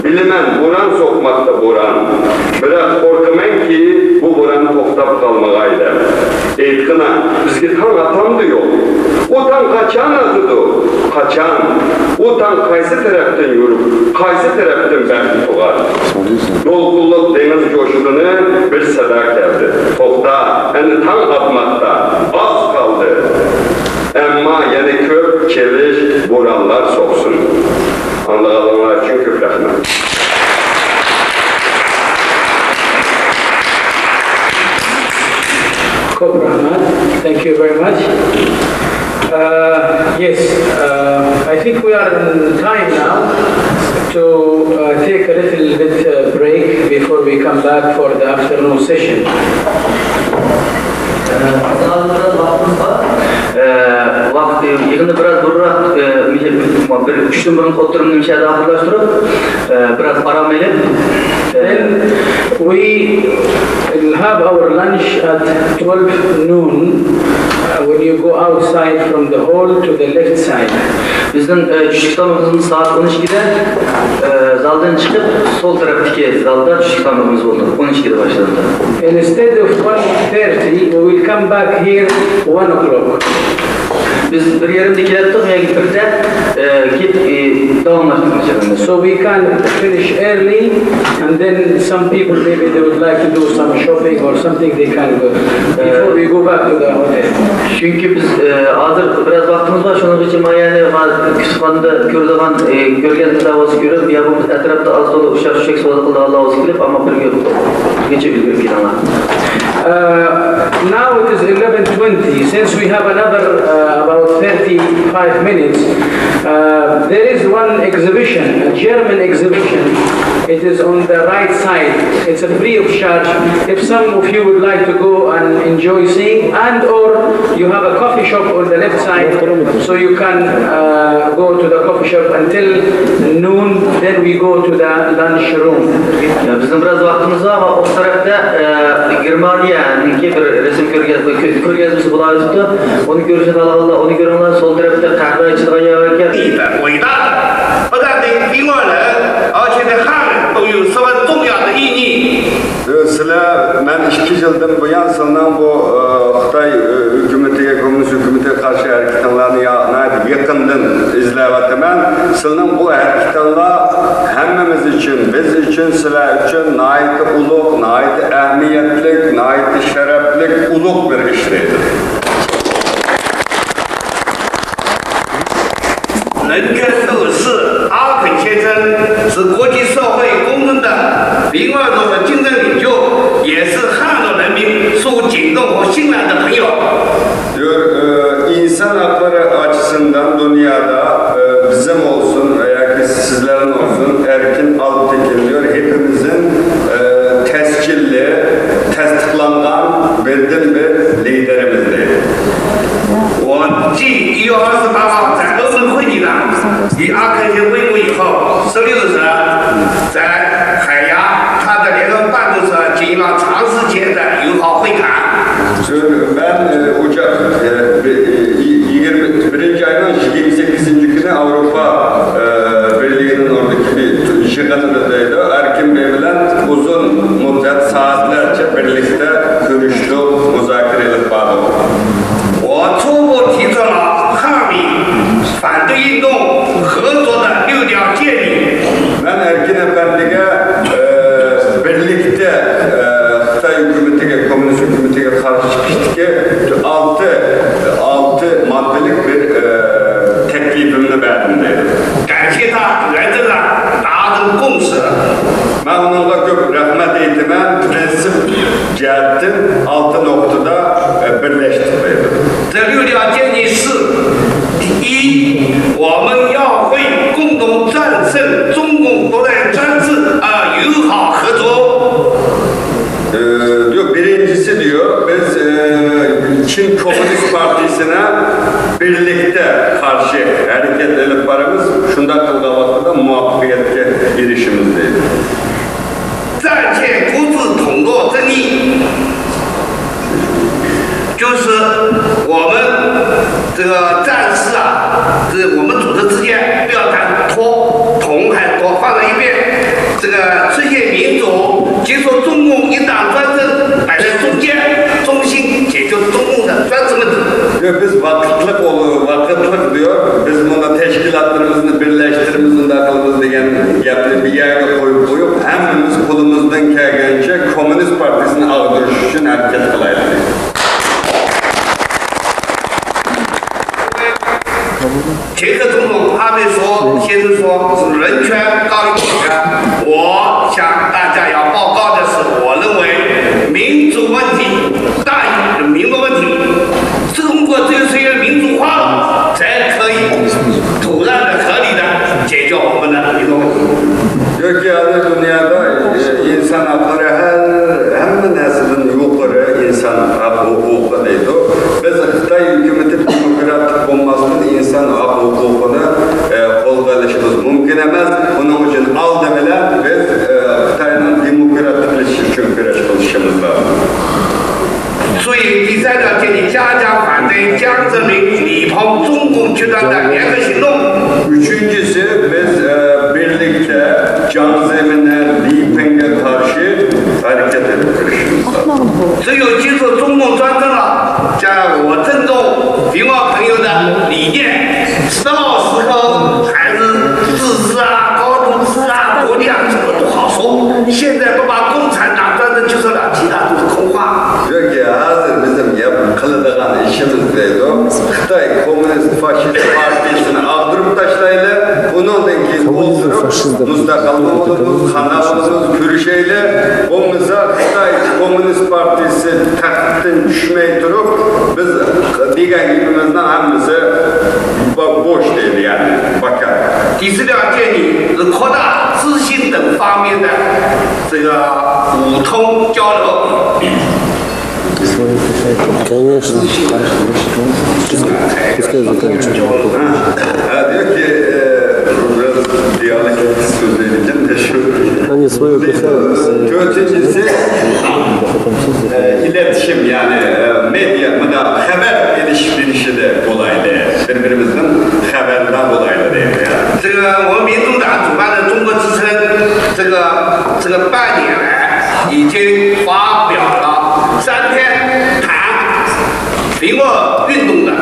بىلىمەن، بوران سوقماقتا، بوران. بىراق قورقىمەنكى، بۇ بوران توختاپ قالمىغاي دەپ. ئېيتقىنا، بىزگە تاڭ ئاتامدۇ يوق؟ ئۇ تاڭ قاچان ئاتىدۇ؟ قاچان؟ ئۇ تاڭ قايسى تەرەپتىن يورۇپ، قايسى تەرەپتىن بەختنى تۇغار؟ دولقۇنلۇق دېڭىز جوشقىنى بىر سادا كەلدى. توختا، ئەمدى تاڭ ئاتماقتا، ئاز قالدى. ئەمما يەنە كۆپ چېلىش، بورانلار سوقسۇن. ئاڭلىغانلىرىڭلار ئۈچۈن كۆپ رەھمەت. كۆپ رەھمەت. Thank you very much. Uh, yes, uh, I think we are in time now to uh, take a little bit uh, break before we come back for the afternoon session. ۋاقىت يىغىننى بىراز بۇرۇنراق، بىر ئۈچتىن بۇرۇن ئوتتۇرىنى نېمىشە ئاخىرلاشتۇرۇپ، بىراز ئارام ئېلىپ. Then we will have our lunch at twelve noon uh, when you go outside from the hall to the left side. بىزنىڭ چۈشلۈك تامىقىمىز سائەت ئون ئىككىدە زالدىن چىقىپ، سول تەرەپتىكى زالدا چۈشلۈك تامىقىمىز بولىدۇ. ئون ئىككىدە باشلىنىدۇ. Instead of one thirty, we will come back here one o'clock. بىز بىر يېرىمدە كېلەتتۇق، يەنى بىردە كېلىپ داۋاملاشتۇرىمىز. So we can finish early and then some people maybe they would like to do some shopping or something, they can go before we go back to the hotel. چۈنكى بىز ھازىر بىراز ۋاقتىمىز بار، شۇنىڭ ئۈچۈن مانا يەنە كۇتۇپخانىدا كۆرىدىغان، كۆرگەن تاۋۇز كۆرۈپ، يا بولمىسا ئەتراپتا ئاز تولا ئۇششاق چۈششەك سودا قىلىدىغانلار بولسا كېلىپ، ئەمما بىرگە ئۆتۈپ كېتىڭلار. Uh, now it is eleven twenty. Since we have another uh, about thirty-five minutes, uh, there is one exhibition, a German exhibition. It is on the right side. It's a free of charge. If some of you would like to go and enjoy seeing, and or you have a coffee shop on the left side, so you can uh, go to the coffee shop until noon. Then we go to the lunch room. بىزنىڭ بىراز ۋاقتىمىز بار، ئەمما ئوق تەرەپتە گېرمانىيەنىڭكى بىر رەسىم كۆرگەزمىسى بولۇۋاتىدۇ. ئۇنى كۆرۈشنى خالىغانلار ئۇنى كۆرۈڭلار. سول تەرەپتە قەھۋە ئىچىدىغان يەر بار ئىكەن. 伟大的，不但对冰岛人，而且对汉人都有十分重要的意义。 سىلەر، مەن ئىككى يىلدىن بۇيان سىلەرنىڭ بۇ خىتاي ھۆكۈمىتىگە، كوممۇنىست ھۆكۈمىتىگە قارشى ھەرىكىتىڭلارنى ناھايىتى يېقىندىن ئىزدەۋاتىمەن. سىلەرنىڭ بۇ ھەرىكىتىڭلار ھەممىمىز ئۈچۈن، بىز ئۈچۈن، سىلەر ئۈچۈن ناھايىتى ئۇلۇغ، ناھايىتى ئەھمىيەتلىك، ناھايىتى شەرەپلىك، ئۇلۇغ بىر ئىش دەيدۇ. 能够认识阿肯先生是国际社会公认的维吾尔族的精神领袖，也是汉族人民受敬重和信赖的朋友。 ئىنسان ھەقلىرى ئاچىسىندىن دۇنيادا بىزنىڭ بولسۇن ۋە ياكى سىزلەرنىڭ بولسۇن ئەركىن ئالپتېكىن دېيور ھېپىمىزنىڭ تەسجىللى، تەستىقلانغان بىردىنبىر لىدېرىمىز دەيدۇ. 我继一月二十八号在欧盟会议上与阿肯先生会晤以后，十六日在海牙他的联合办公室进行了长时间的友好会谈。 مەن ئوچاق يىگىرمە بىرىنچى ئاينىڭ يىگىرمە سەككىزىنچى كۈنى ئاۋروپا بىرلىكىنىڭ ئوردىكى بىر يىغىنىدا دەيدۇ، ئەركىن بەي بىلەن ئۇزۇن مۇددەت سائەتلەرچە بىرلىكتە كۆرۈشتۇق، مۇزاكىرە ئېلىپ باردۇق. 我初步提出了汉米反对运动合作的六条建议。 مەن ئەركىن ئەپەندىگە بىرلىكتە خىتاي ھۆكۈمىتىگە، كوممۇنىست ھۆكۈمىتىگە قارشى چىقىشتىكى ئالتە، ئالتە ماددىلىق بىر تەكلىپىمنى بەردىم دەيدۇ. 感谢他原则上达成共识。 مەن ئۇنىڭغا كۆپ رەھمەت ئېيتىمەن، پرىنسىپ جەھەتتىن ئالتە نۇقتىدا بىرلەشتۇق دەيدۇ. 这六条建议是：第一，我们要为共同战胜中共独裁专制而友好合作。 Ee, diyor, birincisi diyor, biz e, Çin Komünist Partisi'ne بىرلىكتە قارشى ھەرىكەت ئېلىپ بارىمىز، شۇنداق قىلغان ۋاقىتتا مۇۋەپپەقىيەتكە ئېرىشىمىز دەيدۇ. 战线孤注统络正义，就是我们这个战事啊，是我们组织之间不要谈拖，同还拖放在一边，这个实现民主，结束中共一党专政摆在中间，中心解决中共的专政问题。 بىز ۋاقىتلىق، ۋاقىتلىق دېيور، بىز مۇندا تەشكىلاتلىرىمىزنى بىرلەشتۈرىمىز، ئۇنداق قىلىمىز دېگەن گەپنى بىر يەرگە قويۇپ قويۇپ، ھەممىمىز قولىمىزدىن كەلگەنچە كوممۇنىست پارتىيىسىنى ئاغدۇرۇش ئۈچۈن ھەرىكەت قىلايلى. 捷克总统阿贝说，先生说是人权高于国权。我向大家要报告的是，我认为民主问题大于民族问题。中国只有实现民主化了，才可以妥善的、合理的解决我们的民族问题。 چۈنكى ھازىر دۇنيادا ئىنسان ھەقلىرى ھەر، ھەممە نەرسىدىن يۇقىرى ئىنسان ھەق ھوقۇقى دەيدۇ. بىز خىتاي ھۆكۈمىتى دېموكراتىك بولماستىن ئىنسان ھەق ھوقۇقىنى، ئە، قولغا ئېلىشىمىز مۇمكىن ئەمەس. ئۇنىڭ ئۈچۈن ئالدى بىلەن بىز، ئە، خىتاينىڭ دېموكراتىكلىشىشى ئۈچۈن كۈرەش قىلىشىمىز لازىم. 所以第三条建议，加强反对江泽民、李鵬中共集团的联合行动。 ئۈچىنچىسى، بىز، ئە، بىرلىكتە جاڭ زېمىنى، لى پېڭگە قارشى ھەرىكەت ئېلىپ بېرىشىمىز لازىم. 只有接受中共专政了，像我尊重平望朋友的理念，十二时空还是自私啊、高度自私啊、独立啊，这个都好说。现在不把共产党专政接受了，其他都是空话。 چۈنكى ھازىر بىزنىڭ ياپ-، قىلىدىغان ئىشىمىز دەيدۇ، خىتاي كوممۇنىست فاشىست پارتىيىسىنى ئاغدۇرۇپ تاشلايلى، ئۇنىڭدىن كېيىن ئولتۇرۇپ مۇستەقىل بولىمىز، قانداق بولىمىز، كۆرۈشەيلى. بولمىسا خىتاي كوممۇنىست پارتىيىسى تەختتىن چۈشمەي تۇرۇپ، بىز دېگەن گېپىمىزنىڭ ھەممىسى بو-، بوش دەيدۇ، يەنى باكار. 第四条建议是扩大资讯等方面的这个互通交流。 Конечно. Пускай заканчивает. ھە، دېيەركى، ئە، بىراز دىيالېكت سۆزلەيدىكەن، شۇ. Они свое касаются. تۆتىنچىسى، ئە، ئىلەتىشىم، يەنى، ئە، مېدىيا، مۇنداق خەۋەر ئېلىش بېرىشىدە بولايلى، بىر-بىرىمىزدىن خەۋەردار بولايلى دەيدۇ. 这个我们民主党主办的中国之声，这个这个半年来已经发表了三篇谈 维吾尔运动的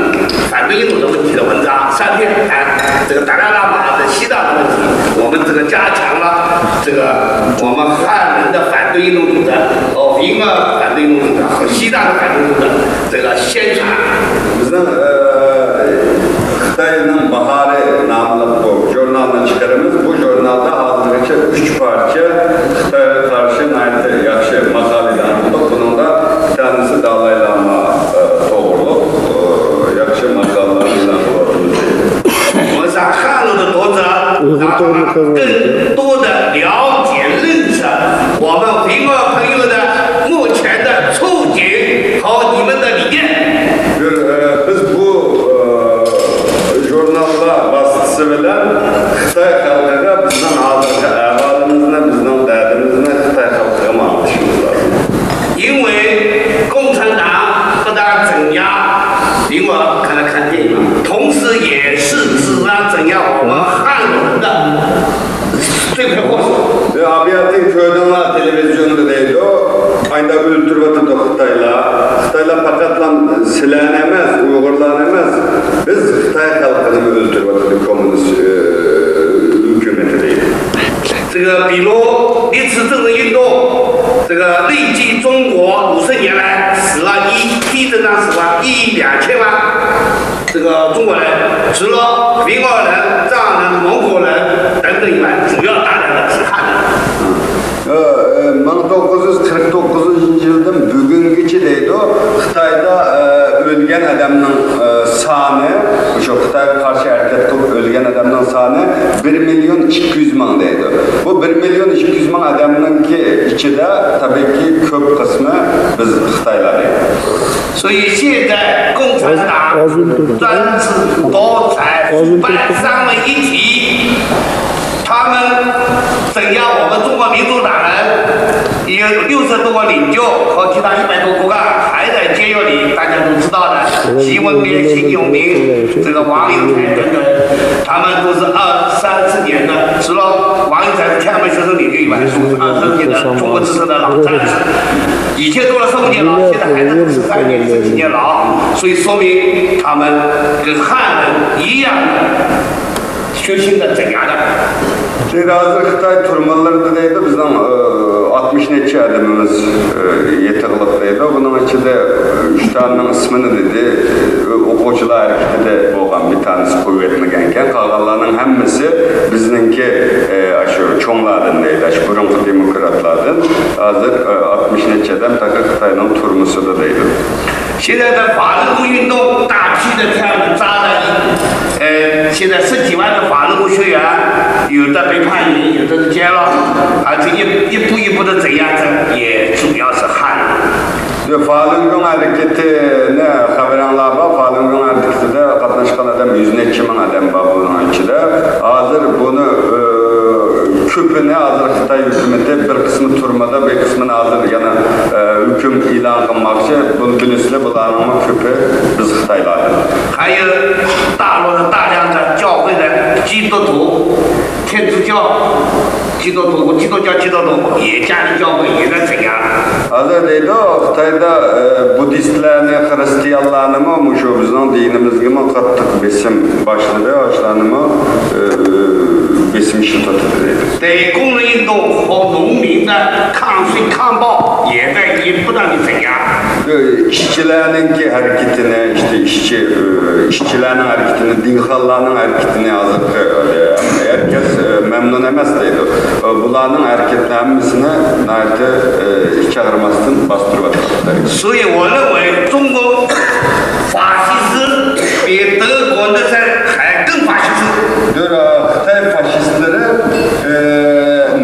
反对印度的问题的文章，三篇谈这个达赖喇嘛在西藏的问题，我们这个加强了这个我们汉人的反对印度组织和维吾尔反对印度组织和西藏的反对组织这个宣传。 بىزنىڭ، ئە، خىتاينىڭ باھارى ناملىق بۇ ژۇرنالنى چىقىرىمىز. بۇ ژۇرنالدا ھازىرغىچە ئۈچ پارچە خىتايغا قارشى ناھايىتى ياخشى ماقالە ئېلان قىلدۇق. بۇنىڭدا بىر تانىسى دالاي لاما، ئە، توغرۇلۇق، ئە، ياخشى ماقالىلەرنى ئېلان قىلىۋاتىمىز دەيدۇ. 我们让汉族的读者，让他们更多的了解、认识我们维吾尔朋友的目前的处境和你们的理念。 بىر، ئە، بىز بۇ، ئە، ژۇرناللار ۋاسىتىسى بىلەن خىتاي خەلقىگە بىزنىڭ ھازىرقى ئەھۋالىمىزنى، بىزنىڭ دەردىمىزنى خىتاي خەلقىگە ئاڭلىتىشىمىز لازىم. 因为共产党不但镇压维吾尔，刚才看电影了，同时也是镇压镇压我们汉人的罪魁祸首。 ئابىياتىن كۆردۈڭلار تېلېۋىزىيوندا دەيدۇ، قانداق ئۆلتۈرۈۋاتىدۇ خىتايلار. خىتايلار پەقەتلا سىلەرنى ئەمەس، ئۇيغۇرلارنى ئەمەس، بىز خىتاي خەلقىنىمۇ ئۆلتۈرۈۋاتىدۇ كوممۇنىست، ئە، ھۆكۈمىتى دەيدۇ. 这个比如历次政治运动，这个累计中国五十年来死了一，非正当死亡一亿两千万。这个中国人，除了维吾尔人、藏人、蒙古人等等以外，主要大量的是汉人。 مىڭ توققۇز يۈز قىرىق توققۇزىنچى يىلدىن بۈگۈنگىچە دەيدۇ، خىتايدا، ئە، ئۆلگەن ئادەمنىڭ، ئە، سانى، شۇ خىتايغا قارشى ھەرىكەت قىلىپ ئۆلگەن ئادەمنىڭ سانى بىر مىليون ئىككى يۈز مىڭ دەيدۇ. بۇ بىر مىليون ئىككى يۈز مىڭ ئادەمنىڭكى ئىچىدە، تەبىئىيكى، كۆپ قىسمى بىز خىتايلار دەيدۇ. 所以现在共产党专制、独裁、腐败三位一体，他们镇压我们中国民主党人，有六十多个领袖和其他一百多个骨干还在监狱里，大家都知道的。习文边、习近平、这个王英才等等，他们都是二三十年的，除了王英才是天安门学生领袖以外，都是二三十年的中国之声的老战士。 以前坐了十五年牢，现在还在坐十三年、十几年牢，所以说明他们跟汉人一样的血腥的镇压的。 Şimdi hazır Xitay turmalarında deydi, bizden e, altmış neçe adamımız e, yeterlik deydi. Bunun içinde e, üç tanenin ismini dedi, e, okuyucular hareketinde olan bir tanesi kuvvetlengenken, kalganlarının hemmesi bizninki e, şu çoğunlardan deydi, şu burunki demokratlardan. Hazır e, altmış neçe adam takı Xitay'nın turmusunda deydi. 现在的法轮功运动，大批的这样的扎了一，呃，现在十几万的法轮功学员，有的被判刑，有的是监牢，而且一一步一步的镇压着，也主要是汉人。 Falun Gong hareketini haberinglar bar. Falun Gong hareketinde qatnaşqan adam yüz neçe ming adam bar bunun içinde. Hazır bunu e, köpüne hazır Xitay hükümeti bir kısmı turmada, bir kısmını hazır yana e, hüküm ilan kılmakçı. Bunu bilisizler, bularning köpü biz Xitaylardan. 还有大陆的大量的教会的基督徒、天主教、基督徒、基督教、基督徒也加入教会，也在镇压。 Hozir deydi, Xitoyda e, budistlarni, xristianlarnimi, shu bizning dinimizgami qattiq besim boshladi, yoshlarnimi e, besim ishlatadi deydi. 对工人运动和农民的抗税抗暴也在不断的镇压。 ئىشچىلەرنىڭكى ھەرىكىتىنى، ئىشتە ئىشچى ئىشچىلەرنىڭ ھەرىكىتىنى، دېھقانلارنىڭ ھەرىكىتىنى ھازىرقى ھەركەس مەمنۇن ئەمەس دەيدۇ. بۇلارنىڭ ھەرىكىتىنى ھەممىسىنى ناھايىتى ئىچ ئاغرىماستىن باستۇرۇۋاتىدۇ. 所以我认为中国法西斯比德国那些还更法西斯。 Xitoy fashistlari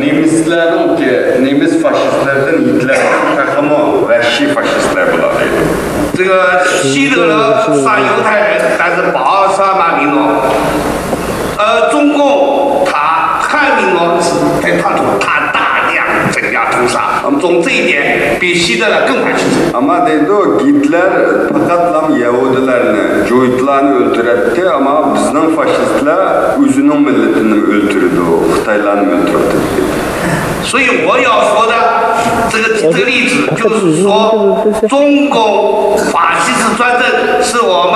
nemislarningki, nemis fashistlaridan, Gitlerdan taqimi vahshiy fashistlar bo'ladi. 这个希特勒杀犹太人，但是不杀马米诺。呃，中共他汉米诺是在他他大量镇压屠杀，从这一点比希特勒更反省。 Ammo deydi, Gitler faqat yahudilarni, joyidlarni o'ltiradi, ammo bizning fashistlar o'zining millatini o'ltiradi, xitoylarni o'ltiradi. 所以我要说的这个这个例子，就是说，中国法西斯专政是我们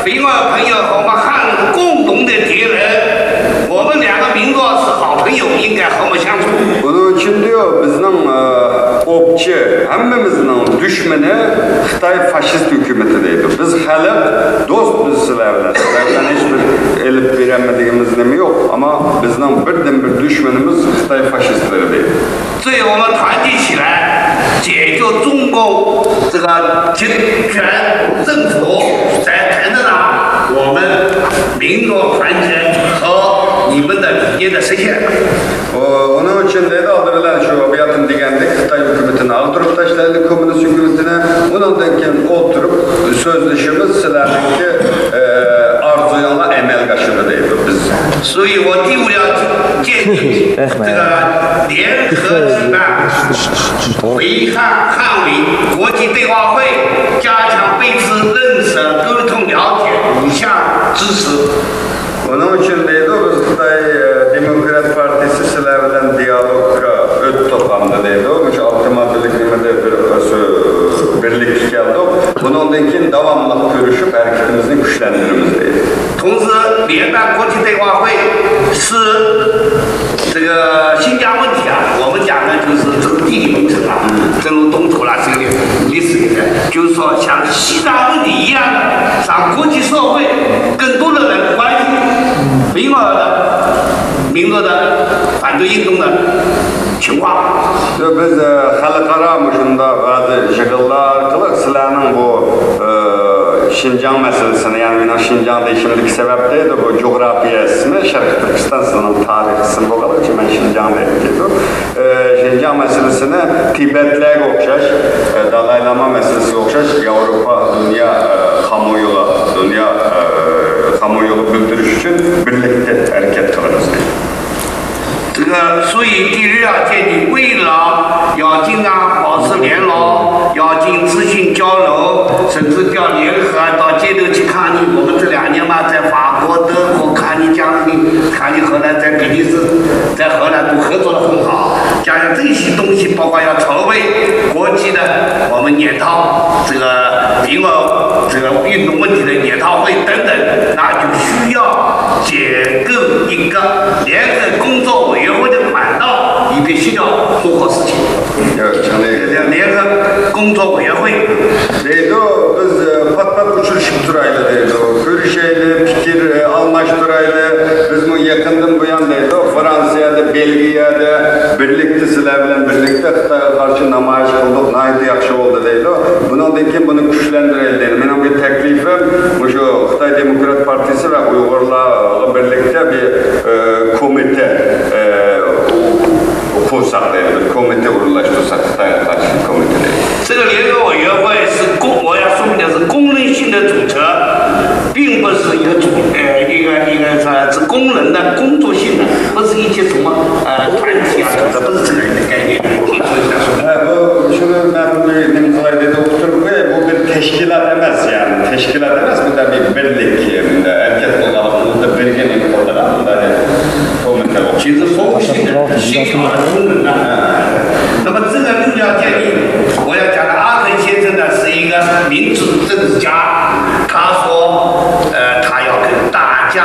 维吾尔朋友和我们汉人共同的敌人，我们两个民族是好朋友，应该和睦相处。 Bunun için diyor, bizning e, opchi, hammamizning dushmani Xitoy fashist hukumati deydi. Biz xalq do'st, biz sizlar bilan, sizlar bilan hech bir ilib berolmaydigimiz nima yo'q, ammo bizning birdan bir dushmanimiz Xitoy fashistlari deydi. 所以我们团结起来，解救中共这个集权政府在台湾的，我们民族团结和你们的理念的实现。 Uning uchun deydi, oldi bilan shu bu yoqdan degandek Xitoy hukumatini ag'darib tashlaylik, kommunist hukumatini. Undan keyin o'tirib so'zlashimiz, sizlarningki e, orzuyinglar amalga oshadi deydi biz. 所以我第五要建议这个联合举办维汉汉维国际对话会，加强彼此认识、沟通、了解，互相支持。 Uning uchun deydi, biz Xitoy e, Demokrat Partiyasi sizlar bilan dialogga o'tdi, hamda deydi, o'sha avtomobillik nimada bir e, birlikka keldik. Bundan keyin davomli ko'rishib, harakatimizni kuchlantiramiz deydi. 同时，联办国际对话会是这个新疆问题啊，我们讲的就是这个地理名称啊，这种东土啦，这个历史里面，就是说像西藏问题一样的，让国际社会更多的人关心维吾尔的民族的反对运动的情况。 Biz e, xalqaro mushundoq ba'zi yig'inlar orqali sizlarning bu e, شىنجاڭ مەسىلىسىنى، يەنى مېنىڭ شىنجاڭ دېيىشىمدىكى سەۋەب دەيدۇ، بۇ جۇغراپىيە ئىسمى شەرقىي تۈركىستان، سىزنىڭ تارىخىي ئىسمى بولغانلىقى ئۈچۈن مەن شىنجاڭ دەيدۇ. ئى، شىنجاڭ مەسىلىسىنى تىبەتلەرگە ئوخشاش، ئى، دالاي لاما مەسىلىسىگە ئوخشاش ياۋروپا دۇنيا، ئى، قامۇيىغا، دۇنيا، ئى، قامۇيىغا بىلدۈرۈش ئۈچۈن بىرلىكتە ھەرىكەت قىلىمىز دەيدۇ. 这个，所以第二条建议，为了要经常保持联络，要进资讯交流，甚至要联合到街头去抗议。我们这两年嘛，在法国、德国抗议，抗议，抗议荷兰，在比利时，在荷兰都合作得很好。加上这些东西，包括要筹备国际的我们研讨这个平衡这个运动问题的研讨会等等，那就需要建构一个联合工作委员会的管道，以便协调做好事情。联合工作委员会。 دەيدۇ، بىز پات-پات ئۇچرىشىپ تۇرايلى دەيدۇ، كۆرۈشەيلى، پىكىر ئالماشتۇرايلى. بىزمۇ يېقىندىن بۇيان دەيدۇ، فرانسىيەدە، بېلگىيەدە بىرلىكتە، سىلەر بىلەن بىرلىكتە خىتايغا قارشى نامايىش قىلدۇق، ناھايىتى ياخشى بولدى دەيدۇ. بۇنىڭدىن كېيىن بۇنى كۈچلەندۈرەيلى دەيدۇ. مېنىڭ بىر تەكلىپىم، مۇشۇ خىتاي دېموكرات پارتىيىسى ۋە ئۇيغۇرلارغا بىرلىكتە بىر، ئى، كومىتېت، ئى، قۇرساق دەيدۇ، بىر كومىتېت ئورۇنلاشتۇرساق، خىتايغا قارشى كومىتېت دەيدۇ. 这个联合委员会是功，我要说明的是功能性的组织，并不是一个组，呃，一个一个是是功能的工作性的，不是一些什么呃团体啊，这不是这个概念。 ھە، بۇ شۇنى مەن نېمە قىلاي دېدى، ئۇقتۇرۇپ قوياي، بۇ بىر تەشكىلات ئەمەس، يەنى تەشكىلات ئەمەس، بۇندا بىر بىرلىك، بۇندا ھەرىكەت قىلغانلىقىمىزدا بىرگە نېمە قىلىدىغان بۇندا بىر كومىتېت. 其实风险是一个功能的。那么这个六条建议，我要讲的阿肯先生呢是一个民主政治家，他说，呃，他要跟大家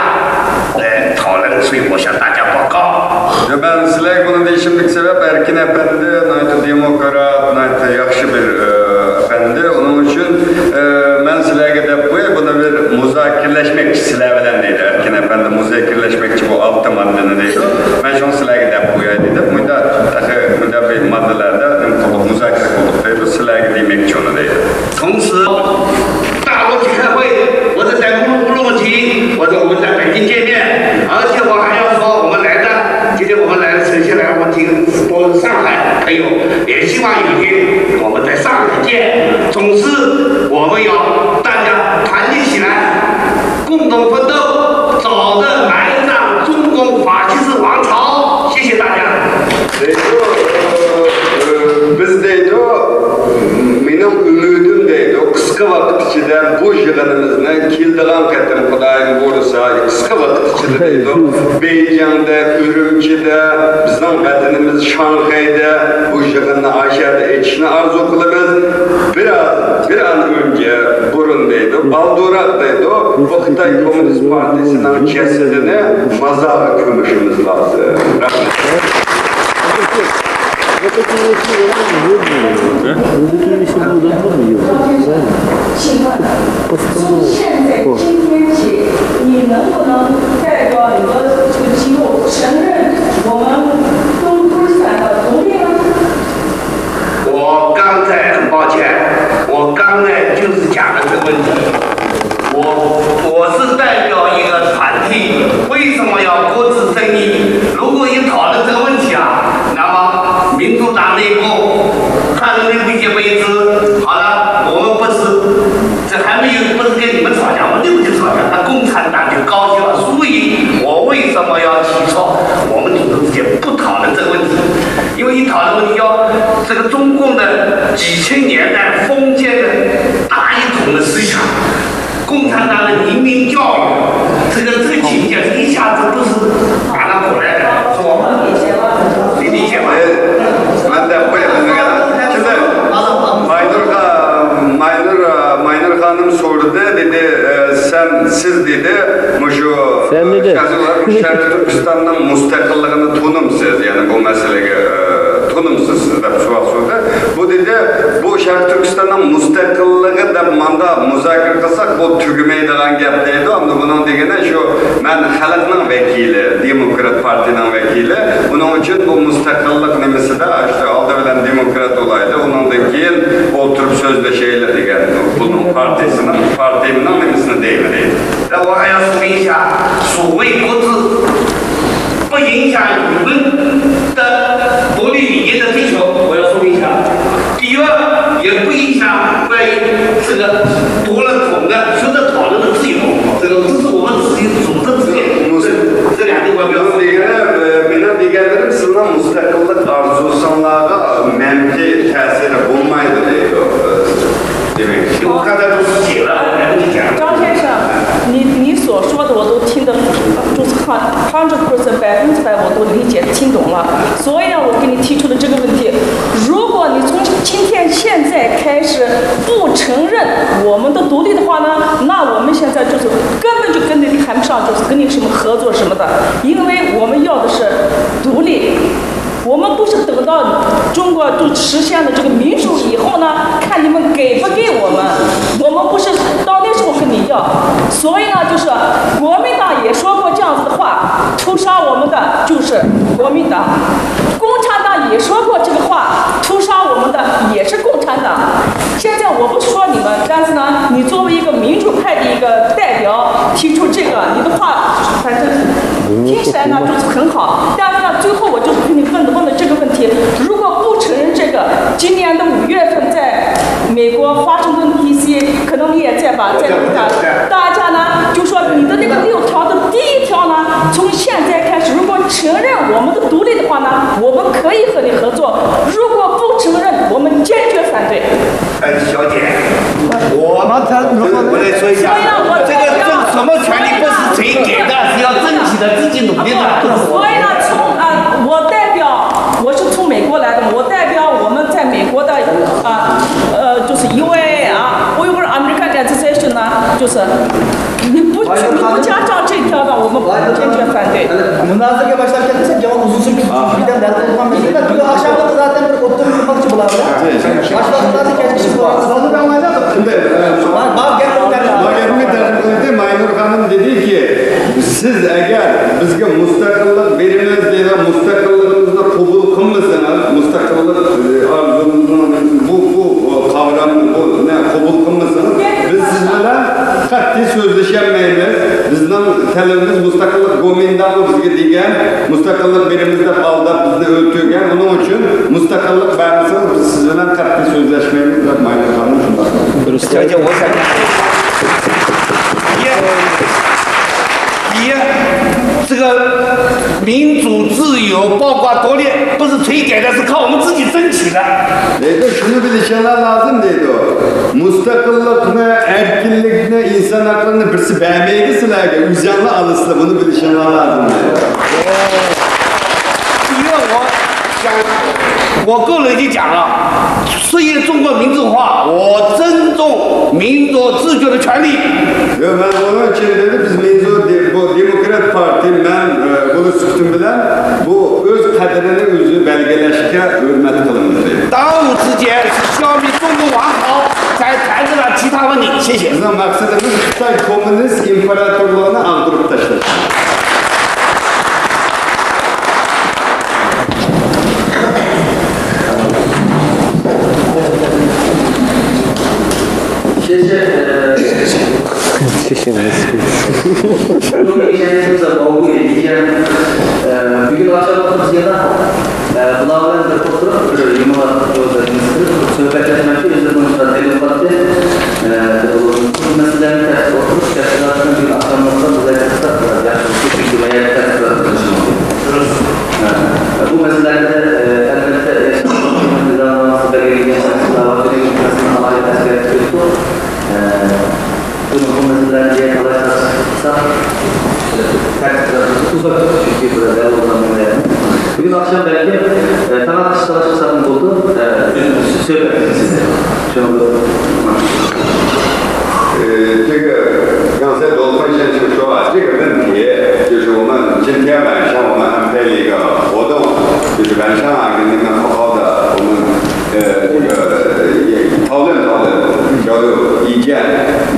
来讨论，所以我向大家报告。 مەن سىلەرگە بۇنى دېيىشىمدىكى سەۋەب، ئەركىن ئەپەندى ناھايىتى دېموكرات، ناھايىتى ياخشى بىر، ئە، ئەپەندى. ئۇنىڭ ئۈچۈن، ئە، مەن سىلەرگە دەپ قوياي، بۇنى بىر مۇزاكىرىلەشمەكچى سىلەر بىلەن دەيدۇ. ئەركىن ئەپەندى مۇزاكىرىلەشمەكچى بۇ ئالتە ماددىنى دەيدۇ. مەن شۇڭا سىلەرگە دەپ قوياي دېدىم. مۇنداق تېخى مۇنداق بىر ماددىلاردا نېمە قىلدۇق، مۇزاكىرە قىلدۇق دەيدۇ. سىلەرگە دېمەكچى ئۇنى دەيدۇ. 同时，大陆去开会，我是在乌鲁木齐，我说我们在北京见面，而且我还要说，我们来的，今天我们来的首先来，我们听，我们上海朋友也希望有一天我们在上海见。总之，我们要大家团结起来，共同奋斗，早日埋葬中共法西斯王朝。谢谢大家。 دەيدۇ، بىز دەيدۇ، مېنىڭ ئۈمىدىم دەيدۇ، قىسقا ۋاقىت ئىچىدە بۇ يىغىنىمىزنى كېلىدىغان قېتىم خۇدايىم بۇيرۇسا، قىسقا ۋاقىت ئىچىدە دەيدۇ، بېيجىڭدە، ئۈرۈمچىدە، بىزنىڭ ۋەتىنىمىز شاڭخەيدە بۇ يىغىننى ئاشۇ يەردە ئېچىشنى ئارزۇ قىلىمىز. بىر ئاز، بىر ئان ئۆنجە، بۇرۇن دەيدۇ، بالدۇرراق دەيدۇ، بۇ خىتاي كوممۇنىست پارتىيىسىنىڭ جەسىتىنى مازارغا كۆمۈشىمىز لازىم. رەھمەت. 请问从现在今天起，你能不能代表你的这个机构承认我们东突厥的独立呢？ 我刚才很抱歉，我刚才就是讲了这个问题。我我是代表一个团体，为什么要搁置争议？如果一讨论这个问题啊，那么民主党内部、他的内部一些分支，好了，我们不是，这还没有，不是跟你们吵架，我们内部就吵架，那共产党就高兴了。所以，我为什么要提出我们民主之间不讨论这个问题？ 因为一讨论问题要这个中共的几千年代封建的大一统的思想，共产党的愚民教育，这个这个境界一下子不是马上过来的，是吧？你理解吗？ مەن دەپ قوياي، ئەمدى ماينۇر خا-، ماينۇر، ماينۇر خانىم سورىدى، دېدى، سەن، سىز دېدى، مۇشۇ شەرقىي تۈركىستاننىڭ مۇستەقىللىقىنى تونۇمسىز، يەنى بۇ مەسىلىگە، ئە، تونۇمسىز سىز دەپ سوئال سورىدى. بۇ دېدى، بۇ شەرقىي تۈركىستاننىڭ مۇستەقىللىقى دەپ ماندا مۇزاكىرە قىلساق، بۇ تۈگىمەيدىغان گەپ دەيدۇ. ئەمدى بۇنىڭ دېگىنى شۇ، مەن خەلقنىڭ ۋەكىلى، دېموكرات پارتىيىنىڭ ۋەكىلى. بۇنىڭ ئۈچۈن بۇ مۇستەقىللىق نېمىسىدە، ئاشۇ ئالدى بىلەن دېموكرات بولايلى، ئۇنىڭدىن كېيىن ئولتۇرۇپ سۆزلىشەيلى دېگەن. بۇنىڭ پارتىيىسىنىڭ، پارتىيىمنىڭ 影响所谓各自，不影响我们的独立理念的追求。我要说明一下，第二，也不影响关于这个独立统的学者讨论的自由。这个，这是我们自己组织之间这这两个目标。 دېگەنلىرىم، سىزنىڭ مۇستەقىللىق ئارزۇسىڭلارغا مەنپىي تەسىرى بولمايدۇ دەيدۇ. دېمەك، ئۇ قەدەر بولسا، 张先生，你你所说的我都听得，就是很 hundred percent 百分之百我都理解听懂了。所以呢，我给你提出了这个问题：如果你从今天现在开始不承认我们的独立的话呢，那我们现在就是根本就跟你谈不上，就是跟你什么合作什么的，因为我们要的是独立。 我们不是等到中国就实现了这个民主以后呢，看你们给不给我们，我们不是到那时候跟你要。所以呢，就是国民党也说过这样子的话，屠杀我们的就是国民党，共产党也说过这个话，屠杀我们的也是共产党。现在我不说你们，但是呢，你作为一个民主派的一个代表提出这个，你的话反正听起来呢就是很好，但是呢，最后我就是跟你问问的这个问题，如果不承认这个，今年的五月份在美国华盛顿 D C，可能你也在吧，在那个大家呢就说你的那个六条的第一条呢，从现在开始，如果承认我们的独立的话呢，我们可以和你合作；如果不承认，我们坚决反对。 哎，小姐，我我来说一下，这个争什么权利不是谁给的，是要争取的，自己努力的。所以呢，从啊，我代表，我是从美国来的嘛，我代表我们在美国的啊呃，就是 U A A 啊，Uyghur American Association 呢，就是你不你不加上这条呢，我们坚决反对。 مۇنازىرىگە باشلاپ كەتمىسەك، جاۋاب ئۇزۇن سۈرۈپ كېتىدۇ. بىردەم دەل قىلىپ قالمىسا، بۈگۈن ئاخشاملىقى زاتەن بىر ئوتتۇرىغا قويماقچى بولامەن. باشلاپ زاتەن كەچكىچە بولىدۇ. بار، بار گەپ بولۇپ بەردى. ماينۇر خانىم دېدىكى، سىز ئەگەر بىزگە مۇستەقىللىق بېرىمىز دېگەن، مۇستەقىللىقىمىزنى قوبۇل قىلمىسىڭىز، مۇستەقىللىق ئارزۇمىزنىڭ بۇ بۇ قاۋرامنى بۇ قوبۇل قىلمىسىڭىز، بىز سىز بىلەن قەتئىي سۆزلىشەلمەيمىز. بىزنىڭ تەلىپىمىز مۇستەقىللىق گومىنداڭغۇ بىزگە دېگەن، مۇستەقىللىق بېرىمىز دەپ ئالداپ بىزنى ئۆلتۈرگەن. ئۇنىڭ ئۈچۈن مۇستەقىللىق بەرمىسىڭىز، بىز سىز بىلەن قەتئىي سۆزلەشمەيمىز دەپ ماينۇر خانىم شۇنداق. 这个民主、自由、包括独立，不是谁给的，是靠我们自己争取的。 دەيدۇ، شۇنى بىلىشىڭلار لازىم دەيدۇ. مۇستەقىللىقنى، ئەركىنلىكنى، ئىنسان ھەقلىرىنى بىرسى بەرمەيدۇ سىلەرگە، ئۆزۈڭلار ئالىسىلەر، بۇنى بىلىشىڭلار لازىم دەيدۇ. 因为我想，我个人就讲了，实现中国民主化，我尊重民族自决的权利。 ياق، مەن ئۇنىڭ ئۈچۈن دېدى، بىز مىنزۇ دې-، بۇ دېموكرات پارتىيە، مەن ئە، بۇنى سۈپىتىم بىلەن بۇ ئۆز قەدرىنى ئۆزى بەلگىلەشكە ھۆرمەت قىلىمىز دەيدۇ. 当务之急是消灭中国王朝，才谈得上其他问题。谢谢。 بىزنىڭ مەقسىتىمىز خىتاي كوممۇنىست ئىمپېراتورلۇقىنى ئاغدۇرۇپ تاشلاش. 谢谢，呃，谢谢。谢谢。 بۈگۈن ئاخشام بىز يەنە بۇلار بىلەن بىر ئولتۇرۇپ، بىر يۇمۇرلار سۆھبەتلەشمەكچى، ئۆزلىرىنىڭ تەلىپاتى، بۇ مەسىلىلەرنى تەستە ئولتۇرۇپ، تەپسىلاتىنى بۈگۈن ئاخشاملىقتا بىز ئەكەلسەك ياخشى بولىدۇ، چۈنكى بۇ يەردە تەستە قىلىشى مۇمكىن. بۇ مەسىلىلەردە، ئەلۋەتتە، ياشانغان نىزامنامىسى بەلگىلىگەن مەسىلە بار، شۇنىڭ مەسىلىنى ئالاھىدە ئەسكەرتىپ ئۆتتۇق. بۇنىڭ بۇ مەسىلىلەرنى قالايمىقانلاشتۇرساق، تەرتىپلەر ئۇزاق، چۈنكى بۇ دەل بولغان. بۈگۈن ئاخشام بەلكىم تاماق ئىشتىراك قىلساقمۇ بولىدۇ. سۆھبەت قىلىمىز. 呃，这个刚才罗坤先生说啊，这个问题就是我们今天晚上我们安排了一个活动，就是晚上啊，跟你们好好的，我们呃，这个也讨论讨论，交流意见，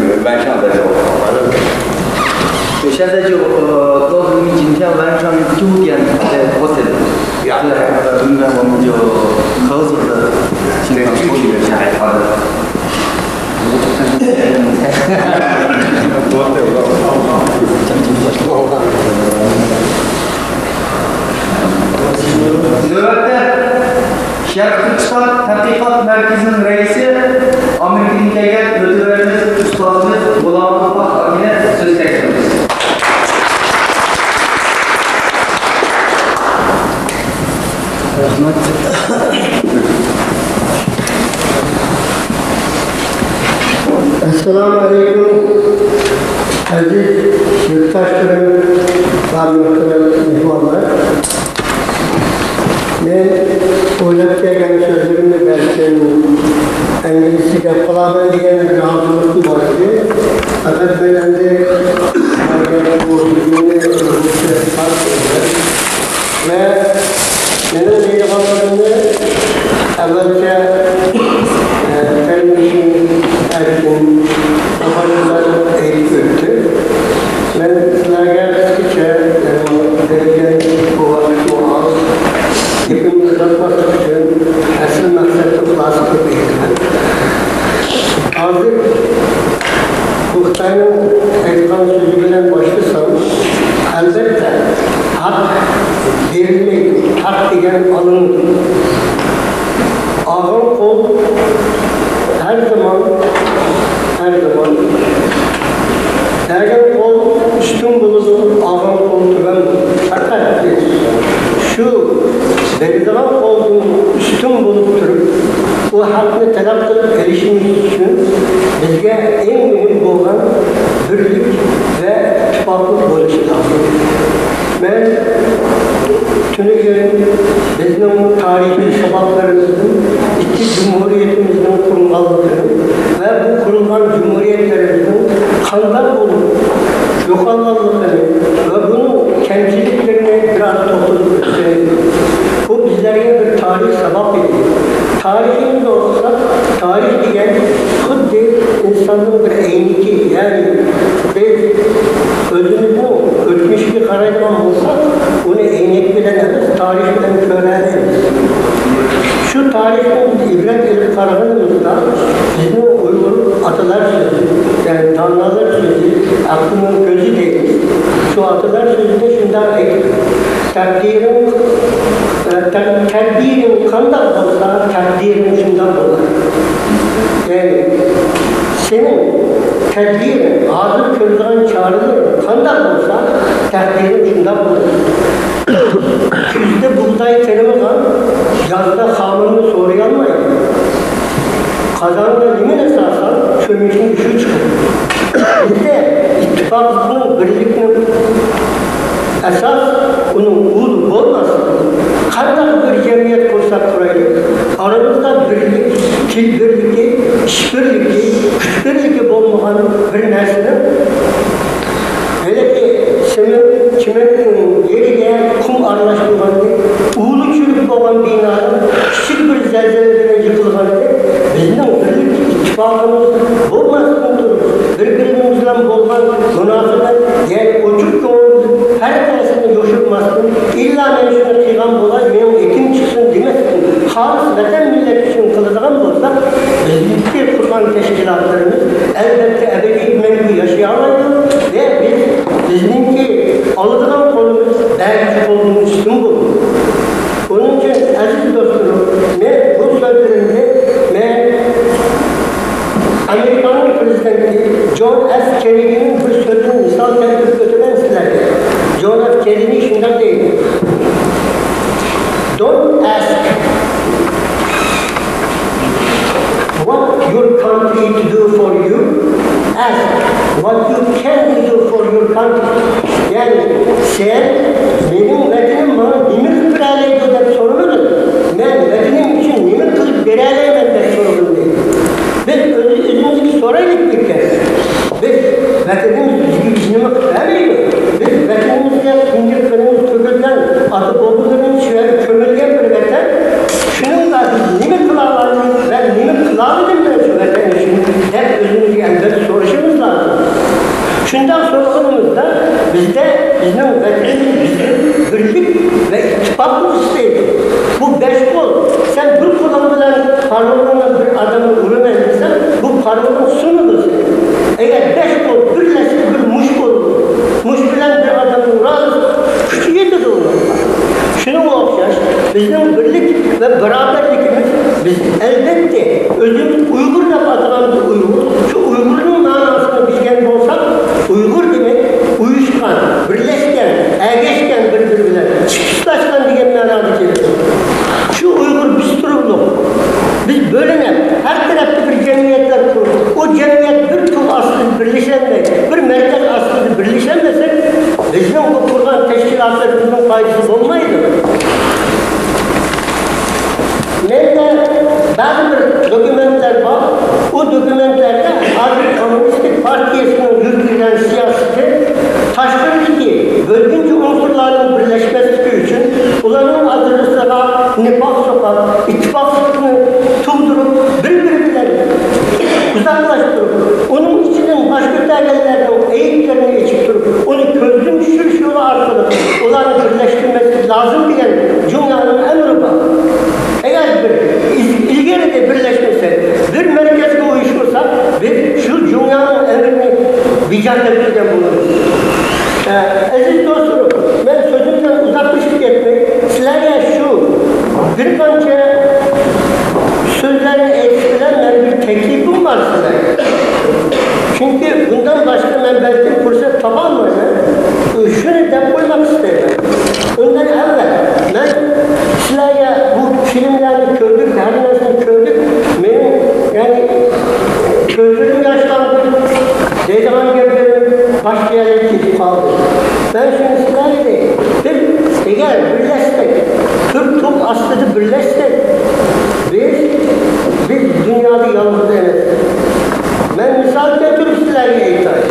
呃，晚上再说。我现在就呃告诉你们，今天晚上九点在 hotel，这个明天我们就合作的情况处理一下。好的。نۆۋەتتە شەرقىي تۈركىستان تەتقىقات مەركىزىنىڭ رەئىسى، ئامېرىكىدىن كەلگەن مۆتىۋەرىمىز، ئۇستازىمىز غۇلامۇللا ئاكىنى سۆزگە چاقىرىمىز. رەھمەت. ئەسسالامۇ ئەلەيكۇم، ئەزىز يۇرتداشلىرىم ۋە مۆھتەرەم مېھمانلار. مەن ئويلاپ كەلگەن سۆزلىرىمنى بەلكىم ئىنگلىزچە گەپ قىلارمەن دېگەن بىر ھازىرلىقىم بار ئىدى. پەقەت مەن ئەمدى بۇ سۆزۈمنى رۇسچە تارتىپ ۋە مېنىڭ دەيدىغانلىرىمنى ئەۋۋەلچە، ئە، قېرىندىشىم ئەركىن ئابايلار ئېيتىپ ئۆتتى. مەن سىلەرگە قىسقىچە، ئە، بەرگەن بۇ ۋاقىتمۇ ئاز. گېپىمنى ئۇزارتماسلىق ئۈچۈن ئەسلى مەقسەتنى خۇلاسە قىلىپ ئېيتىمەن. ھازىر بۇ خىتاينىڭ ئېيتقان سۆزى بىلەن باشلىسام، ئەلۋەتتە، ھەق بېرىلمەيدۇ، ھەق دېگەن ئالىنىدۇ. ئالغان قول ھەر زامان، ھەر زامان بەرگەن قول ئۈستۈن بولىدۇ، ئالغان قول تۆۋەن بولىدۇ. پەقەت بىز شۇ بېرىدىغان قولدىن ئۈستۈن بولۇپ تۇرۇپ، بۇ ھەقنى تەلەپ قىلىپ ئېلىشىمىز ئۈچۈن بىزگە ئەڭ مۇھىم بولغان بىرلىك ۋە ئىتتىپاقلىق بولۇشى لازىم. مەن تۈنۈگۈن بىزنىڭ تارىخىي ساۋاقلىرىمىزدىن ئىككى جۇمھۇرىيىتىمىزنىڭ قۇرۇلغانلىقىنى ۋە بۇ قۇرۇلغان جۇمھۇرىيەتلىرىمىزنىڭ قانداق بولۇپ يوقالغانلىقىنى ۋە بۇنىڭ كەمچىلىكلىرىنى بىر ئاز توختىلىپ ئۆتسەم، بۇ بىزلەرگە بىر تارىخ ساۋاق ئىدى. تارىخىمىزنى ئوقۇساق، تارىخ دېگەن خۇددى ئىنساننىڭ بىر ئەينىكى، يەنى بىز ئۆزىمىزنىڭ ئۆتمۈشىگە قارايدىغان بولساق، ئۇنى ئەينەك بىلەن ئەمەس، تارىخ بىلەن كۆرەلەيمىز. شۇ تارىختىن بىز ئىبرەت ئېلىپ قارىغىنىمىزدا، بىزنىڭ ئۇيغۇر ئاتىلار سۆزى، يەنى دانالار سۆزى، ئەقلىنىڭ كۆزى دەيمىز. شۇ ئاتىلار سۆزىدە شۇنداق ئېيتىلغان. تەقدىرىڭ، ئە، تەق-، تەقدىرىڭ قانداق بولسا، تەقدىرىڭ شۇنداق بولار. يەنى، سېنىڭ تەقدىرىڭ، ھازىر كۆرىدىغان چارىلىرىڭ قانداق بولسا، تەقدىرىڭ شۇنداق بولىدۇ. كۈزدە بۇغداي تېرىمىغان يازدا خامىنىنى سورىيالمايدۇ. قازاندا نېمىنى سالساڭ، چۆمۈچنىڭ يۈزى چىقىدۇ. بىزدە ئىتتىپاقلىقنىڭ، بىرلىكنىڭ ئاساس ئۇنىڭ ئۇلى بولماسلىقى. قانداق بىر جەمئىيەت قۇرساق قۇرايلى، ئارىمىزدا بىرلىك، تىل بىرلىكى، ئىش بىرلىكى، كۈچ بىرلىكى بولمىغان بىر نەرسىنىڭ ھېلىقى سېمەن، چىمەننىڭ يېرىگە قۇم ئارىلاشتۇرغاندەك، ئۇلى چۈشۈرۈپ بولغان بىنانىڭ كىچىك بىر زەلزىلە بىلەن يىقىلغاندەك، بىزنىڭ بىرلىك ئىتتىپاقىمىز بولماستىن تۇرۇپ، بىر-بىرىمىز بىلەن بولغان مۇناسىۋەت، يەنى ئوچۇق كۆڭۈل بىلەن ھەر نەرسىنى يوشۇرماستىن، ئىللا مەن شۇنى قىلغان بولاي، مېنىڭ ئېتىم چىقسۇن دېمەستىن، خالىس ۋەتەن مىللەت ئۈچۈن قىلىدىغان بولساق، بىزنىڭكى قۇرغان تەشكىلاتلىرىمىز ئەلۋەتتە ئەبەدىي مەڭگۈ ياشىيالايدۇ ۋە بىز، بىزنىڭكى ئالىدىغان قولىمىز بەرگۈچى قولدىن ئۈستۈن بولىدۇ. ئۇنىڭ ئۈچۈن، ئەزىز دوستلىرىم، مەن بۇ سۆزلىرىمنى مەن ئامېرىكانىڭ پرېزىدېنتى جون ئېف كېننېدىنىڭ بىر سۆزىدىن مىسال كەلتۈرۈپ ئۆتىمەن سىلەرگە. جون ئېف كېننېدى شۇنداق دەيدۇ: Don't ask what your country to do for you, ask what you can do for your country. يەنى سەن مېنىڭ ۋەتىنىم ماڭا نېمە قىلىپ بېرەلەيدۇ دەپ سورىمىدىم. مەن ۋەتىنىم ئۈچۈن نېمە قىلىپ بېرەلەيمەن دەپ سورىدىم دەيدۇ. بىز ئۆز-، ئۆزىمىزگە سورايلى بىر كەم. بىز ۋەتىنىمىز بىزگە ھېچنېمە قىلىپ بەرمەيدۇ. بىز ۋەتىنىمىزگە تۇنجى قېنىمىز تۆكۈلگەن، ئاتا-بوۋىلىرىمىز شۇ يەردە كۆمۈلگەن بىر ۋەتەن. شۇنىڭغا بىز نېمە قىلالايمىز ۋە نېمە قىلالىدىم مەن شۇ ۋەتەن ئۈچۈن دەپ ئۆزىمىزگە ئەلۋەتتە سورىشىمىز لازىم. شۇنداق سورىغىنىمىزدا بىزدە بىزنىڭ ۋەتىنىمىز بىزدىن بىرلىك ۋە ئىتتىپاقلىق ئىستەيدۇ. بۇ بەش قول، سەن بىر قولۇڭ بىلەن پارلىمېنتنىڭ بىر ئادەمنى ئۇرىمەن ئۇيغۇر، شۇ ئۇيغۇرنىڭ مەناسىنى بىلگەن بولساق، ئۇيغۇر دېمەك ئۇيۇشقان، بىرلەشكەن، ئەگەشكەن، بىر-بىرى بىلەن چىقىشلاشقان دېگەن مەنادا كېلىدۇ. شۇ ئۇيغۇر بىز تۇرۇقلۇق، بىز بۆلۈنۈپ، ھەر تەرەپتە بىر جەمئىيەتلەر قۇرۇپ، ئۇ جەمئىيەت بىر تۇغ ئاستىدا بىرلىشەلمەي، بىر مەركەز ئاستىدا بىرلىشەلمىسەك، بىزنىڭ بۇ قۇرغان تەشكىلاتلىرىمىزنىڭ پايدىسى بولمايدۇ. مەندە بەزى بىر دوكۇمېنتلار بار. ئۇ دوكۇمېنتلاردا ھازىر كوممۇنىستىك پارتىيەسىنىڭ يۈرگۈزگەن سىياسىتى تاشقىرىدىكى بۆلگۈنچى ئۇنسۇرلارنىڭ بىرلەشمەسلىكى ئۈچۈن، ئۇلارنىڭ ئارىسىغا نىپاق سوقۇپ، ئىتتىپاقسىزلىقنى تۇغدۇرۇپ، بىر-بىرى بىلەن ئۇزاقلاشتۇرۇپ، ئۇنىڭ ئىچىدىن باش كۆتەرگەنلەرنىڭ ئەيىبلىرىنى ئېچىپ تۇرۇپ، ئۇنى كۆزدىن چۈشۈرۈش يولى ئارقىلىق ئۇلارنى بىرلەشتۈرمەسلىك لازىم دېگەن جۇڭياڭنىڭ ئەمرى بار. ئەگەر بىر ئىز-، ئىلگىرىدە بىرلەشمىسەك، بىر مەركەزگە ئۇيۇشمىساق، بىز شۇ جۇڭياڭنىڭ ئەمرىنى بىجا قىلىپ بەرگەن بولىمىز. ئە، ئەزىز دوستلىرىم، مەن سۆزۈمدىن ئۇزاقلىشىپ كەتمەي، سىلەرگە شۇ بىر قانچە سۆزلەرنى ئېيتىش بىلەن مەن بىر تەكلىپىم بار سىلەرگە. چۈنكى بۇندىن باشقا مەن بەلكىم پۇرسەت تاپالمايمەن. شۇنى دەپ قويماق ئىستەيمەن. ئۇندىن ئەۋۋەل مەن سىلەرگە بۇ فىلىملەرنى كۆردۈك، ھەر نەرسىنى كۆردۈك. مېنىڭ، يەنى، كۆزلىرىم ياشلاندى دەيدىغان گەپلىرىم باشقا يەرگە كېتىپ قالدى. مەن شۇنى سىلەرگە دەي، بىز ئەگەر بىرلەشسەك، بىر تۇغ ئاستىدا بىرلەشسەك، بىز، بىز دۇنيادا يالغۇز ئەمەس. مەن مىسال كەلتۈرۈپ سىلەرگە ئېيتاي.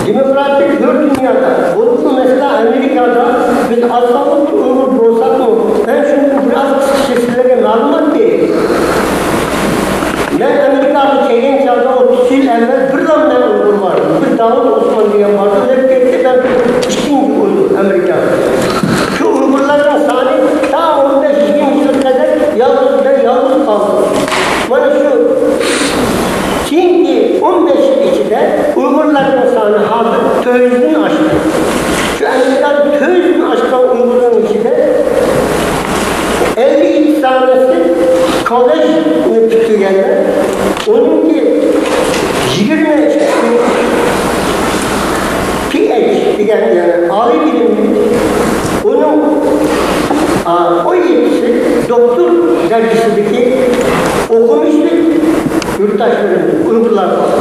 دېموكراتىك بىر دۇنيادا، بولۇپمۇ مەسىلەن ئامېرىكادا بىز ئاز سانلىق ئۇيغۇر بولساقمۇ، مەن شۇنى بىراز قىسقىچە سىلەرگە مەلۇمات بېرەي. مەن ئامېرىكاغا كەلگەن چاغدا ئوتتۇز يىل ئەۋۋەل بىرلا مەن ئۇيغۇر بار. بىر داۋۇت ئوسمان دېگەن بار، ئۆلۈپ كەتتى، مەن ئىككىنچى ئۇيغۇر ئامېرىكادا. شۇ ئۇيغۇرلارنىڭ سانى تا ئون بەش يىگىرمە يىلغا قەدەر يالغۇز، مەن يالغۇز قالدىم. مانا شۇ كېيىنكى ئون بەش يىل ئىچىدە ئۇيغۇرلارنىڭ سانى ھازىر تۆت يۈزدىن ئاشتى. شۇ ئامېرىكادا تۆت يۈزدىن ئاشقان ئۇيغۇرنىڭ ئىچىدە ئەللىك ئىككى سانىسى كوللېجنى پۈتتۈرگەنلەر، ئۇنىڭكى يىگىرمە ئىككىسى پى ئېيچ دېگەن، يەنى ئالىي بىلىم، ئۇنىڭ، ئا، ئون يەتتىسى دوكتور دەرىجىسىدىكى ئوقۇمۇشلۇق يۇرتداشلىرىمىز، ئۇيغۇرلار بار.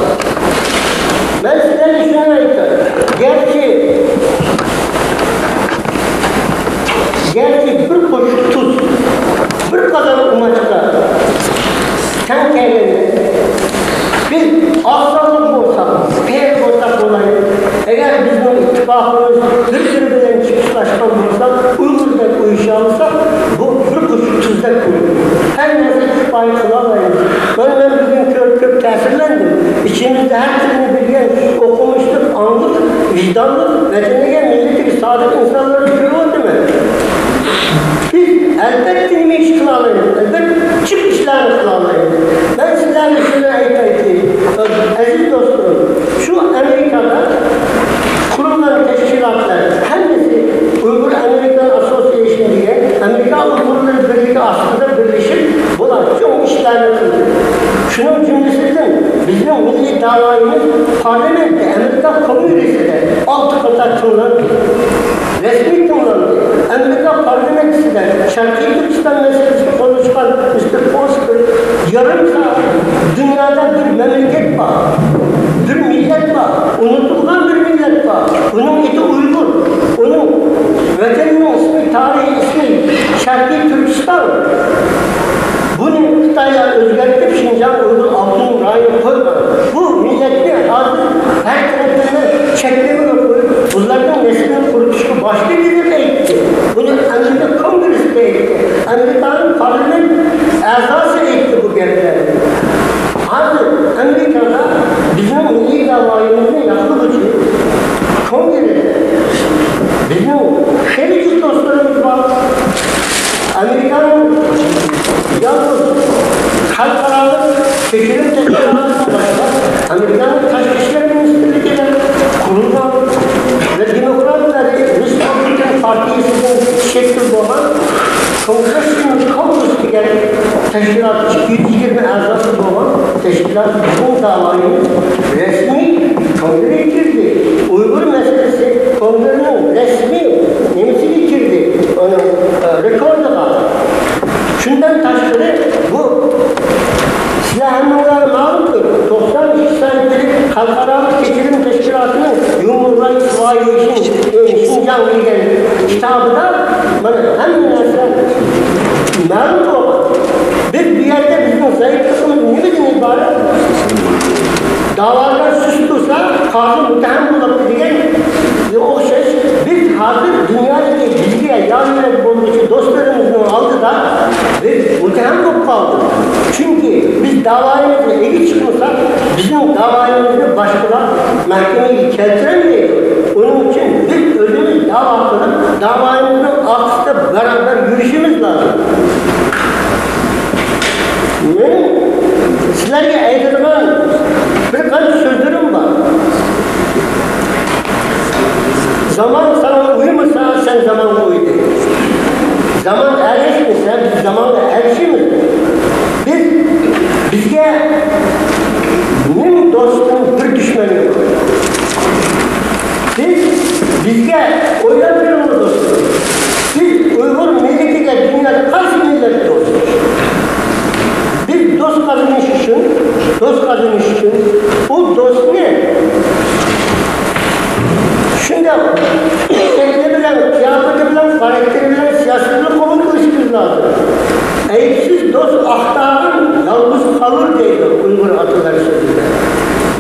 مەن سىلەرگە شۇنى ئېيتاي، گەرچە، گەرچە بىر قوشۇق تۇز، بىر قازان ئۇماچقا تەڭ كەلگەندە، بىز ئاز سانلىق بولساق، قېرى بولساق بولايلى، ئەگەر بىزنىڭ ئىتتىپاقىمىز بىر-بىرى بىلەن چىقىشلاشقان بولسا، ئۇيغۇردەك ئۇيۇشالىساق، بۇ بىر قوشۇق تۇزدەك بولىدۇ. ھەممىمىز ئىتتىپاق قىلالايمىز. مانا مەن بۈگۈن كۆرۈپ كۆپ تەسىرلەندىم. ئىچىمىزدە ھەر تىلنى بىلگەن، ئوقۇمۇشلۇق، ئاڭلىق، ۋىجدانلىق، ۋەتىنىگە، مىللىتىگە سادىق ئىنسانلارنى كۆرۈۋاتىمەن. بىز ئەلبەتتە نېمە ئىش قىلالايمىز؟ ئەلبەتتە جىق ئىشلارنى قىلالايمىز. مەن سىلەرگە شۇنى ئېيتايكى، ئەزىز دوستلىرىم، شۇ ئامېرىكادا قۇرۇلغان تەشكىلاتلار ھەممىسى ئۇيغۇر ئامېرىكان ئاسسوسىيېيشن دېگەن ئامېرىكا ئۇيغۇرلىرى بىرلىكى ئاستىدا بىرلىشىپ، بۇلار چوڭ ئىشلارنى قىلدى. شۇنىڭ جۈملىسىدىن بىزنىڭ مىللىي داۋايىمىز پارلامېنتتا، ئامېرىكا كونگرېسسىدا ئالتە قېتىم تىڭلاندى. رەسمىي تىڭلاندى. ئامېرىكا پارلامېنتىدا شەرقىي تۈركىستان مەسىلىسىنى قوزغىغان مىستېر فوستېر يېرىم سائەت دۇنيادا بىر مەملىكەت بار، بىر مىللەت بار، ئۇنتۇلغان بىر مىللەت بار. ئۇنىڭ ئېتى ئۇيغۇر. ئۇنىڭ ۋەتىنىنىڭ ئىسمى، تارىخىي ئىسمى شەرقىي تۈركىستان. بۇنى خىتايلار ئۆزگەرتىپ، شىنجاڭ ئۇيغۇر ئاپتونوم رايونى قويغان. بۇ مىللەتنى ھازىر ھەر تەرەپلىمە چەكلىمىگە قويۇپ، بۇلارنىڭ نەسلىنى قۇرۇتۇشقا باشلىدى دەپ ئېيتتى. بۇنى ئامېرىكا كونگرېسسىدا ئېيتتى. ئامېرىكانىڭ پارلامېنت ئەزاسى ئېيتتى بۇ گەپلەرنى. ھازىر ئامېرىكادا بىزنىڭ مىللىي داۋايىمىزنى ياقلىغۇچى كونگرېسدا بىزنىڭ خېلى جىق دوستلىرىمىز بار. ئامېرىكانىڭ يالغۇز خەلقئارالىق كەچۈرۈم تەشكىلاتىدىن باشقا، ئامېرىكانىڭ تاشقى ئىشلار مىنىستىرلىكىدە قۇرۇلغان ۋە دېموكرات ۋە رېپۇبلىكان پارتىيىسىدىن شەكىل بولغان كونگرېسمېن كونگرېس دېگەن تەشكىلات، ئىككى يۈز يىگىرمە ئەزاسى بولغان تەشكىلات. بىزنىڭ داۋايىمىز رەسمىي كونگرېگە كىردى. ئۇيغۇر مەسىلىسى كونگرېنىڭ رەسمىي نېمىسىگە كىردى، ئۇنىڭ، ئە، رېكوردىغا. شۇندىن تاشقىرى، بۇ سىلەر ھەممىڭلارغا مەلۇمدۇر، توقسان ئىككى سەھىپىلىك خەلقئارالىق كەچۈرۈم تەشكىلاتىنىڭ ھيۇمەن رايتس ۋايولېيشن ئىن شىنجاڭ دېگەن كىتابىدا مانا ھەممە نەرسە مەلۇم بولغان. بىز بۇ يەردە بىزنىڭ زەئىپلىقىمىز نېمىدىن ئىبارەت؟ داۋاگەر سۇس تۇرسا، قازى مۇتتەھەم بولۇپتۇ دېگەنگە ئوخشاش، بىز ھازىر دۇنيادىكى بىزگە يار-يۆلەك بولغۇچى دوستلىرىمىزنىڭ ئالدىدا بىز مۇتتەھەم بولۇپ قالدۇق. چۈنكى بىز داۋايىمىزغا ئىگە چىقمىساق، بىزنىڭ داۋايىمىزنى باشقىلار مەھكىمىگە كەلتۈرەلمەيدۇ. ئۇنىڭ ئۈچۈن بىز ئۆزىمىز داۋا قىلىپ، داۋايىمىزنىڭ ئارقىسىدا بارابەر يۈرۈشىمىز لازىم. مېنىڭ سىلەرگە ئېيتىدىغان بىر قانچە سۆزلىرىم بار. زامان ساڭا ئۇيمىسا، سەن زامانغا ئۇي دەيدۇ. زامان ئەگەشمىسە، بىز زامانغا ئەگىشىمىز. بىز، بىزگە مىڭ دوستتىن بىر دۈشمەن يوق. بىز، بىزگە ئويلاپ بېرىڭلار دوستلار. بىز ئۇيغۇر مىللىتىگە دۇنيادا قايسى مىللەت دوست؟ بىز دوست قازىنىش ئۈچۈن، دوست قازىنىش ئۈچۈن ئۇ دوستنى شۇنداق شەكلى بىلەن، قىياپىتى بىلەن، خاراكتېرى بىلەن، سىياسىتى بىلەن قوبۇل قىلىشىمىز لازىم. ئەيىبسىز دوست ئاق تاغىن يالغۇز قالۇر دەيدۇ ئۇيغۇر ئاتىلار سۆزىدە.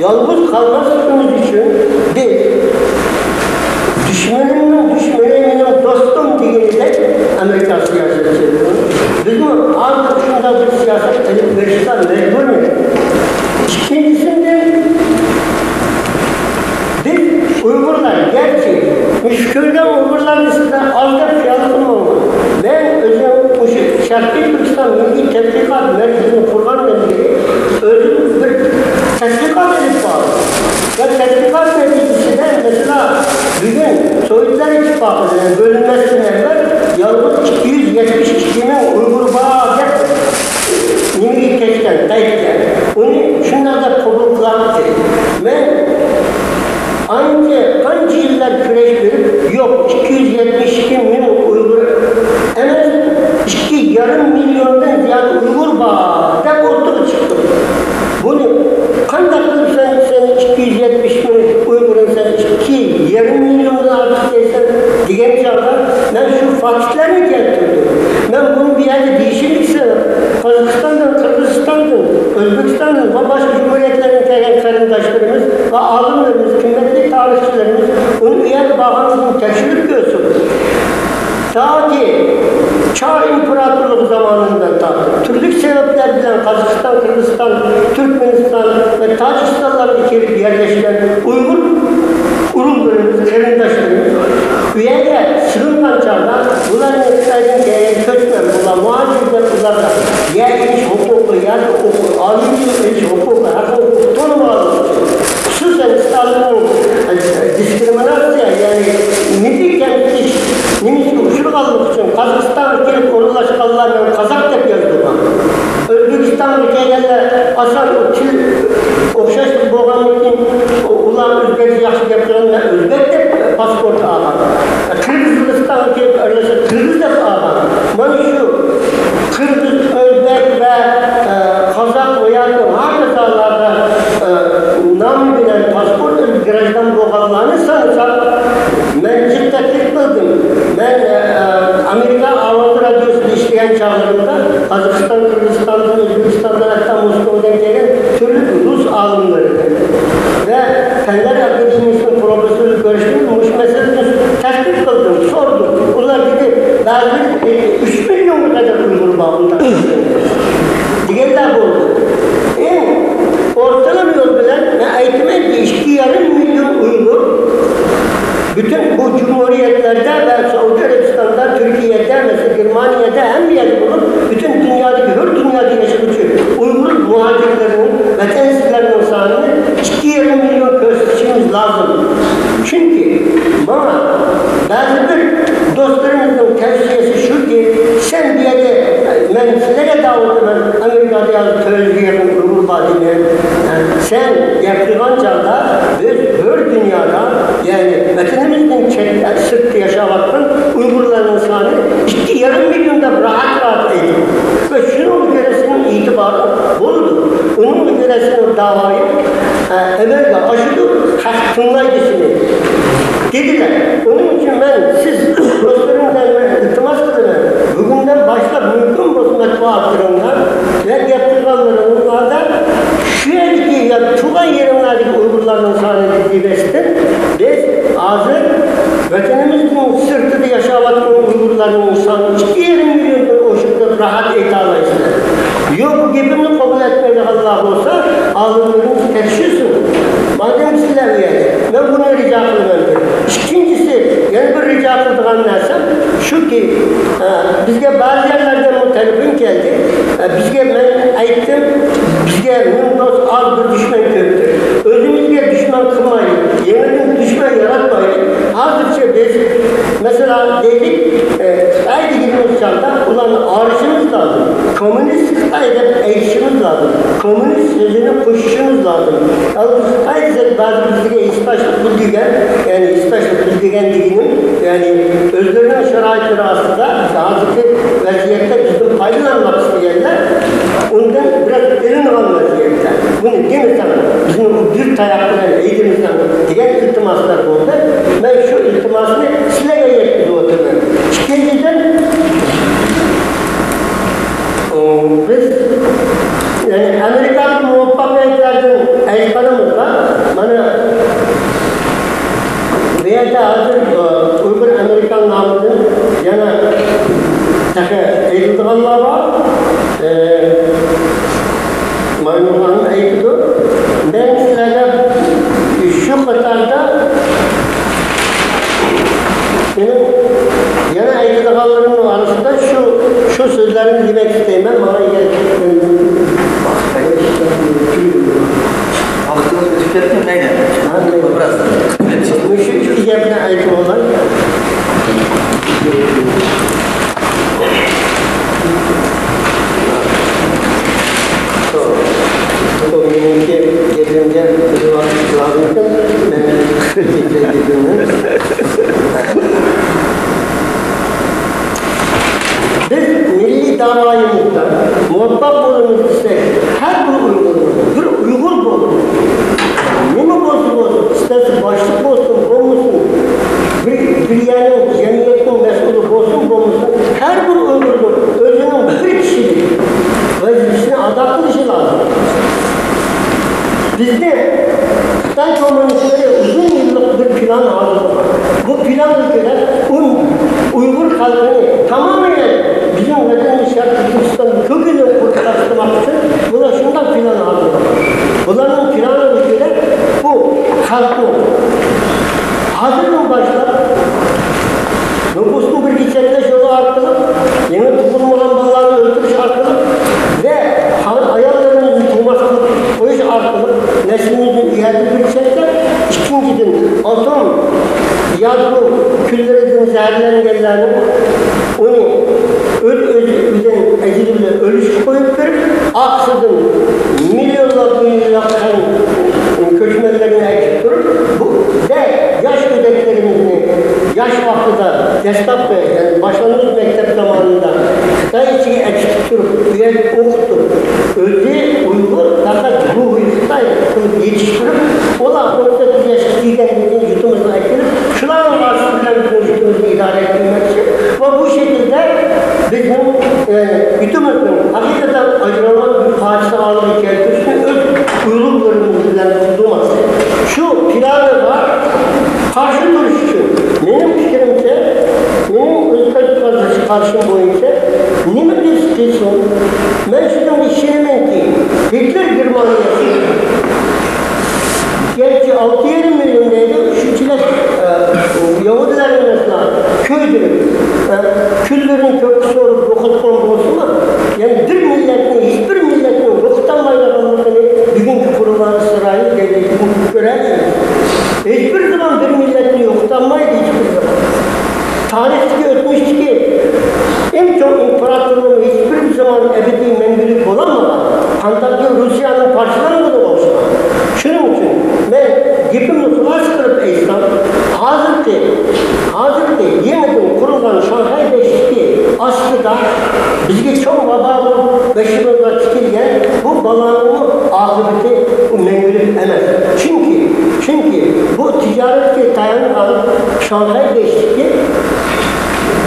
يالغۇز قالماسلىقىمىز ئۈچۈن بىز دۈشمىنىمنىڭ دۈشمىنى مېنىڭ دوستۇم دېگىنىدەك ئامېرىكا سىياسەتچىلىرى. بىزمۇ ھازىر شۇنداق بىر سىياسەت ئېلىپ بېرىشقا مەجبۇرمىز. ئىككىنچىسىدىن، بىز ئۇيغۇرلار، گەرچە مۇشۇ كۆرگەن ئۇيغۇرلارنى سىزلەر ئاز دەپ خىيال قىلماڭلار. مەن ئۆزۈم مۇشۇ شەرقىي تۈركىستان مىللىي تەتقىقات مەركىزىنى قۇرغاندىن بېرى ئۆزۈم بىر تەتقىقات ئېلىپ باردىم. ۋە تەتقىقات نەتىجىسىدە، مەسىلەن، بۈگۈن سوۋېتلار ئىتتىپاقى بىلەن بۆلۈنمەستىن ئەۋۋەل يالغۇز ئىككى يۈز يەتمىش ئىككى مىڭ ئۇيغۇر بار دەپ نېمىگە كەتكەن، قەيتكەن. ئۇنى شۇنداق دەپ قوبۇل قىلاتتى. مەن ئانچە، قانچە يىللار كۈرەش بېرىپ، يوق، ئىككى يۈز يەتمىش ئىككى مىڭ ئۇيغۇر ئەمەس، ئىككى يېرىم مىليوندىن زىيادە ئۇيغۇر بار دەپ ئوتتۇرىغا چىقتىم. بۇنى قانداق قىلىپ سەن، سەن ئىككى يۈز يەتمىش مىڭ ئۇيغۇرنى سەن ئىككى يېرىم مىليوندىن ئارتۇق دەيسەن دېگەن چاغدا، مەن شۇ فاكتلارنى كەلتۈردۈم. مەن بۇنى بۇ يەردە دېيىشىمدىكى سەۋەب، قازاقىستاندىن، قىرغىزىستاندىن، ئۆزبېكىستاندىن ۋە باشقا جۇمھۇرىيەتلەردىن كەلگەن قېرىنداشلىرىمىز ۋە ئالىملىرىمىز، قىممەتلىك تارىخچىلىرىمىز ئۇنى ئۇ يەرگە بارغاندا بۇنى تەكشۈرۈپ كۆرسۇن. تاكى چار ئىمپېراتورلۇقى زامانىدىن تارتىپ، تۈرلۈك سەۋەبلەر بىلەن قازاقىستان، قىرغىزىستان، تۈركمەنىستان ۋە تاجىكىستانلارغا كېلىپ يەرلەشكەن ئۇيغۇر ئۇرۇقلىرىمىز، قېرىنداشلىرىمىز ئۇ يەرگە سېلىنغان چاغدا، بۇلارنى خىتايدىن كەلگەن كۆچمەن، بۇلار مۇھاجىر دەپ، بۇلارغا يەر ئېلىش ھوقۇقى، يەر ھوقۇقى، ئالىي بىلىم ئېلىش ھوقۇقى، ھەق ھوقۇقى تونۇمىغانلىقى ئۈچۈن، خۇسۇسەن، ستالىننىڭ، ئە، دىسكرىمىناتسىيە، يەنى مىللىي كەمسىتىش نېمىسىگە ئۇچرىغانلىقى ئۈچۈن، قازاقىستانغا كېلىپ ئورۇنلاشقانلار مەن قازاق دەپ يازدۇرغان. ئۆزبېكىستانغا كەلگەنلەر ئاسان ئۇ تىل ئوخشاش بولغاندىن كېيىن، ئۇلار ئۆزبەكچە ياخشى گەپ قىلغان، مەن ئۆزبەك دەپ پاسپورت ئالغان. قىرغىزىستانغا كېلىپ ئارىلاشسا قىرغىز دەپ ئالغان. مانا شۇ قىرغىز، ئۆزبەك ۋە، ئە، قازاق ۋە ياكى ھاكازالاردا، ئە، نامى بىلەن پاسپورت ئېلىپ گراژدان بولغانلارنى سانىساق، مەن جىق تەتقىق قىلدىم. مەن، ئە، ئامېرىكا ئاۋازى رادىيوسىدا ئىشلىگەن چاغلىرىمدا قازاقىستان، قىرغىزىستاندىن، ئۆزبېكىستاندىن، ھەتتا موسكۋادىن كەلگەن تۈرلۈك رۇس ئالىملىرى ۋە پەنلەر ئاكادېمىيىسىنىڭ پروفېسسورلىرى كۆرۈشتۈم، مۇشۇ مەسىلىنى تەتقىق قىلدىم، سورىدىم. ئۇلار دېدى، بەزىلىرى ئۈچ مىليونغا قەدەر ئۇيغۇر بار ئۇنداق دېگەنلەر بولدى. ئەڭ ئورتىلىما يول بىلەن مەن ئېيتىمەن، ئىككى يېرىم مىليون ئۇيغۇر پۈتۈن بۇ جۇمھۇرىيەتلەردە ۋە سەئۇدى ئەرەبىستاندا، تۈركىيەدە، مەسىلەن، گېرمانىيەدە، ھەممە يەردە بولۇپ، پۈتۈن دۇنيادىكى، ھۆر دۇنيادا ياشىغۇچى ئۇيغۇر مۇھاجىرلىرىنىڭ، ۋەتەنسىزلەرنىڭ سانىنى سەن گەپ قىلغان چاغدا بىز ھۆر دۇنيادا، يەنى ۋەتىنىمىزدىن چەت، سىرتتا ياشاۋاتقان ئۇيغۇرلارنىڭ سانى ئىككى يېرىم مىليون دەپ راھەت-راھەت ئېيتىدۇ. ۋە شۇنىڭغا كۆرە سېنىڭ ئېتىبارىڭ بولىدۇ. ئۇنىڭغا كۆرە سېنىڭ داۋايىڭ، ئە، ئەمەلگە ئاشىدۇ، خەق تىڭلايدۇ سېنى. دېدىلەر. ئۇنىڭ ئۈچۈن مەن سىز دوستلىرىم بىلەن مەن ئىلتىماس قىلىمەن. بۈگۈندىن باشلاپ مۇمكىن بولسا مەتبۇئاتلىرىڭلار ۋە گەپ قىلغانلىرىڭلاردا شۇ يەردىكى يا تۇغان يېرىڭلاردىكى ئۇيغۇرلارنىڭ سانىنى دېمەستىن، بىز ھازىر ۋەتىنىمىزنىڭ سىرتىدا ياشاۋاتقان ئۇيغۇرلارنىڭ سانى ئىككى يېرىم مىليوندىن ئوشۇق دەپ راھەت ئېيتالايسىلەر. يوق، بۇ گېپىمنى قوبۇل ئەتمەيدىغانلار بولسا، ئالىملىرىمىز تەكشۈرسۇن. مادەم سىلەر ئۇ يەردە، مەن بۇنى رىجا قىلىمەن بىر. ئىككىنچىسى، يەنە بىر رىجا قىلىدىغان نەرسەم شۇكى، ئە، بىزگە بەزى يەرلەردىن بۇ تېلېفون كەلدى. ئە، بىزگە، مەن ئېيتتىم، بىزگە مىڭ دوست ئاز، بىر دۈشمەن كۆپتۇر. ئۆزىمىزگە دۈشمەن قىلمايلى، يېڭىدىن دۈشمەن ياراتمايلى. ھازىرچە بىز، مەسىلەن، دەيلى، ئە، خىتاي دېگىنىمىز چاغدا ئۇلارنى ئاغرىشىمىز لازىم. كوممۇنىست خىتاي دەپ ئېيتىشىمىز لازىم. كوممۇنىست سۆزىنى قوشۇشىمىز لازىم. يالغۇز خىتاي دېسەك، بەزى بىزگە ھېسداشلىق بىلدۈرگەن، يەنى ھېسداشلىق بىلدۈرگەن دېگىنىم، يەنى ئۆزلىرىنىڭ شارائىتلىرى ئاستىدا ھازىرقى ۋەزىيەتتە بىزدىن پايدىلانماق ئىستىگەنلەر، ئۇندىن بىراز ئېلىنغان ۋەزىيەتتە. بۇنى دېمىسەڭ، بىزنى بىر تاياق بىلەن ھەيدىمىسەڭ دېگەن ئىلتىماسلار بولدى. مەن شۇ ئىلتىماسنى سىلەرگە يەتكۈزۈۋاتىمەن. ئىككىنچىدىن، بىز، يەنى ئامېرىكادىكى مۇۋەپپەقىيەتلەردىن ئېيتقىنىمىزدا، مانا، بۇ يەردە ھازىر، ئۇيغۇر ئامېرىكان نامىدىن يەنە تېخى ئېيتىدىغانلار بار. مايمۇنلارنى ئېيتىدۇ. مەن سىلەرگە شۇ قاتاردا مېنىڭ يەنە ئېيتىدىغانلىرىمنىڭ ئارىسىدا شۇ، شۇ سۆزلەرنى دېمەك ئىستەيمەن. ماڭا ئەگەر ۋاقتىڭىز ئۆتۈپ كەتتى، مەيلى. ھە، مەيلى. بىراز. مۇشۇ ئىككى گەپنى ئېيتىپ بولاي. بۇ مېنىڭكى گېپىمگە بىر ۋاقىت لازىمكەن، مەن گېپىمنى. بىز مىللىي داۋايىمىزدا مۇۋەپپەق بولىمىز دېسەك، ھەر بىر ئۇيغۇر، بىر ئۇيغۇر بولىدۇ. نېمە بولسا بولسۇن، ئىستەسە باشلىق بولسۇن، بولمىسۇن، بىر، بىر يەرنىڭ، جەمئىيەتنىڭ مەسئۇلى بولسۇن، بولمىسۇن، ھەر بىر ئۇيغۇرنىڭ ئۆزىنىڭ بىر كىشىلىك ۋەزىپىسىنى ئادا قىلىشى لازىم. بىزدە خىتاي كوممۇنىستلىرى ئۇزۇن يىللىق بىر پىلان ھازىرلىغان. بۇ پىلانغا كۆرە، ئۇ ئۇيغۇر خەلقىنى تامامەن بىزنىڭ ۋەتىنىمىز شەرقىي تۈركىستاننى كۆكىدىن قۇرۇتۇپ تاشلىماق ئۈچۈن بۇلار شۇنداق پىلان ھازىرلىغان. بۇلارنىڭ پىلانىغا كۆرە، بۇ خەلقنى ھازىردىن باشلاپ نوپۇسنى بىرگە چەكلەش يولى ئارقىلىق، يېڭى تۇغۇلمىغان بالىلارنى ئۆلتۈرۈش ئارقىلىق ۋە ئاياللىرىمىزنى تۇغماس قىلىپ قويۇش ئارقىلىق نەسلىمىزنى ئۇ يەردە بىرگە چەكلەپ، ئىككىنچىدىن، ئاتوم يادرو كۈللىرىدىن زەھەرلەنگەنلەرنىڭ ئۇنى ئۆز-ئۆزى بىلەن ئەجىلى بىلەن ئۆلۈشكە قويۇپ بېرىپ، ئارقىسىدىن مىليونلاپ مىليونلاپ قان كۆچمەنلەرنى ئەكىرىپ تۇرۇپ، بۇ دەل ياش ئۆردەكلىرىمىزنى ياش ۋاقتىدا دەسلەپكى، يەنى باشلانغۇچ مەكتەپ زامانىدا خىتاي ئىچىگە ئەكىتىپ تۇرۇپ، ئۇ يەردە ئوقۇتۇپ، ئۆزى ئۇيغۇر، پەقەت روھى خىتاي قىلىپ يېتىشتۈرۈپ، ئۇلار ئون سەككىز ياشقا كىرگەندىن كېيىن يۇرتىمىزغا ئەكىلىپ، شۇلارنىڭ ۋاسىتىسى بىلەن بىزنىڭ يۇرتىمىزنى ئىدارە ئەتتۈرمەكچى. ۋە بۇ شەكىلدە بىزنىڭ، ئە، يۇرتىمىزنىڭ ھەقىقەتەن ئاجرالغان بىر پارچىسى ھالىغا كەلتۈرۈشنى ئۆز ئۇيغۇرلىرىمىز بىلەن قىلدۇرماس. شۇ پىلانىغا قارشى تۇرۇش ئۈچۈن، مېنىڭ پىكرىمچە، ئۇ مەڭگۈلۈك ئەمەس. چۈنكى، چۈنكى بۇ تىجارەتكە تايانغان شاڭخەي بەشلىكى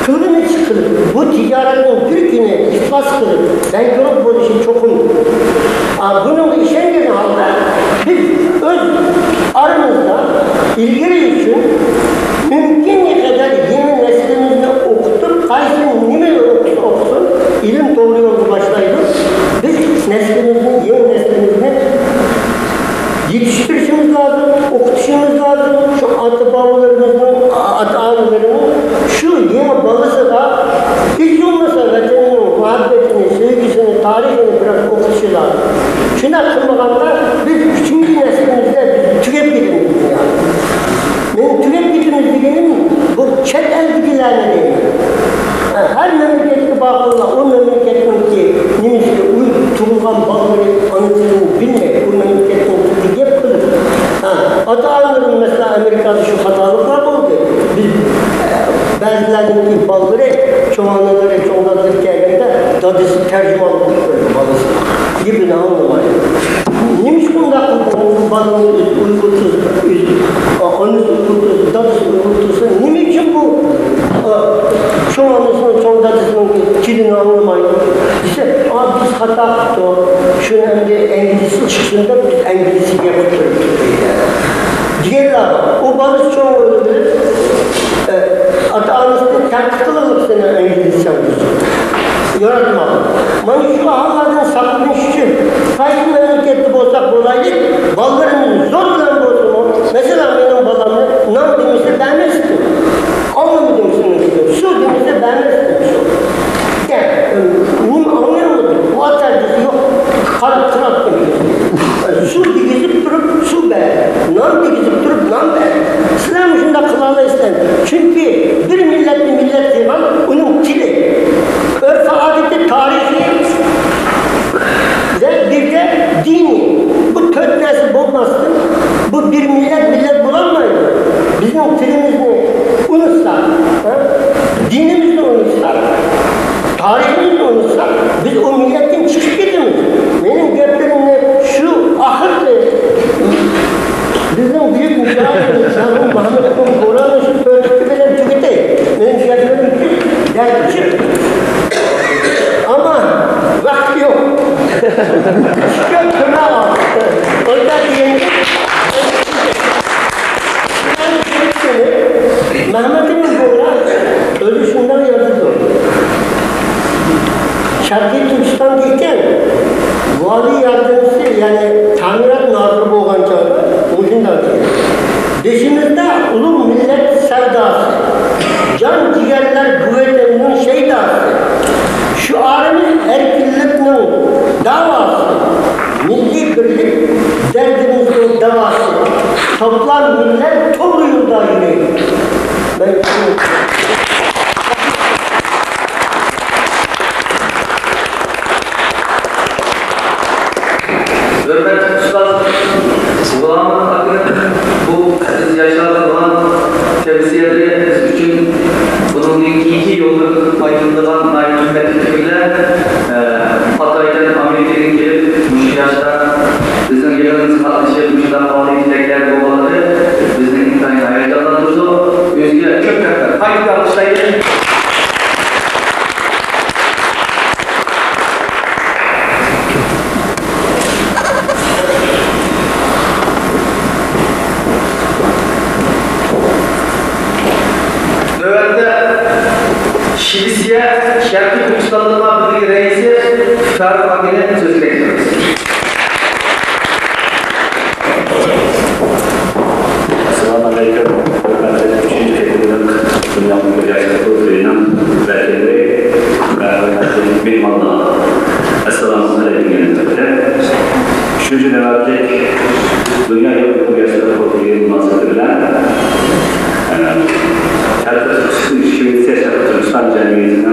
قىلغىنىچە قىلىپ، بۇ تىجارەتنىڭ بىر كۈنى ئىپلاس قىلىپ، بانكرۇت بولۇشى چوقۇم. ئا، بۇنىڭغا ئىشەنگەن ھالدا بىز ئۆز ئارىمىزدا ئىلگىرى ئۈچۈن مۇمكىن قەدەر يېڭى نەسلىمىزنى ئوقۇتۇپ، قايسى نېمىنى ئوقۇسا ئوقۇسۇن، ئىلىم توغرا يولغا باشلايدۇ. بىز نەسلىمىزنى، يېڭى نەسلىمىزنى يېتىشتۈرۈشىمىز لازىم، ئوقۇتۇشىمىز لازىم. شۇ ئاتا-بوۋىلىرىمىزنىڭ، ئاتا-ئانىلىرىنىڭ شۇ يېڭى بالىسىغا ھېچ بولمىسا ۋەتىنىنىڭ مۇھەببىتىنى، سۆيگۈسىنى، تارىخىنى بىراز ئوقۇتۇشى لازىم. شۇنداق قىلمىغاندا بىز ئۈچىنچى نەسلىمىزدە بىز تۈگەپ كېتىمىز. مېنىڭ تۈگەپ كېتىمىز دېگىنىم بۇ چەت ئەلدىكىلەرنى دەيمەن. ھە، ھەر مەملىكەتكە بارغانلار، ئۇ مەملىكەتنىڭكى نېمىسىگە ئۇيغۇر تۇغۇلغان بالىلىرى ئانا تىلىنى بىلمەي، ئۇ مەملىكەتنىڭ تىلىدا گەپ قىلىپ، ھە، ئاتا-ئانىلىرىم، مەسىلەن، ئامېرىكادا شۇ خاتالىقلار بولدى. بىز، بەزىلەرنىڭكى بالىلىرى، چوڭ ئانىلىرى، چوڭ دادىلىرى كەلگەندە دادىسى تەرجىمان بولۇپ قويدى بالىسىغا. گېپىنى ئاڭلىمايدۇ. نېمە ئۈچۈن ئۇنداق قىلدىڭىز؟ بۇ بالىنى ئۆزى ئۇيغۇر تۇرسا، ئۆزى، ئانىسى ئۇيغۇر تۇرسا، دادىسى ئۇيغۇر تۇرسا، نېمە ئۈچۈن بۇ، ئا، چوڭ ئانىسىنىڭ، چوڭ دادىسىنىڭ تىلىنى ئاڭلىمايدۇ دېسە، ئا، بىز خاتا قىپتۇق. شۇنى ئەمدى ئىنگلىزچە چىقسۇن دەپ بىز ئىنگلىزچە گەپ قىلىپ تۇردۇق دېگەنلەر بار. ئۇ بالىسى چوڭ بولۇپ، ئە، ئاتا-ئانىسىنى تەنقىد قىلغانلىق سېنىڭ ئىنگلىزچەڭ. ياراتماق. مانا شۇ ھاللاردىن ساقلىنىش ئۈچۈن قايسى مەملىكەتتە بولساق بولايلى، بالىلىرىمىز زور بىلەن بولسىمۇ، مەسىلەن، مېنىڭ بالامنى نان دېمىسە بەرمەستىم. ئاڭلىمىدىم سېنىڭ گېپىڭنى. سۇ دېمىسە بەرمەستىم سۇ. يا، نېمە ئاڭلىيالمىدىم؟ ۋاتەردىسى يوق. قاراپ تۇراتتىم. سۇ دېگۈزۈپ تۇرۇپ سۇ بەردى. نان دېگۈزۈپ تۇرۇپ نان بەردى. سىلەر مۇشۇنداق قىلالايسىلەر. چۈنكى بىر مىللەتنى مىللەت قىلغان ئۇنىڭ تىلى، ئۆرپ-ئادىتى، تارىخى ۋە بىر دە دىنى. بۇ تۆت نەرسە بولماستىن، بۇ بىر مىللەت مىللەت بولالمايدۇ. بىزنىڭ تىلىمىزنى ئۇنتۇساق، ھە؟ دىنىمىزنى ئۇنتۇساق، تارىخىمىزنى ئۇنتۇساق، بىز ئۇ مىللەتتىن چىقىپ كېتىمىز. مېنىڭ گەپلىرىمنى شۇ ئاخىرقى بىزنىڭ بۈيۈك مۇجاھىدىمىز مەرھۇم مۇھەممەد ئەپەندى بورانى شۇ تۆتلۈكى بىلەن تۈگىتەي. مېنىڭ گەپلىرىم دەرد ئىچىپ، ئەمما ۋاقىت يوق. شۇ كۆپ تۈرمە ئالدى. ئويدا دېگەن مەھمۇدىمىز بۇغرا ئۆزى شۇنداق يازىدۇ. شەرقىي تۈركىستان دېگەن ۋالىي ياردەمچىسى، يەنى تەمىنات نازىرى بولغان چاغدا مۇشۇنداق دېگەن. بېشىمىزدا ئۇلۇغ مىللەت سەۋداسى، جان جىگەرلەر بۇ ۋەتەننىڭ شەيداسى. شوئارىمىز ئەركىنلىكنىڭ داۋاسى، مىللىي بىرلىك دەردىمىزنىڭ داۋاسى. توپلان مىللەت توغرا يولدا يۈرەيلى. مەن ھۆرمەتلىك ئۇستاز غۇلامىز ئاكىنىڭ بۇ ئەزىز ياشلارغا قىلغان تەۋسىيەلىرى بىز ئۈچۈن بۇنىڭدىن كېيىنكى يوللىرىمىزدا پايدىلىنىدىغان ناھايىتى قىممەتلىك پىكىرلەر. ئە، پاتايدىن ئامېرىكىدىن كېلىپ، مۇشۇ ياشلار بىزنىڭ يىغىنىمىزغا قاتنىشىپ، مۇشۇنداق ئالىي تىلەكلەردە بولغانلىقى بىزنى ئىنتايىن ھاياجانلاندۇرىدۇ. ئۆزىگە كۆپ رەھمەت. قايتىپ ئالقىشلايلى. نۆۋەتتە شىۋېتسىيە شەرقىي تۈركىستانلىقلار بىرلىكى رەئىسى فاروق ئاكىنى سۆزگە تەكلىپ قىلىمىز. ئەسسالامۇ ئەلەيكۇم. ھۆرمەتلىك ئۈچىنچى قېتىملىق دۇنيا ئۇيغۇر ياشلىرى قۇرۇلتىيىنىڭ ۋەكىللىرى ۋە ھۆرمەتلىك مېھمانلار، ئەسسالامۇ ئەلەيكۇم يەنە بىر قېتىم. ئۈچىنچى نۆۋەتلىك دۇنيا ئۇيغۇر ياشلىرى قۇرۇلتىيى مۇناسىۋىتى بىلەن، ئە، شەرقىي تۈركىستان، شىۋېتسىيە شەرقىي تۈركىستان جەمئىيىتى